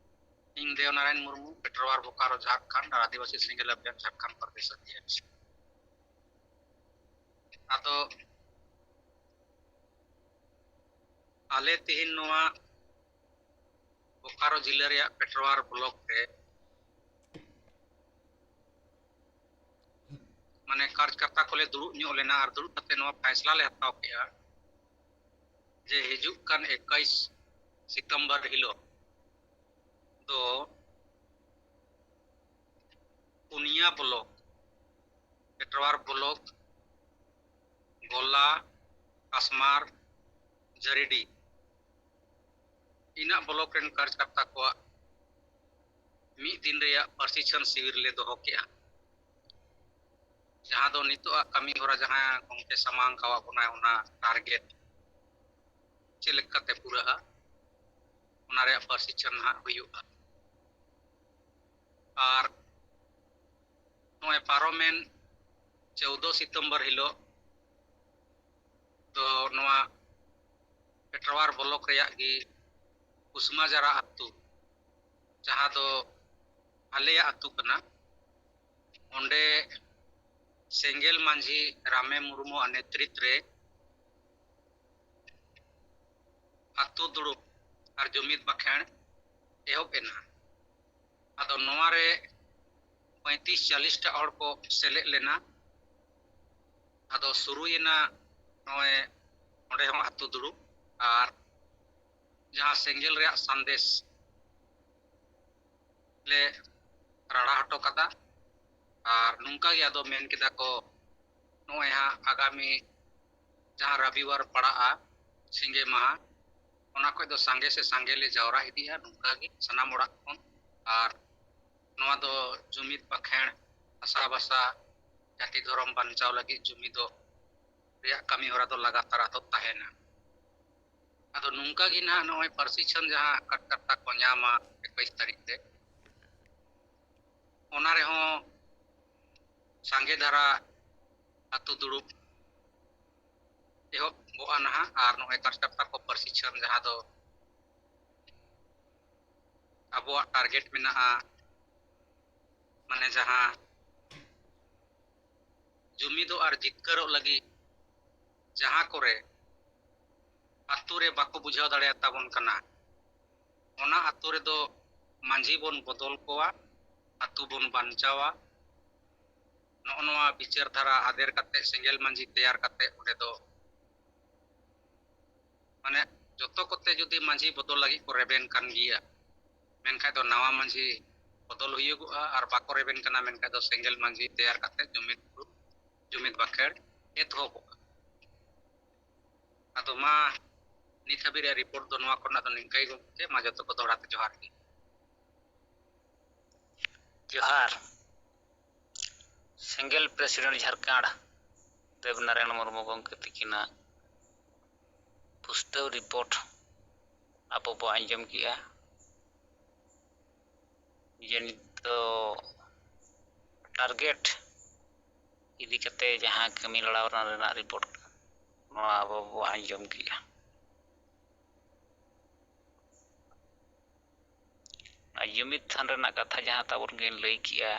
ᱤᱧ ᱫᱮᱣᱱᱟᱨᱟᱭᱚᱱ ᱢᱩᱨᱢᱩ, ᱯᱮᱴᱨᱣᱟᱨ ᱵᱳᱠᱟᱨᱳ ᱡᱷᱟᱲᱠᱷᱚᱸᱰ ᱟᱨ ᱟᱹᱫᱤᱵᱟᱹᱥᱤ ᱥᱮᱸᱜᱮᱞ ᱚᱵᱷᱤᱭᱟᱱ ᱡᱷᱟᱲᱠᱷᱚᱸᱰ ᱯᱨᱚᱫᱮᱥ ᱚᱫᱷᱭᱚᱠᱥ᱾ ᱟᱫᱚ ᱟᱞᱮ ᱛᱮᱦᱮᱧ ᱱᱚᱣᱟ ᱵᱳᱠᱟᱨᱳ ᱡᱤᱞᱟᱹ ᱨᱮᱭᱟᱜ ᱯᱮᱴᱨᱣᱟᱨ ᱵᱞᱚᱠ ᱨᱮ ᱢᱟᱱᱮ ᱠᱟᱨᱡᱽᱠᱟᱨᱛᱟ ᱠᱚᱞᱮ ᱫᱩᱲᱩᱵ ᱧᱚᱜ ᱞᱮᱱᱟ ᱟᱨ ᱫᱩᱲᱩᱵ ᱠᱟᱛᱮ ᱱᱚᱣᱟ ᱯᱷᱟᱭᱥᱞᱟ ᱞᱮ ᱦᱟᱛᱟᱣ ᱠᱮᱜᱼᱟ ᱡᱮ ᱦᱤᱡᱩᱜ ᱠᱟᱱ ᱮᱠᱟᱭᱤᱥ ᱥᱤᱛᱚᱢᱵᱚᱨ ᱦᱤᱞᱳᱜ ᱫᱚ ᱯᱩᱱᱭᱟ ᱵᱞᱚᱠ, ᱯᱮᱴᱣᱟᱨ ᱵᱞᱚᱠ, ᱜᱚᱞᱟ, ᱠᱟᱥᱢᱟᱨ, ᱡᱟᱹᱨᱤᱰᱤ, ᱤᱱᱟᱹᱜ ᱵᱞᱚᱠ ᱨᱮᱱ ᱠᱟᱨᱡᱽᱠᱟᱨᱛᱟ ᱠᱚᱣᱟᱜ ᱢᱤᱫ ᱫᱤᱱ ᱨᱮᱭᱟᱜ ᱯᱨᱚᱥᱤᱠᱷᱚᱱ ᱥᱤᱵᱤᱨ ᱞᱮ ᱫᱚᱦᱚ ᱠᱮᱜᱼᱟ᱾ ᱡᱟᱦᱟᱸ ᱫᱚ ᱱᱤᱛᱚᱜ ᱟᱜ ᱠᱟᱹᱢᱤ ᱦᱚᱨᱟ ᱡᱟᱦᱟᱸ ᱜᱚᱢᱠᱮ ᱥᱟᱢᱟᱝ ᱠᱟᱣᱟᱫ ᱵᱚᱱᱟᱭ, ᱚᱱᱟ ᱴᱟᱨᱜᱮᱴ ᱪᱮᱫ ᱞᱮᱠᱟᱛᱮ ᱯᱩᱨᱟᱹᱜᱼᱟ, ᱚᱱᱟ ᱨᱮᱭᱟᱜ ᱯᱨᱚᱥᱤᱠᱷᱚᱱ ᱱᱟᱦᱟᱜ ᱦᱩᱭᱩᱜᱼᱟ᱾ ᱟᱨ ᱱᱚᱜᱼᱚᱭ ᱯᱟᱨᱚᱢᱮᱱ ᱪᱳᱫᱫᱳ ᱥᱤᱛᱚᱢᱵᱚᱨ ᱦᱤᱞᱳᱜ ᱫᱚ ᱱᱚᱣᱟ ᱯᱮᱴᱨᱣᱟᱨ ᱵᱞᱚᱠ ᱨᱮᱭᱟᱜ ᱜᱮ ᱠᱩᱥᱢᱟᱡᱟᱨᱟ ᱟᱹᱛᱩ, ᱡᱟᱦᱟᱸ ᱫᱚ ᱟᱞᱮᱭᱟᱜ ᱟᱹᱛᱩ ᱠᱟᱱᱟ, ᱚᱸᱰᱮ ᱥᱮᱸᱜᱮᱞ ᱢᱟᱹᱡᱷᱤ ᱨᱟᱢᱮ ᱢᱩᱨᱢᱩ ᱟᱜ ᱱᱮᱛᱨᱤᱛ ᱨᱮ ᱟᱹᱛᱩ ᱫᱩᱲᱩᱵ ᱟᱨ ᱡᱩᱢᱤᱫ ᱵᱟᱠᱷᱮᱬ ᱮᱦᱚᱵ ᱮᱱᱟ᱾ ᱟᱫᱚ ᱱᱚᱣᱟ ᱨᱮ ᱯᱚᱸᱭᱛᱨᱤᱥ ᱪᱟᱞᱞᱤᱥ ᱴᱟ ᱦᱚᱲ ᱠᱚ ᱥᱮᱞᱮᱫ ᱞᱮᱱᱟ᱾ ᱟᱫᱚ ᱥᱩᱨᱩᱭᱮᱱᱟ ᱱᱚᱜᱼᱚᱭ ᱚᱸᱰᱮ ᱦᱚᱸ ᱟᱹᱛᱩ ᱫᱩᱲᱩᱵ ᱟᱨ ᱡᱟᱦᱟᱸ ᱥᱮᱸᱜᱮᱞ ᱨᱮᱭᱟᱜ ᱥᱟᱸᱫᱮᱥ ᱞᱮ ᱨᱟᱲᱟ ᱦᱚᱴᱚ ᱠᱟᱫᱟ᱾ ᱟᱨ ᱱᱚᱝᱠᱟ ᱜᱮ ᱟᱫᱚ ᱢᱮᱱ ᱠᱮᱫᱟ ᱠᱚ, ᱱᱚᱜᱼᱚᱭ ᱦᱟᱸᱜ ᱟᱜᱟᱢᱤ ᱡᱟᱦᱟᱸ ᱨᱚᱵᱤᱵᱟᱨ ᱯᱟᱲᱟᱜᱼᱟ ᱥᱤᱸᱜᱮ ᱢᱟᱦᱟ, ᱚᱱᱟ ᱠᱷᱚᱡ ᱫᱚ ᱥᱟᱸᱜᱮ ᱥᱮ ᱥᱟᱸᱜᱮ ᱞᱮ ᱡᱟᱣᱨᱟ ᱤᱫᱤᱜᱼᱟ ᱱᱚᱝᱠᱟ ᱜᱮ ᱥᱟᱱᱟᱢ ᱚᱲᱟᱜ ᱠᱷᱚᱱ᱾ ᱟᱨ ᱱᱚᱣᱟ ᱫᱚ ᱡᱩᱢᱤᱫ ᱵᱟᱠᱷᱮᱬ, ᱵᱷᱟᱥᱟ ᱵᱷᱟᱥᱟ, ᱡᱟᱹᱛᱤ ᱫᱷᱚᱨᱚᱢ ᱵᱟᱧᱪᱟᱣ ᱞᱟᱹᱜᱤᱫ ᱡᱩᱢᱤᱫᱚᱜ ᱨᱮᱭᱟᱜ ᱠᱟᱹᱢᱤ ᱦᱚᱨᱟ ᱫᱚ ᱞᱟᱜᱟᱛᱟᱨ ᱟᱫᱚ ᱛᱟᱦᱮᱱᱟ᱾ ᱟᱫᱚ ᱱᱚᱝᱠᱟ ᱜᱮ ᱱᱟᱦᱟᱜ ᱱᱚᱜᱼᱚᱭ ᱯᱨᱚᱥᱤᱠᱷᱚᱱ ᱡᱟᱦᱟᱸ ᱠᱟᱨᱡᱽᱠᱟᱨᱛᱟ ᱠᱚ ᱧᱟᱢᱟ ᱮᱠᱩᱥ ᱛᱟᱹᱨᱤᱠᱷ ᱨᱮ, ᱚᱱᱟ ᱨᱮᱦᱚᱸ ᱥᱟᱸᱜᱮ ᱫᱷᱟᱨᱟ ᱟᱹᱛᱩ ᱫᱩᱲᱩᱵ ᱮᱦᱚᱵᱚᱜᱼᱟ ᱱᱟᱦᱟᱜ᱾ ᱟᱨ ᱱᱚᱜᱼᱚᱭ ᱠᱟᱨᱡᱽᱠᱟᱨᱛᱟ ᱠᱚ ᱯᱨᱚᱥᱤᱠᱷᱚᱱ ᱡᱟᱦᱟᱸ ᱫᱚ ᱟᱵᱚᱣᱟᱜ ᱴᱟᱨᱜᱮᱴ ᱢᱮᱱᱟᱜᱼᱟ, ᱢᱟᱱᱮ ᱡᱟᱦᱟᱸ ᱡᱩᱢᱤᱫᱚᱜ ᱟᱨ ᱡᱤᱛᱠᱟᱹᱨᱚᱜ ᱞᱟᱹᱜᱤᱫ ᱡᱟᱦᱟᱸ ᱠᱚᱨᱮ ᱟᱹᱛᱩ ᱨᱮ ᱵᱟᱠᱚ ᱵᱩᱡᱷᱟᱹᱣ ᱫᱟᱲᱮᱭᱟᱛᱟᱵᱚᱱ ᱠᱟᱱᱟ, ᱚᱱᱟ ᱟᱹᱛᱩ ᱨᱮᱫᱚ ᱢᱟᱹᱡᱷᱤ ᱵᱚᱱ ᱵᱚᱫᱚᱞ ᱠᱚᱣᱟ, ᱟᱹᱛᱩ ᱵᱚᱱ ᱵᱟᱧᱪᱟᱣᱟ᱾ ᱱᱚᱜᱼᱚ ᱱᱚᱣᱟ ᱵᱤᱪᱟᱹᱨ ᱫᱷᱟᱨᱟ ᱟᱫᱮᱨ ᱠᱟᱛᱮ, ᱥᱮᱸᱜᱮᱞ ᱢᱟᱹᱡᱷᱤ ᱛᱮᱭᱟᱨ ᱠᱟᱛᱮ, ᱚᱸᱰᱮ ᱫᱚ ᱢᱟᱱᱮ ᱡᱚᱛᱚ ᱠᱚᱛᱮ ᱡᱩᱫᱤ ᱢᱟᱹᱡᱷᱤ ᱵᱚᱫᱚᱞ ᱞᱟᱹᱜᱤᱫ ᱠᱚ ᱨᱮᱵᱮᱱ ᱠᱟᱱ ᱜᱮᱭᱟ, ᱢᱮᱱᱠᱷᱟᱱ ᱫᱚ ᱱᱟᱣᱟ ᱢᱟᱹᱡᱷᱤ ᱵᱚᱫᱚᱞ ᱦᱩᱭᱩᱜᱚᱜᱼᱟ, ᱟᱨ ᱵᱟᱠᱚ ᱨᱮᱵᱮᱱ ᱠᱟᱱᱟ ᱢᱮᱱᱠᱷᱟᱱ ᱫᱚ ᱥᱮᱸᱜᱮᱞ ᱢᱟᱹᱡᱷᱤ ᱛᱮᱭᱟᱨ ᱠᱟᱛᱮ ᱡᱩᱢᱤᱫ ᱫᱩᱲᱩᱵ, ᱡᱩᱢᱤᱫ ᱵᱟᱠᱷᱮᱲ ᱮᱛᱚᱦᱚᱵᱚᱜᱼᱟ᱾ ᱟᱫᱚ ᱢᱟ, ᱱᱤᱛ ᱦᱟᱹᱵᱤᱡ ᱨᱮᱭᱟᱜ ᱨᱤᱯᱳᱨᱴ ᱫᱚ ᱱᱚᱣᱟ ᱠᱚᱨᱮᱱᱟᱜ ᱫᱚ ᱱᱤᱝᱠᱟᱹ ᱜᱮ ᱜᱚᱢᱠᱮ᱾ ᱢᱟ ᱡᱚᱛᱚ ᱠᱚ ᱫᱚᱦᱲᱟ ᱛᱮ ᱡᱚᱦᱟᱨ ᱜᱮ᱾ ᱡᱚᱦᱟᱨ᱾ ᱥᱮᱸᱜᱮᱞ ᱯᱨᱮᱥᱤᱰᱮᱱᱴ ᱡᱷᱟᱲᱠᱷᱚᱸᱰ ᱫᱮᱵᱽᱱᱟᱨᱟᱭᱚᱬ ᱢᱩᱨᱢᱩ ᱜᱚᱢᱠᱮ ᱛᱤᱠᱤᱱᱟᱜ ᱯᱩᱥᱴᱟᱹᱣ ᱨᱤᱯᱳᱨᱴ ᱟᱵᱚ ᱵᱚ ᱟᱸᱡᱚᱢ ᱠᱮᱜᱼᱟ, ᱡᱮ ᱱᱤᱛ ᱫᱚ ᱴᱟᱨᱜᱮᱴ ᱤᱫᱤ ᱠᱟᱛᱮ ᱡᱟᱦᱟᱸ ᱠᱟᱹᱢᱤ ᱞᱟᱲᱟᱣ ᱨᱮᱱᱟᱜ ᱨᱤᱯᱳᱨᱴ, ᱱᱚᱣᱟ ᱟᱵᱚ ᱵᱚ ᱟᱸᱡᱚᱢ ᱠᱮᱜᱼᱟ᱾ ᱟᱨ ᱡᱩᱢᱤᱫ ᱛᱷᱟᱱ ᱨᱮᱱᱟᱜ ᱠᱟᱛᱷᱟ ᱡᱟᱦᱟᱸ ᱛᱟᱵᱚᱱ ᱜᱮᱧ ᱞᱟᱹᱭ ᱠᱮᱜᱼᱟ,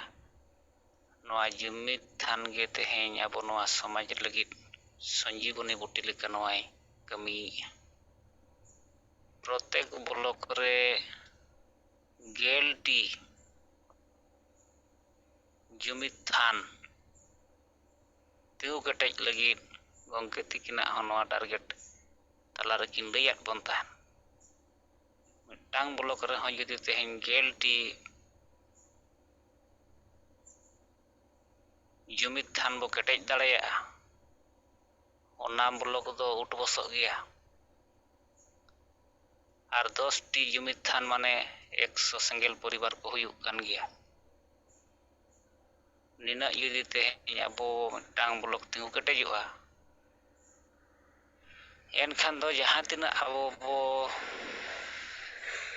ᱱᱚᱣᱟ ᱡᱩᱢᱤᱫ ᱛᱷᱟᱱ ᱜᱮ ᱛᱮᱦᱮᱧ ᱟᱵᱚ ᱱᱚᱣᱟ ᱥᱚᱢᱟᱡᱽ ᱞᱟᱹᱜᱤᱫ ᱥᱚᱧᱡᱤᱵᱚᱱᱤ ᱵᱩᱴᱤ ᱞᱮᱠᱟ ᱱᱚᱣᱟᱭ ᱠᱟᱹᱢᱤᱭᱮᱜᱼᱟ᱾ ᱯᱨᱚᱛᱮᱠ ᱵᱞᱚᱠ ᱨᱮ ᱜᱮᱞ ᱴᱤ ᱡᱩᱢᱤᱫ ᱛᱷᱟᱱ ᱛᱤᱸᱜᱩ ᱠᱮᱴᱮᱡ ᱞᱟᱹᱜᱤᱫ ᱜᱚᱢᱠᱮ ᱛᱤᱠᱤᱱᱟᱜ ᱦᱚᱸ ᱱᱚᱣᱟ ᱴᱟᱨᱜᱮᱴ ᱛᱟᱞᱟ ᱨᱮᱠᱤᱱ ᱞᱟᱹᱭᱟᱫ ᱵᱚᱱ ᱛᱟᱦᱮᱱ᱾ ᱢᱤᱫᱴᱟᱝ ᱵᱞᱚᱠ ᱨᱮᱦᱚᱸ ᱡᱩᱫᱤ ᱛᱮᱦᱮᱧ ᱜᱮᱞ ᱴᱤ ᱡᱩᱢᱤᱫ ᱛᱷᱟᱱ ᱵᱚ ᱠᱮᱴᱮᱡ ᱫᱟᱲᱮᱭᱟᱜᱼᱟ, ᱚᱱᱟ ᱵᱞᱚᱠ ᱫᱚ ᱩᱴᱵᱚᱥᱚᱜ ᱜᱮᱭᱟ᱾ ᱟᱨ ᱫᱚᱥ ᱴᱤ ᱡᱩᱢᱤᱫ ᱛᱷᱟᱱ ᱢᱟᱱᱮ ᱮᱠᱥᱚ ᱥᱮᱸᱜᱮᱞ ᱯᱚᱨᱤᱵᱟᱨ ᱠᱚ ᱦᱩᱭᱩᱜ ᱠᱟᱱ ᱜᱮᱭᱟ᱾ ᱱᱤᱱᱟᱹᱜ ᱡᱩᱫᱤ ᱛᱮᱦᱮᱧ ᱟᱵᱚ ᱢᱤᱫᱴᱟᱝ ᱵᱞᱚᱠ ᱛᱤᱸᱜᱩ ᱠᱮᱴᱮᱡᱚᱜᱼᱟ, ᱮᱱᱠᱷᱟᱱ ᱫᱚ ᱡᱟᱦᱟᱸ ᱛᱤᱱᱟᱹᱜ ᱟᱵᱚ ᱵᱚ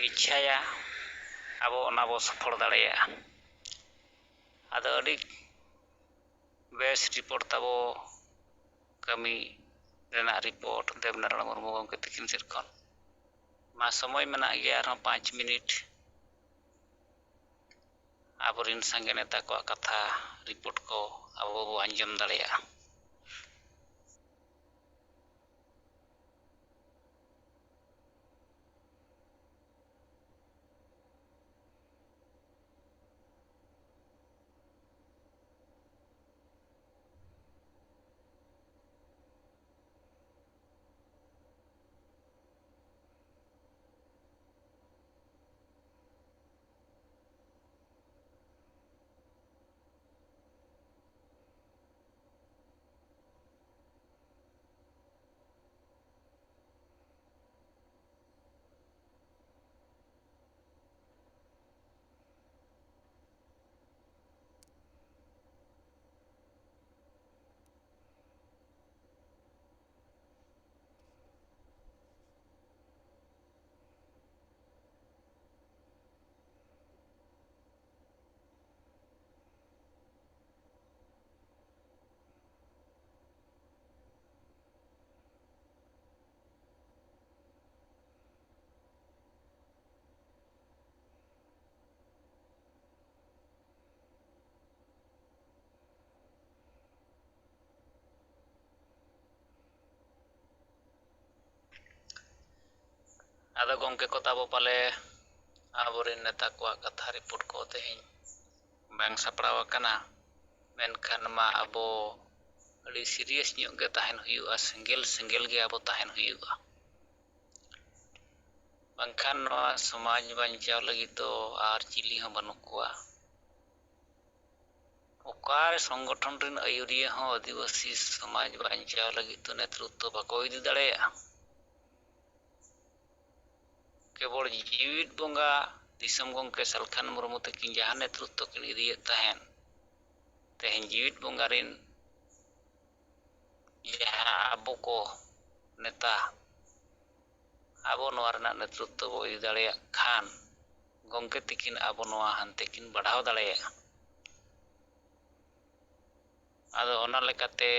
ᱤᱪᱪᱷᱟᱭᱟ, ᱟᱵᱚ ᱚᱱᱟ ᱵᱚ ᱥᱚᱯᱷᱚᱞ ᱫᱟᱲᱮᱭᱟᱜᱼᱟ᱾ ᱟᱫᱚ ᱟᱹᱰᱤ ᱵᱮᱥ ᱨᱤᱯᱳᱨᱴ ᱛᱟᱵᱚ, ᱠᱟᱹᱢᱤ ᱨᱮᱱᱟᱜ ᱨᱤᱯᱳᱨᱴ ᱫᱮᱵᱽᱱᱟᱨᱟᱭᱚᱬ ᱢᱩᱨᱢᱩ ᱜᱚᱢᱠᱮ ᱛᱤᱠᱤᱱ ᱥᱮᱫ ᱠᱷᱚᱱ᱾ ᱢᱟ, ᱥᱚᱢᱚᱭ ᱢᱮᱱᱟᱜ ᱜᱮᱭᱟ ᱟᱨᱦᱚᱸ ᱯᱟᱸᱪ ᱢᱤᱱᱤᱴ᱾ ᱟᱵᱚᱨᱮᱱ ᱥᱟᱸᱜᱮ ᱱᱮᱛᱟ ᱠᱚᱣᱟᱜ ᱠᱟᱛᱷᱟ, ᱨᱤᱯᱳᱨᱴ ᱠᱚ ᱟᱵᱚ ᱵᱚ ᱟᱸᱡᱚᱢ ᱫᱟᱲᱮᱭᱟᱜᱼᱟ᱾ ᱟᱫᱚ ᱜᱚᱢᱠᱮ ᱠᱚ ᱛᱟᱵᱚ ᱯᱟᱞᱮ ᱟᱵᱚᱨᱮᱱ ᱱᱮᱛᱟ ᱠᱚᱣᱟᱜ ᱠᱟᱛᱷᱟ ᱨᱤᱯᱳᱨᱴ ᱠᱚ ᱛᱮᱦᱮᱧ ᱵᱟᱝ ᱥᱟᱯᱲᱟᱣ ᱟᱠᱟᱱᱟ, ᱢᱮᱱᱠᱷᱟᱱ ᱢᱟ ᱟᱵᱚ ᱟᱹᱰᱤ ᱥᱤᱨᱤᱭᱟᱥ ᱧᱚᱜ ᱜᱮ ᱛᱟᱦᱮᱱ ᱦᱩᱭᱩᱜᱼᱟ, ᱥᱮᱸᱜᱮᱞ ᱥᱮᱸᱜᱮᱞ ᱜᱮ ᱟᱵᱚ ᱛᱟᱦᱮᱱ ᱦᱩᱭᱩᱜᱼᱟ, ᱵᱟᱝᱠᱷᱟᱱ ᱱᱚᱣᱟ ᱥᱚᱢᱟᱡᱽ ᱵᱟᱧᱪᱟᱣ ᱞᱟᱹᱜᱤᱫ ᱫᱚ ᱟᱨ ᱪᱤᱞᱤ ᱦᱚᱸ ᱵᱟᱹᱱᱩᱜ ᱠᱚᱣᱟ᱾ ᱚᱠᱟᱨᱮ ᱥᱚᱝᱜᱚᱴᱷᱚᱱ ᱨᱮᱱ ᱟᱹᱭᱩᱨᱤᱭᱟᱹ ᱦᱚᱸ ᱟᱹᱫᱤᱵᱟᱹᱥᱤ ᱥᱚᱢᱟᱡᱽ ᱵᱟᱧᱪᱟᱣ ᱞᱟᱹᱜᱤᱫ ᱫᱚ ᱱᱮᱛᱨᱚᱛᱛᱚ ᱵᱟᱠᱚ ᱤᱫᱤ ᱫᱟᱲᱮᱭᱟᱜᱼᱟ᱾ ᱠᱮᱵᱚᱞ ᱡᱤᱣᱤᱫ ᱵᱚᱸᱜᱟ ᱫᱤᱥᱚᱢ ᱜᱚᱢᱠᱮ ᱥᱟᱞᱠᱷᱟᱱ ᱢᱩᱨᱢᱩ ᱛᱟᱹᱠᱤᱱ ᱡᱟᱦᱟᱸ ᱱᱮᱛᱨᱚᱛᱛᱚ ᱠᱤᱱ ᱤᱫᱤᱭᱮᱫ ᱛᱟᱦᱮᱸᱱ, ᱛᱮᱦᱮᱧ ᱡᱤᱣᱤᱫ ᱵᱚᱸᱜᱟ ᱨᱮᱱ ᱡᱟᱦᱟᱸ ᱟᱵᱚ ᱠᱚ ᱱᱮᱛᱟ, ᱟᱵᱚ ᱱᱚᱣᱟ ᱨᱮᱱᱟᱜ ᱱᱮᱛᱨᱚᱛᱛᱚ ᱵᱚ ᱤᱫᱤ ᱫᱟᱲᱮᱭᱟᱜ ᱠᱷᱟᱱ, ᱜᱚᱢᱠᱮ ᱛᱤᱠᱤᱱ ᱟᱵᱚ ᱱᱚᱣᱟ ᱦᱟᱱᱛᱮ ᱠᱤᱱ ᱵᱟᱲᱦᱟᱣ ᱫᱟᱲᱮᱭᱟᱜᱼᱟ᱾ ᱟᱫᱚ ᱚᱱᱟ ᱞᱮᱠᱟᱛᱮ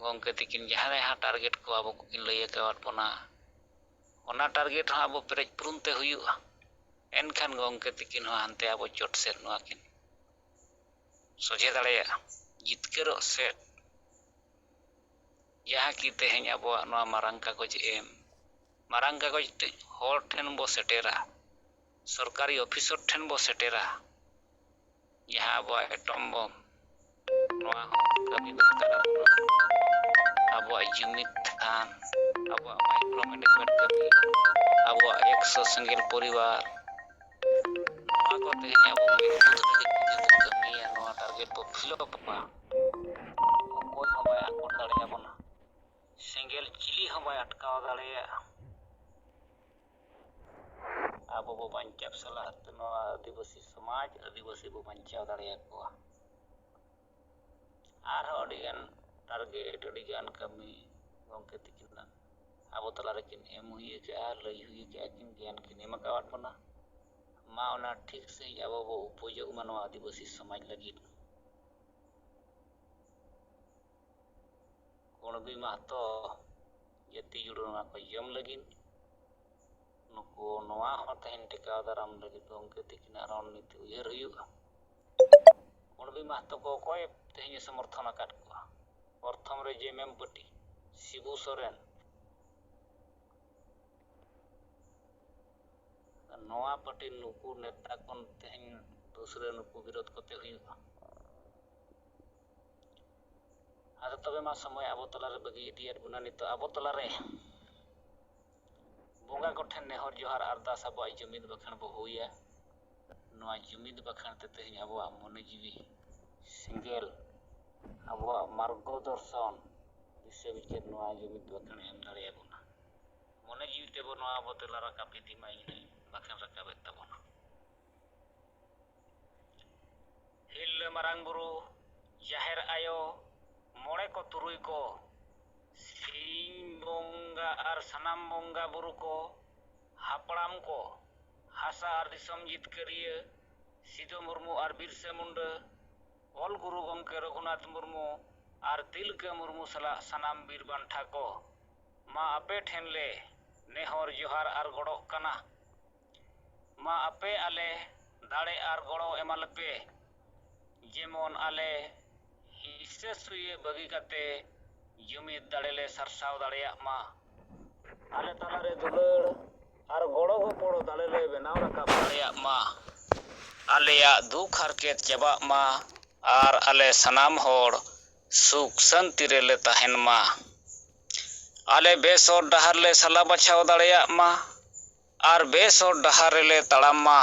ᱜᱚᱢᱠᱮ ᱛᱤᱠᱤᱱ ᱡᱟᱦᱟᱸ ᱡᱟᱦᱟᱸ ᱴᱟᱨᱜᱮᱴ ᱠᱚ ᱟᱵᱚ ᱠᱚᱠᱤᱱ ᱞᱟᱹᱭ ᱟᱠᱟᱣᱟᱫ ᱵᱚᱱᱟ, ᱚᱱᱟ ᱴᱟᱨᱜᱮᱴ ᱦᱚᱸ ᱟᱵᱚ ᱯᱮᱨᱮᱡ ᱯᱩᱨᱩᱱ ᱛᱮ ᱦᱩᱭᱩᱜᱼᱟ᱾ ᱮᱱᱠᱷᱟᱱ ᱜᱚᱢᱠᱮ ᱛᱤᱠᱤᱱ ᱦᱚᱸ ᱦᱟᱱᱛᱮ ᱟᱵᱚ ᱪᱚᱴ ᱥᱮᱫ ᱱᱚᱣᱟ ᱠᱤᱱ ᱥᱚᱡᱷᱮ ᱫᱟᱲᱮᱭᱟᱜᱼᱟ, ᱡᱤᱛᱠᱟᱹᱨᱚᱜ ᱥᱮᱫ᱾ ᱡᱟᱦᱟᱸ ᱠᱤ ᱛᱮᱦᱮᱧ ᱟᱵᱚᱣᱟᱜ ᱱᱚᱣᱟ ᱢᱟᱨᱟᱝ ᱠᱟᱜᱚᱡᱽ ᱮᱢ, ᱢᱟᱨᱟᱝ ᱠᱟᱜᱚᱡᱽ ᱛᱮ ᱦᱚᱲ ᱴᱷᱮᱱ ᱵᱚ ᱥᱮᱴᱮᱨᱟ, ᱥᱚᱨᱠᱟᱨᱤ ᱚᱯᱷᱤᱥᱚᱨ ᱴᱷᱮᱱ ᱵᱚ ᱥᱮᱴᱮᱨᱟ, ᱡᱟᱦᱟᱸ ᱟᱵᱚᱣᱟᱜ ᱮᱴᱚᱢ ᱵᱚᱢ, ᱱᱚᱣᱟ ᱦᱚᱸ ᱠᱟᱹᱢᱤ ᱫᱚᱨᱠᱟᱨ ᱟᱵᱚᱱᱟ᱾ ᱟᱵᱚᱣᱟᱜ ᱡᱩᱢᱤᱫ ᱛᱷᱟᱱ, ᱟᱵᱚᱣᱟᱜ ᱢᱟᱭᱠᱨᱳ ᱢᱮᱱᱮᱡᱽᱢᱮᱱᱴ ᱠᱟᱹᱢᱤ, ᱟᱵᱚᱣᱟᱜ ᱮᱠᱥᱚ ᱥᱮᱸᱜᱮᱞ ᱯᱚᱨᱤᱵᱟᱨ, ᱱᱚᱣᱟ ᱠᱚ ᱛᱮᱦᱮᱧ ᱟᱵᱚ ᱢᱤᱫ ᱡᱩᱴ ᱞᱟᱹᱜᱤᱫ ᱡᱩᱫᱤ ᱵᱚ ᱠᱟᱹᱢᱤᱭᱟ, ᱱᱚᱣᱟ ᱴᱟᱨᱜᱮᱴ ᱵᱚ ᱯᱷᱤᱞᱚᱯᱟ, ᱚᱠᱚᱭ ᱦᱚᱸ ᱵᱟᱭ ᱟᱠᱚᱴ ᱫᱟᱲᱮᱭᱟᱵᱚᱱᱟ᱾ ᱥᱮᱸᱜᱮᱞ ᱪᱤᱞᱤ ᱦᱚᱸ ᱵᱟᱭ ᱟᱴᱠᱟᱣ ᱫᱟᱲᱮᱭᱟᱜᱼᱟ᱾ ᱟᱵᱚ ᱵᱚ ᱵᱟᱧᱪᱟᱣ ᱥᱟᱞᱟᱜ ᱛᱮ ᱱᱚᱣᱟ ᱟᱹᱫᱤᱵᱟᱹᱥᱤ ᱥᱚᱢᱟᱡᱽ, ᱟᱹᱫᱤᱵᱟᱹᱥᱤ ᱵᱚ ᱵᱟᱧᱪᱟᱣ ᱫᱟᱲᱮᱭᱟᱠᱚᱣᱟ᱾ ᱟᱨᱦᱚᱸ ᱟᱹᱰᱤᱜᱟᱱ ᱴᱟᱨᱜᱮᱴ, ᱟᱹᱰᱤᱜᱟᱱ ᱠᱟᱹᱢᱤ ᱜᱚᱢᱠᱮ ᱛᱤᱠᱤᱱᱟᱜ ᱟᱵᱚ ᱛᱟᱞᱟ ᱨᱮᱠᱤᱱ ᱮᱢ ᱦᱩᱭ ᱟᱠᱟᱫᱼᱟ, ᱞᱟᱹᱭ ᱦᱩᱭ ᱟᱠᱟᱫᱼᱟ ᱠᱤᱱ, ᱜᱮᱭᱟᱱ ᱠᱤᱱ ᱮᱢ ᱟᱠᱟᱣᱟᱫ ᱵᱚᱱᱟ᱾ ᱢᱟ ᱚᱱᱟ ᱴᱷᱤᱠ ᱥᱟᱺᱦᱤᱡ ᱟᱵᱚ ᱵᱚ ᱩᱯᱚᱡᱳᱜᱽ ᱢᱟ ᱱᱚᱣᱟ ᱟᱹᱫᱤᱵᱟᱹᱥᱤ ᱥᱚᱢᱟᱡᱽ ᱞᱟᱹᱜᱤᱫ᱾ ᱠᱩᱬᱵᱤ ᱢᱟᱦᱛᱚ ᱡᱟᱹᱛᱤ ᱡᱩᱲᱟᱹ ᱱᱚᱣᱟ ᱠᱚ ᱡᱚᱢ ᱞᱟᱹᱜᱤᱫ, ᱱᱩᱠᱩ ᱱᱚᱣᱟ ᱦᱚᱸ ᱛᱮᱦᱮᱧ ᱴᱮᱠᱟᱣ ᱫᱟᱨᱟᱢ ᱞᱟᱹᱜᱤᱫ ᱜᱚᱢᱠᱮ ᱛᱤᱠᱤᱱᱟᱜ ᱨᱚᱬᱱᱤᱛᱤ ᱩᱭᱦᱟᱹᱨ ᱦᱩᱭᱩᱜᱼᱟ᱾ ᱠᱩᱬᱵᱤ ᱢᱟᱦᱛᱚ ᱠᱚ ᱚᱠᱚᱭ ᱛᱮᱦᱮᱧ ᱮ ᱥᱚᱢᱚᱨᱛᱷᱚᱱ ᱟᱠᱟᱫ ᱠᱚᱣᱟ? ᱯᱨᱚᱛᱷᱚᱢ ᱨᱮ ᱡᱮ ᱮᱢ ᱮᱢ ᱯᱟᱨᱴᱤ, ᱥᱤᱵᱩ ᱥᱚᱨᱮᱱ, ᱱᱚᱣᱟ ᱯᱟᱨᱴᱤ ᱱᱩᱠᱩ ᱱᱮᱛᱟ ᱠᱚ ᱛᱮᱦᱮᱧ ᱫᱩᱥᱨᱟᱹ ᱱᱩᱠᱩ ᱵᱤᱨᱳᱫᱷ ᱠᱚᱛᱮ ᱦᱩᱭᱩᱜᱼᱟ᱾ ᱟᱫᱚ ᱛᱚᱵᱮ ᱢᱟ ᱥᱚᱢᱚᱭ ᱟᱵᱚ ᱛᱟᱞᱟᱨᱮ ᱵᱟᱹᱜᱤ ᱤᱫᱤᱭᱮᱫ ᱵᱚᱱᱟ᱾ ᱱᱤᱛᱚᱜ ᱟᱵᱚ ᱛᱟᱞᱟᱨᱮ ᱵᱚᱸᱜᱟ ᱠᱚᱴᱷᱮᱱ ᱱᱮᱦᱚᱨ ᱡᱚᱦᱟᱨ ᱟᱨᱫᱟᱥ ᱟᱵᱚᱣᱟᱜ ᱡᱩᱢᱤᱫ ᱵᱟᱠᱷᱟᱱ ᱵᱚ ᱦᱩᱭᱟ᱾ ᱱᱚᱣᱟ ᱡᱩᱢᱤᱫ ᱵᱟᱠᱷᱟᱱ ᱛᱮ ᱛᱮᱦᱮᱧ ᱟᱵᱚᱣᱟᱜ ᱢᱚᱱᱮ ᱡᱤᱣᱤ ᱥᱮᱸᱜᱮᱞ, ᱟᱵᱚᱣᱟᱜ ᱢᱟᱨᱜᱚ ᱫᱚᱨᱥᱚᱱ, ᱫᱤᱥᱟᱹ ᱵᱤᱪᱟᱹᱨ ᱱᱚᱣᱟ ᱡᱩᱢᱤᱫ ᱵᱟᱠᱷᱟᱱ ᱮᱢ ᱫᱟᱲᱮᱭᱟᱵᱚᱱᱟ᱾ ᱢᱚᱱᱮ ᱡᱤᱣᱤ ᱛᱮᱵᱚ ᱱᱚᱣᱟ ᱵᱚ ᱛᱮᱞᱟ ᱨᱟᱠᱟᱵ ᱤᱫᱤ ᱢᱟ, ᱤᱱᱟᱹ ᱵᱟᱠᱷᱟᱱ ᱨᱟᱠᱟᱵᱮᱫ ᱛᱟᱵᱚᱱᱟ᱾ ᱦᱤᱨᱞᱟᱹ ᱢᱟᱨᱟᱝ ᱵᱩᱨᱩ, ᱡᱟᱦᱮᱨ ᱟᱭᱳ, ᱢᱚᱬᱮ ᱠᱚ ᱛᱩᱨᱩᱭ ᱠᱚ, ᱥᱤᱧ ᱵᱚᱸᱜᱟ ᱟᱨ ᱥᱟᱱᱟᱢ ᱵᱚᱸᱜᱟ ᱵᱩᱨᱩ ᱠᱚ, ᱦᱟᱯᱲᱟᱢ ᱠᱚ, ᱦᱟᱥᱟ ᱟᱨ ᱫᱤᱥᱚᱢ ᱡᱤᱛᱠᱟᱹᱨᱤᱭᱟᱹ ᱥᱤᱫᱩ ᱢᱩᱨᱢᱩ ᱟᱨ ᱵᱤᱨᱥᱟᱹ ᱢᱩᱱᱰᱟᱹ, ᱚᱞ ᱜᱩᱨᱩ ᱜᱚᱢᱠᱮ ᱨᱚᱜᱷᱩᱱᱟᱛᱷ ᱢᱩᱨᱢᱩ ᱟᱨ ᱛᱤᱞᱠᱟᱹ ᱢᱩᱨᱢᱩ ᱥᱟᱞᱟᱜ ᱥᱟᱱᱟᱢ ᱵᱤᱨ ᱵᱟᱱᱴᱷᱟ ᱠᱚ, ᱢᱟ ᱟᱯᱮ ᱴᱷᱮᱱ ᱞᱮ ᱱᱮᱦᱚᱨ ᱡᱚᱦᱟᱨ ᱟᱨ ᱜᱚᱲᱚᱜ ᱠᱟᱱᱟ᱾ ᱢᱟ ᱟᱯᱮ ᱟᱞᱮ ᱫᱟᱲᱮ ᱟᱨ ᱜᱚᱲᱚ ᱮᱢᱟ ᱞᱮᱯᱮ, ᱡᱮᱢᱚᱱ ᱟᱞᱮ ᱦᱤᱥᱟᱹ ᱥᱩᱭᱟᱹ ᱵᱟᱹᱜᱤ ᱠᱟᱛᱮ ᱡᱩᱢᱤᱫ ᱫᱟᱲᱮ ᱞᱮ ᱥᱟᱨᱥᱟᱣ ᱫᱟᱲᱮᱭᱟᱜ ᱢᱟ᱾ ᱟᱞᱮ ᱛᱟᱞᱟᱨᱮ ᱫᱩᱞᱟᱹᱲ ᱟᱨ ᱜᱚᱲᱚ ᱜᱚᱯᱚᱲᱚ ᱫᱟᱲᱮ ᱞᱮ ᱵᱮᱱᱟᱣ ᱨᱟᱠᱟᱵ ᱫᱟᱲᱮᱭᱟᱜ ᱢᱟ᱾ ᱟᱞᱮᱭᱟᱜ ᱫᱩᱠ ᱦᱟᱨᱠᱮᱛ ᱪᱟᱵᱟᱜ ᱢᱟ ᱟᱨ ᱟᱞᱮ ᱥᱟᱱᱟᱢ ᱦᱚᱲ ᱥᱩᱠ ᱥᱟᱹᱱᱛᱤ ᱨᱮᱞᱮ ᱛᱟᱦᱮᱱ ᱢᱟ᱾ ᱟᱞᱮ ᱵᱮᱥ ᱦᱚᱨ ᱰᱟᱦᱟᱨ ᱞᱮ ᱥᱟᱞᱟ ᱵᱟᱪᱷᱟᱣ ᱫᱟᱲᱮᱭᱟᱜ ᱢᱟ ᱟᱨ ᱵᱮᱥ ᱦᱚᱨ ᱰᱟᱦᱟᱨ ᱨᱮᱞᱮ ᱛᱟᱲᱟᱢ ᱢᱟ᱾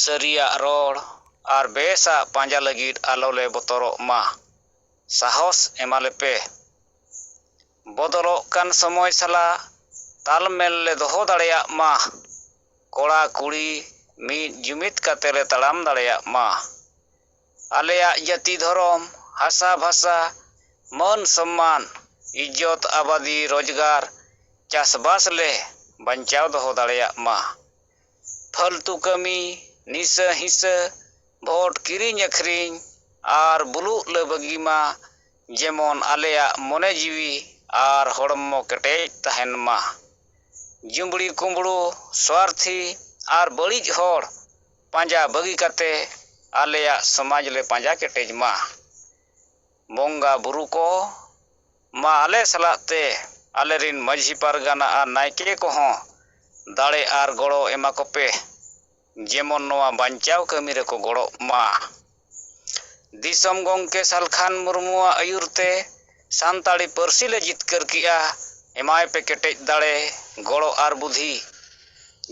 ᱥᱟᱹᱨᱤᱭᱟᱜ ᱨᱚᱲ ᱟᱨ ᱵᱮᱥᱟᱜ ᱯᱟᱸᱡᱟ ᱞᱟᱹᱜᱤᱫ ᱟᱞᱚᱞᱮ ᱵᱚᱛᱚᱨᱚᱜ ᱢᱟ᱾ ᱥᱟᱦᱚᱥ ᱮᱢᱟᱞᱮᱯᱮ᱾ ᱵᱚᱫᱚᱞᱚᱜ ᱠᱟᱱ ᱥᱚᱢᱚᱭ ᱥᱟᱞᱟᱜ ᱛᱟᱞᱢᱮᱞ ᱞᱮ ᱫᱚᱦᱚ ᱫᱟᱲᱮᱭᱟᱜ ᱢᱟ᱾ ᱠᱚᱲᱟ ᱠᱩᱲᱤ ᱢᱤᱫ ᱡᱩᱢᱤᱫ ᱠᱟᱛᱮ ᱞᱮ ᱛᱟᱲᱟᱢ ᱫᱟᱲᱮᱭᱟᱜ ᱢᱟ᱾ ᱟᱞᱮᱭᱟᱜ ᱡᱟᱹᱛᱤ ᱫᱷᱚᱨᱚᱢ, ᱦᱟᱥᱟ ᱵᱷᱟᱥᱟ, ᱢᱟᱹᱱ ᱥᱚᱢᱢᱟᱱ, ᱤᱡᱽᱡᱚᱛ ᱟᱵᱟᱫᱤ ᱨᱳᱡᱽᱜᱟᱨ, ᱪᱟᱥᱵᱟᱥ ᱞᱮ ᱵᱟᱧᱪᱟᱣ ᱫᱚᱦᱚ ᱫᱟᱲᱮᱭᱟᱜ ᱢᱟ᱾ ᱯᱷᱟᱹᱞᱛᱩ ᱠᱟᱹᱢᱤ, ᱱᱤᱥᱟᱹ ᱦᱤᱸᱥᱟᱹ, ᱵᱷᱳᱴ ᱠᱤᱨᱤᱧ ᱟᱹᱠᱷᱨᱤᱧ ᱟᱨ ᱵᱩᱞᱩᱜ ᱞᱮ ᱵᱟᱹᱜᱤ ᱢᱟ, ᱡᱮᱢᱚᱱ ᱟᱞᱮᱭᱟᱜ ᱢᱚᱱᱮ ᱡᱤᱣᱤ ᱟᱨ ᱦᱚᱲᱢᱚ ᱠᱮᱴᱮᱡ ᱛᱟᱦᱮᱱ ᱢᱟ᱾ ᱡᱩᱢᱵᱽᱲᱤ ᱠᱩᱢᱵᱽᱲᱩ, ᱥᱣᱟᱨᱛᱷᱤ ᱟᱨ ᱵᱟᱹᱲᱤᱡ ᱦᱚᱲ ᱯᱟᱸᱡᱟ ᱵᱟᱹᱜᱤ ᱠᱟᱛᱮ ᱟᱞᱮᱭᱟᱜ ᱥᱚᱢᱟᱡᱽ ᱞᱮ ᱯᱟᱸᱡᱟ ᱠᱮᱴᱮᱡ ᱢᱟ᱾ ᱵᱚᱸᱜᱟ ᱵᱩᱨᱩ ᱠᱚ ᱢᱟ ᱟᱞᱮ ᱥᱟᱞᱟᱜ ᱛᱮ ᱟᱞᱮᱨᱤᱱ ᱢᱟᱹᱡᱷᱤ ᱯᱟᱨᱜᱟᱱᱟ ᱟᱨ ᱱᱟᱭᱠᱮ ᱠᱚᱦᱚᱸ ᱫᱟᱲᱮ ᱟᱨ ᱜᱚᱲᱚ ᱮᱢᱟ ᱠᱚᱯᱮ, ᱡᱮᱢᱚᱱ ᱱᱚᱣᱟ ᱵᱟᱧᱪᱟᱣ ᱠᱟᱹᱢᱤ ᱨᱮᱠᱚ ᱜᱚᱲᱚᱜ ᱢᱟ᱾ ᱫᱤᱥᱚᱢ ᱜᱚᱢᱠᱮ ᱥᱟᱞᱠᱷᱟᱱ ᱢᱩᱨᱢᱩᱣᱟᱜ ᱟᱹᱭᱩᱨ ᱛᱮ ᱥᱟᱱᱛᱟᱲᱤ ᱯᱟᱹᱨᱥᱤ ᱞᱮ ᱡᱤᱛᱠᱟᱹᱨ ᱠᱮᱜᱼᱟ᱾ ᱮᱢᱟᱭ ᱯᱮ ᱠᱮᱴᱮᱡ ᱫᱟᱲᱮ, ᱜᱚᱲᱚ ᱟᱨ ᱵᱩᱫᱷᱤ,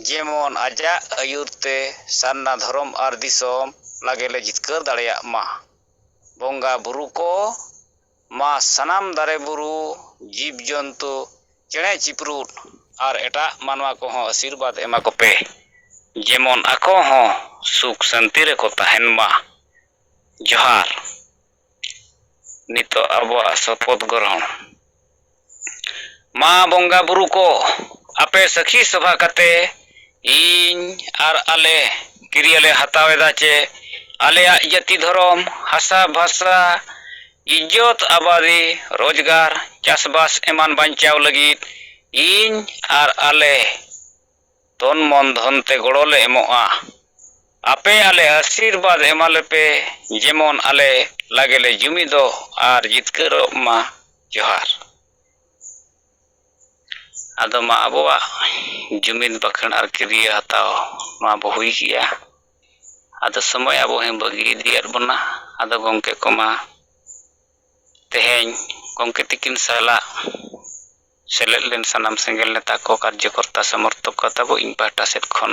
ᱡᱮᱢᱚᱱ ᱟᱡᱟᱜ ᱟᱹᱭᱩᱨ ᱛᱮ ᱥᱟᱨᱱᱟ ᱫᱷᱚᱨᱚᱢ ᱟᱨ ᱫᱤᱥᱚᱢ ᱞᱟᱜᱮ ᱞᱮ ᱡᱤᱛᱠᱟᱹᱨ ᱫᱟᱲᱮᱭᱟᱜ ᱢᱟ᱾ ᱵᱚᱸᱜᱟ ᱵᱩᱨᱩ ᱠᱚ, ᱢᱟ ᱥᱟᱱᱟᱢ ᱫᱟᱨᱮ ᱵᱩᱨᱩ, ᱡᱤᱵᱽ ᱡᱚᱱᱛᱩ, ᱪᱮᱬᱮ ᱪᱤᱯᱨᱩᱫ ᱟᱨ ᱮᱴᱟᱜ ᱢᱟᱱᱣᱟ ᱠᱚᱦᱚᱸ ᱟᱥᱤᱨᱵᱟᱫᱽ ᱮᱢᱟ ᱠᱚᱯᱮ, ᱡᱮᱢᱚᱱ ᱟᱠᱚ ᱦᱚᱸ ᱥᱩᱠ ᱥᱟᱱᱛᱤ ᱨᱮᱠᱚ ᱛᱟᱦᱮᱱ ᱢᱟ᱾ ᱡᱚᱦᱟᱨ᱾ ᱱᱤᱛᱚᱜ ᱟᱵᱚᱣᱟᱜ ᱥᱚᱯᱚᱛ ᱜᱨᱚᱦᱚᱬ᱾ ᱢᱟ ᱵᱚᱸᱜᱟ ᱵᱩᱨᱩ ᱠᱚ, ᱟᱯᱮ ᱥᱟᱹᱠᱷᱤ ᱥᱚᱵᱷᱟ ᱠᱟᱛᱮ ᱤᱧ ᱟᱨ ᱟᱞᱮ ᱠᱤᱨᱭᱟᱹ ᱞᱮ ᱦᱟᱛᱟᱣ ᱮᱫᱟ ᱪᱮ ᱟᱞᱮᱭᱟᱜ ᱡᱟᱹᱛᱤ ᱫᱷᱚᱨᱚᱢ, ᱦᱟᱥᱟ ᱵᱷᱟᱥᱟ, ᱤᱡᱽᱡᱚᱛ ᱟᱵᱟᱫᱤ, ᱨᱳᱡᱽᱜᱟᱨ, ᱪᱟᱥᱵᱟᱥ ᱮᱢᱟᱱ ᱵᱟᱧᱪᱟᱣ ᱞᱟᱹᱜᱤᱫ ᱤᱧ ᱟᱨ ᱟᱞᱮ ᱛᱚᱱ ᱢᱚᱱ ᱫᱷᱚᱱ ᱛᱮ ᱜᱚᱲᱚ ᱞᱮ ᱮᱢᱚᱜᱼᱟ᱾ ᱟᱯᱮ ᱟᱞᱮ ᱟᱥᱤᱨᱵᱟᱫᱽ ᱮᱢᱟ ᱞᱮᱯᱮ, ᱡᱮᱢᱚᱱ ᱟᱞᱮ ᱞᱟᱜᱮ ᱞᱮ ᱡᱩᱢᱤᱫᱚᱜ ᱟᱨ ᱡᱤᱛᱠᱟᱹᱨᱚᱜ ᱢᱟ᱾ ᱡᱚᱦᱟᱨ᱾ ᱟᱫᱚ ᱢᱟ ᱟᱵᱚᱣᱟᱜ ᱡᱩᱢᱤᱫ ᱵᱟᱠᱷᱮᱬ ᱟᱨ ᱠᱤᱨᱭᱟᱹ ᱦᱟᱛᱟᱣ ᱱᱚᱣᱟ ᱵᱚ ᱦᱩᱭ ᱠᱮᱜᱼᱟ᱾ ᱟᱫᱚ ᱥᱚᱢᱚᱭ ᱟᱵᱚ ᱦᱚᱸ ᱵᱟᱹᱜᱤ ᱤᱫᱤᱭᱟᱫ ᱵᱚᱱᱟ᱾ ᱟᱫᱚ ᱜᱚᱢᱠᱮ ᱠᱚᱢᱟ ᱛᱮᱦᱮᱧ ᱜᱚᱢᱠᱮ ᱛᱤᱠᱤᱱ ᱥᱟᱞᱟᱜ ᱥᱮᱞᱮᱫ ᱞᱮᱱ ᱥᱟᱱᱟᱢ ᱥᱮᱸᱜᱮᱞ ᱱᱮᱛᱟ ᱠᱚ, ᱠᱟᱨᱡᱚᱠᱚᱨᱛᱟ, ᱥᱚᱢᱚᱨᱛᱷᱚᱠ ᱠᱚ ᱛᱟᱵᱚ, ᱤᱧ ᱯᱟᱦᱴᱟ ᱥᱮᱫ ᱠᱷᱚᱱ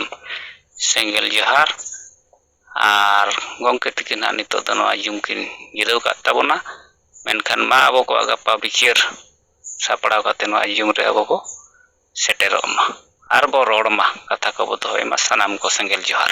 ᱥᱮᱸᱜᱮᱞ ᱡᱚᱦᱟᱨ᱾ ᱟᱨ ᱜᱚᱢᱠᱮ ᱛᱤᱠᱤᱱ ᱦᱟᱸᱜ ᱱᱤᱛᱚᱜ ᱫᱚ ᱱᱚᱣᱟ ᱡᱩᱢ ᱠᱤᱱ ᱡᱤᱨᱟᱹᱣ ᱠᱟᱜ ᱛᱟᱵᱚᱱᱟ᱾ ᱢᱮᱱᱠᱷᱟᱱ ᱢᱟ ᱟᱵᱚ ᱠᱚᱣᱟᱜ ᱜᱟᱯᱟ ᱵᱤᱪᱟᱹᱨ ᱥᱟᱯᱲᱟᱣ ᱠᱟᱛᱮ ᱱᱚᱣᱟ ᱡᱩᱢ ᱨᱮ ᱟᱵᱚ ᱵᱚ ᱥᱮᱴᱮᱨᱚᱜ ᱢᱟ ᱟᱨ ᱵᱚ ᱨᱚᱲ ᱢᱟ, ᱠᱟᱛᱷᱟ ᱠᱚᱵᱚ ᱫᱚᱦᱚᱭ ᱢᱟ᱾ ᱥᱟᱱᱟᱢ ᱠᱚ ᱥᱮᱸᱜᱮᱞ ᱡᱚᱦᱟᱨ᱾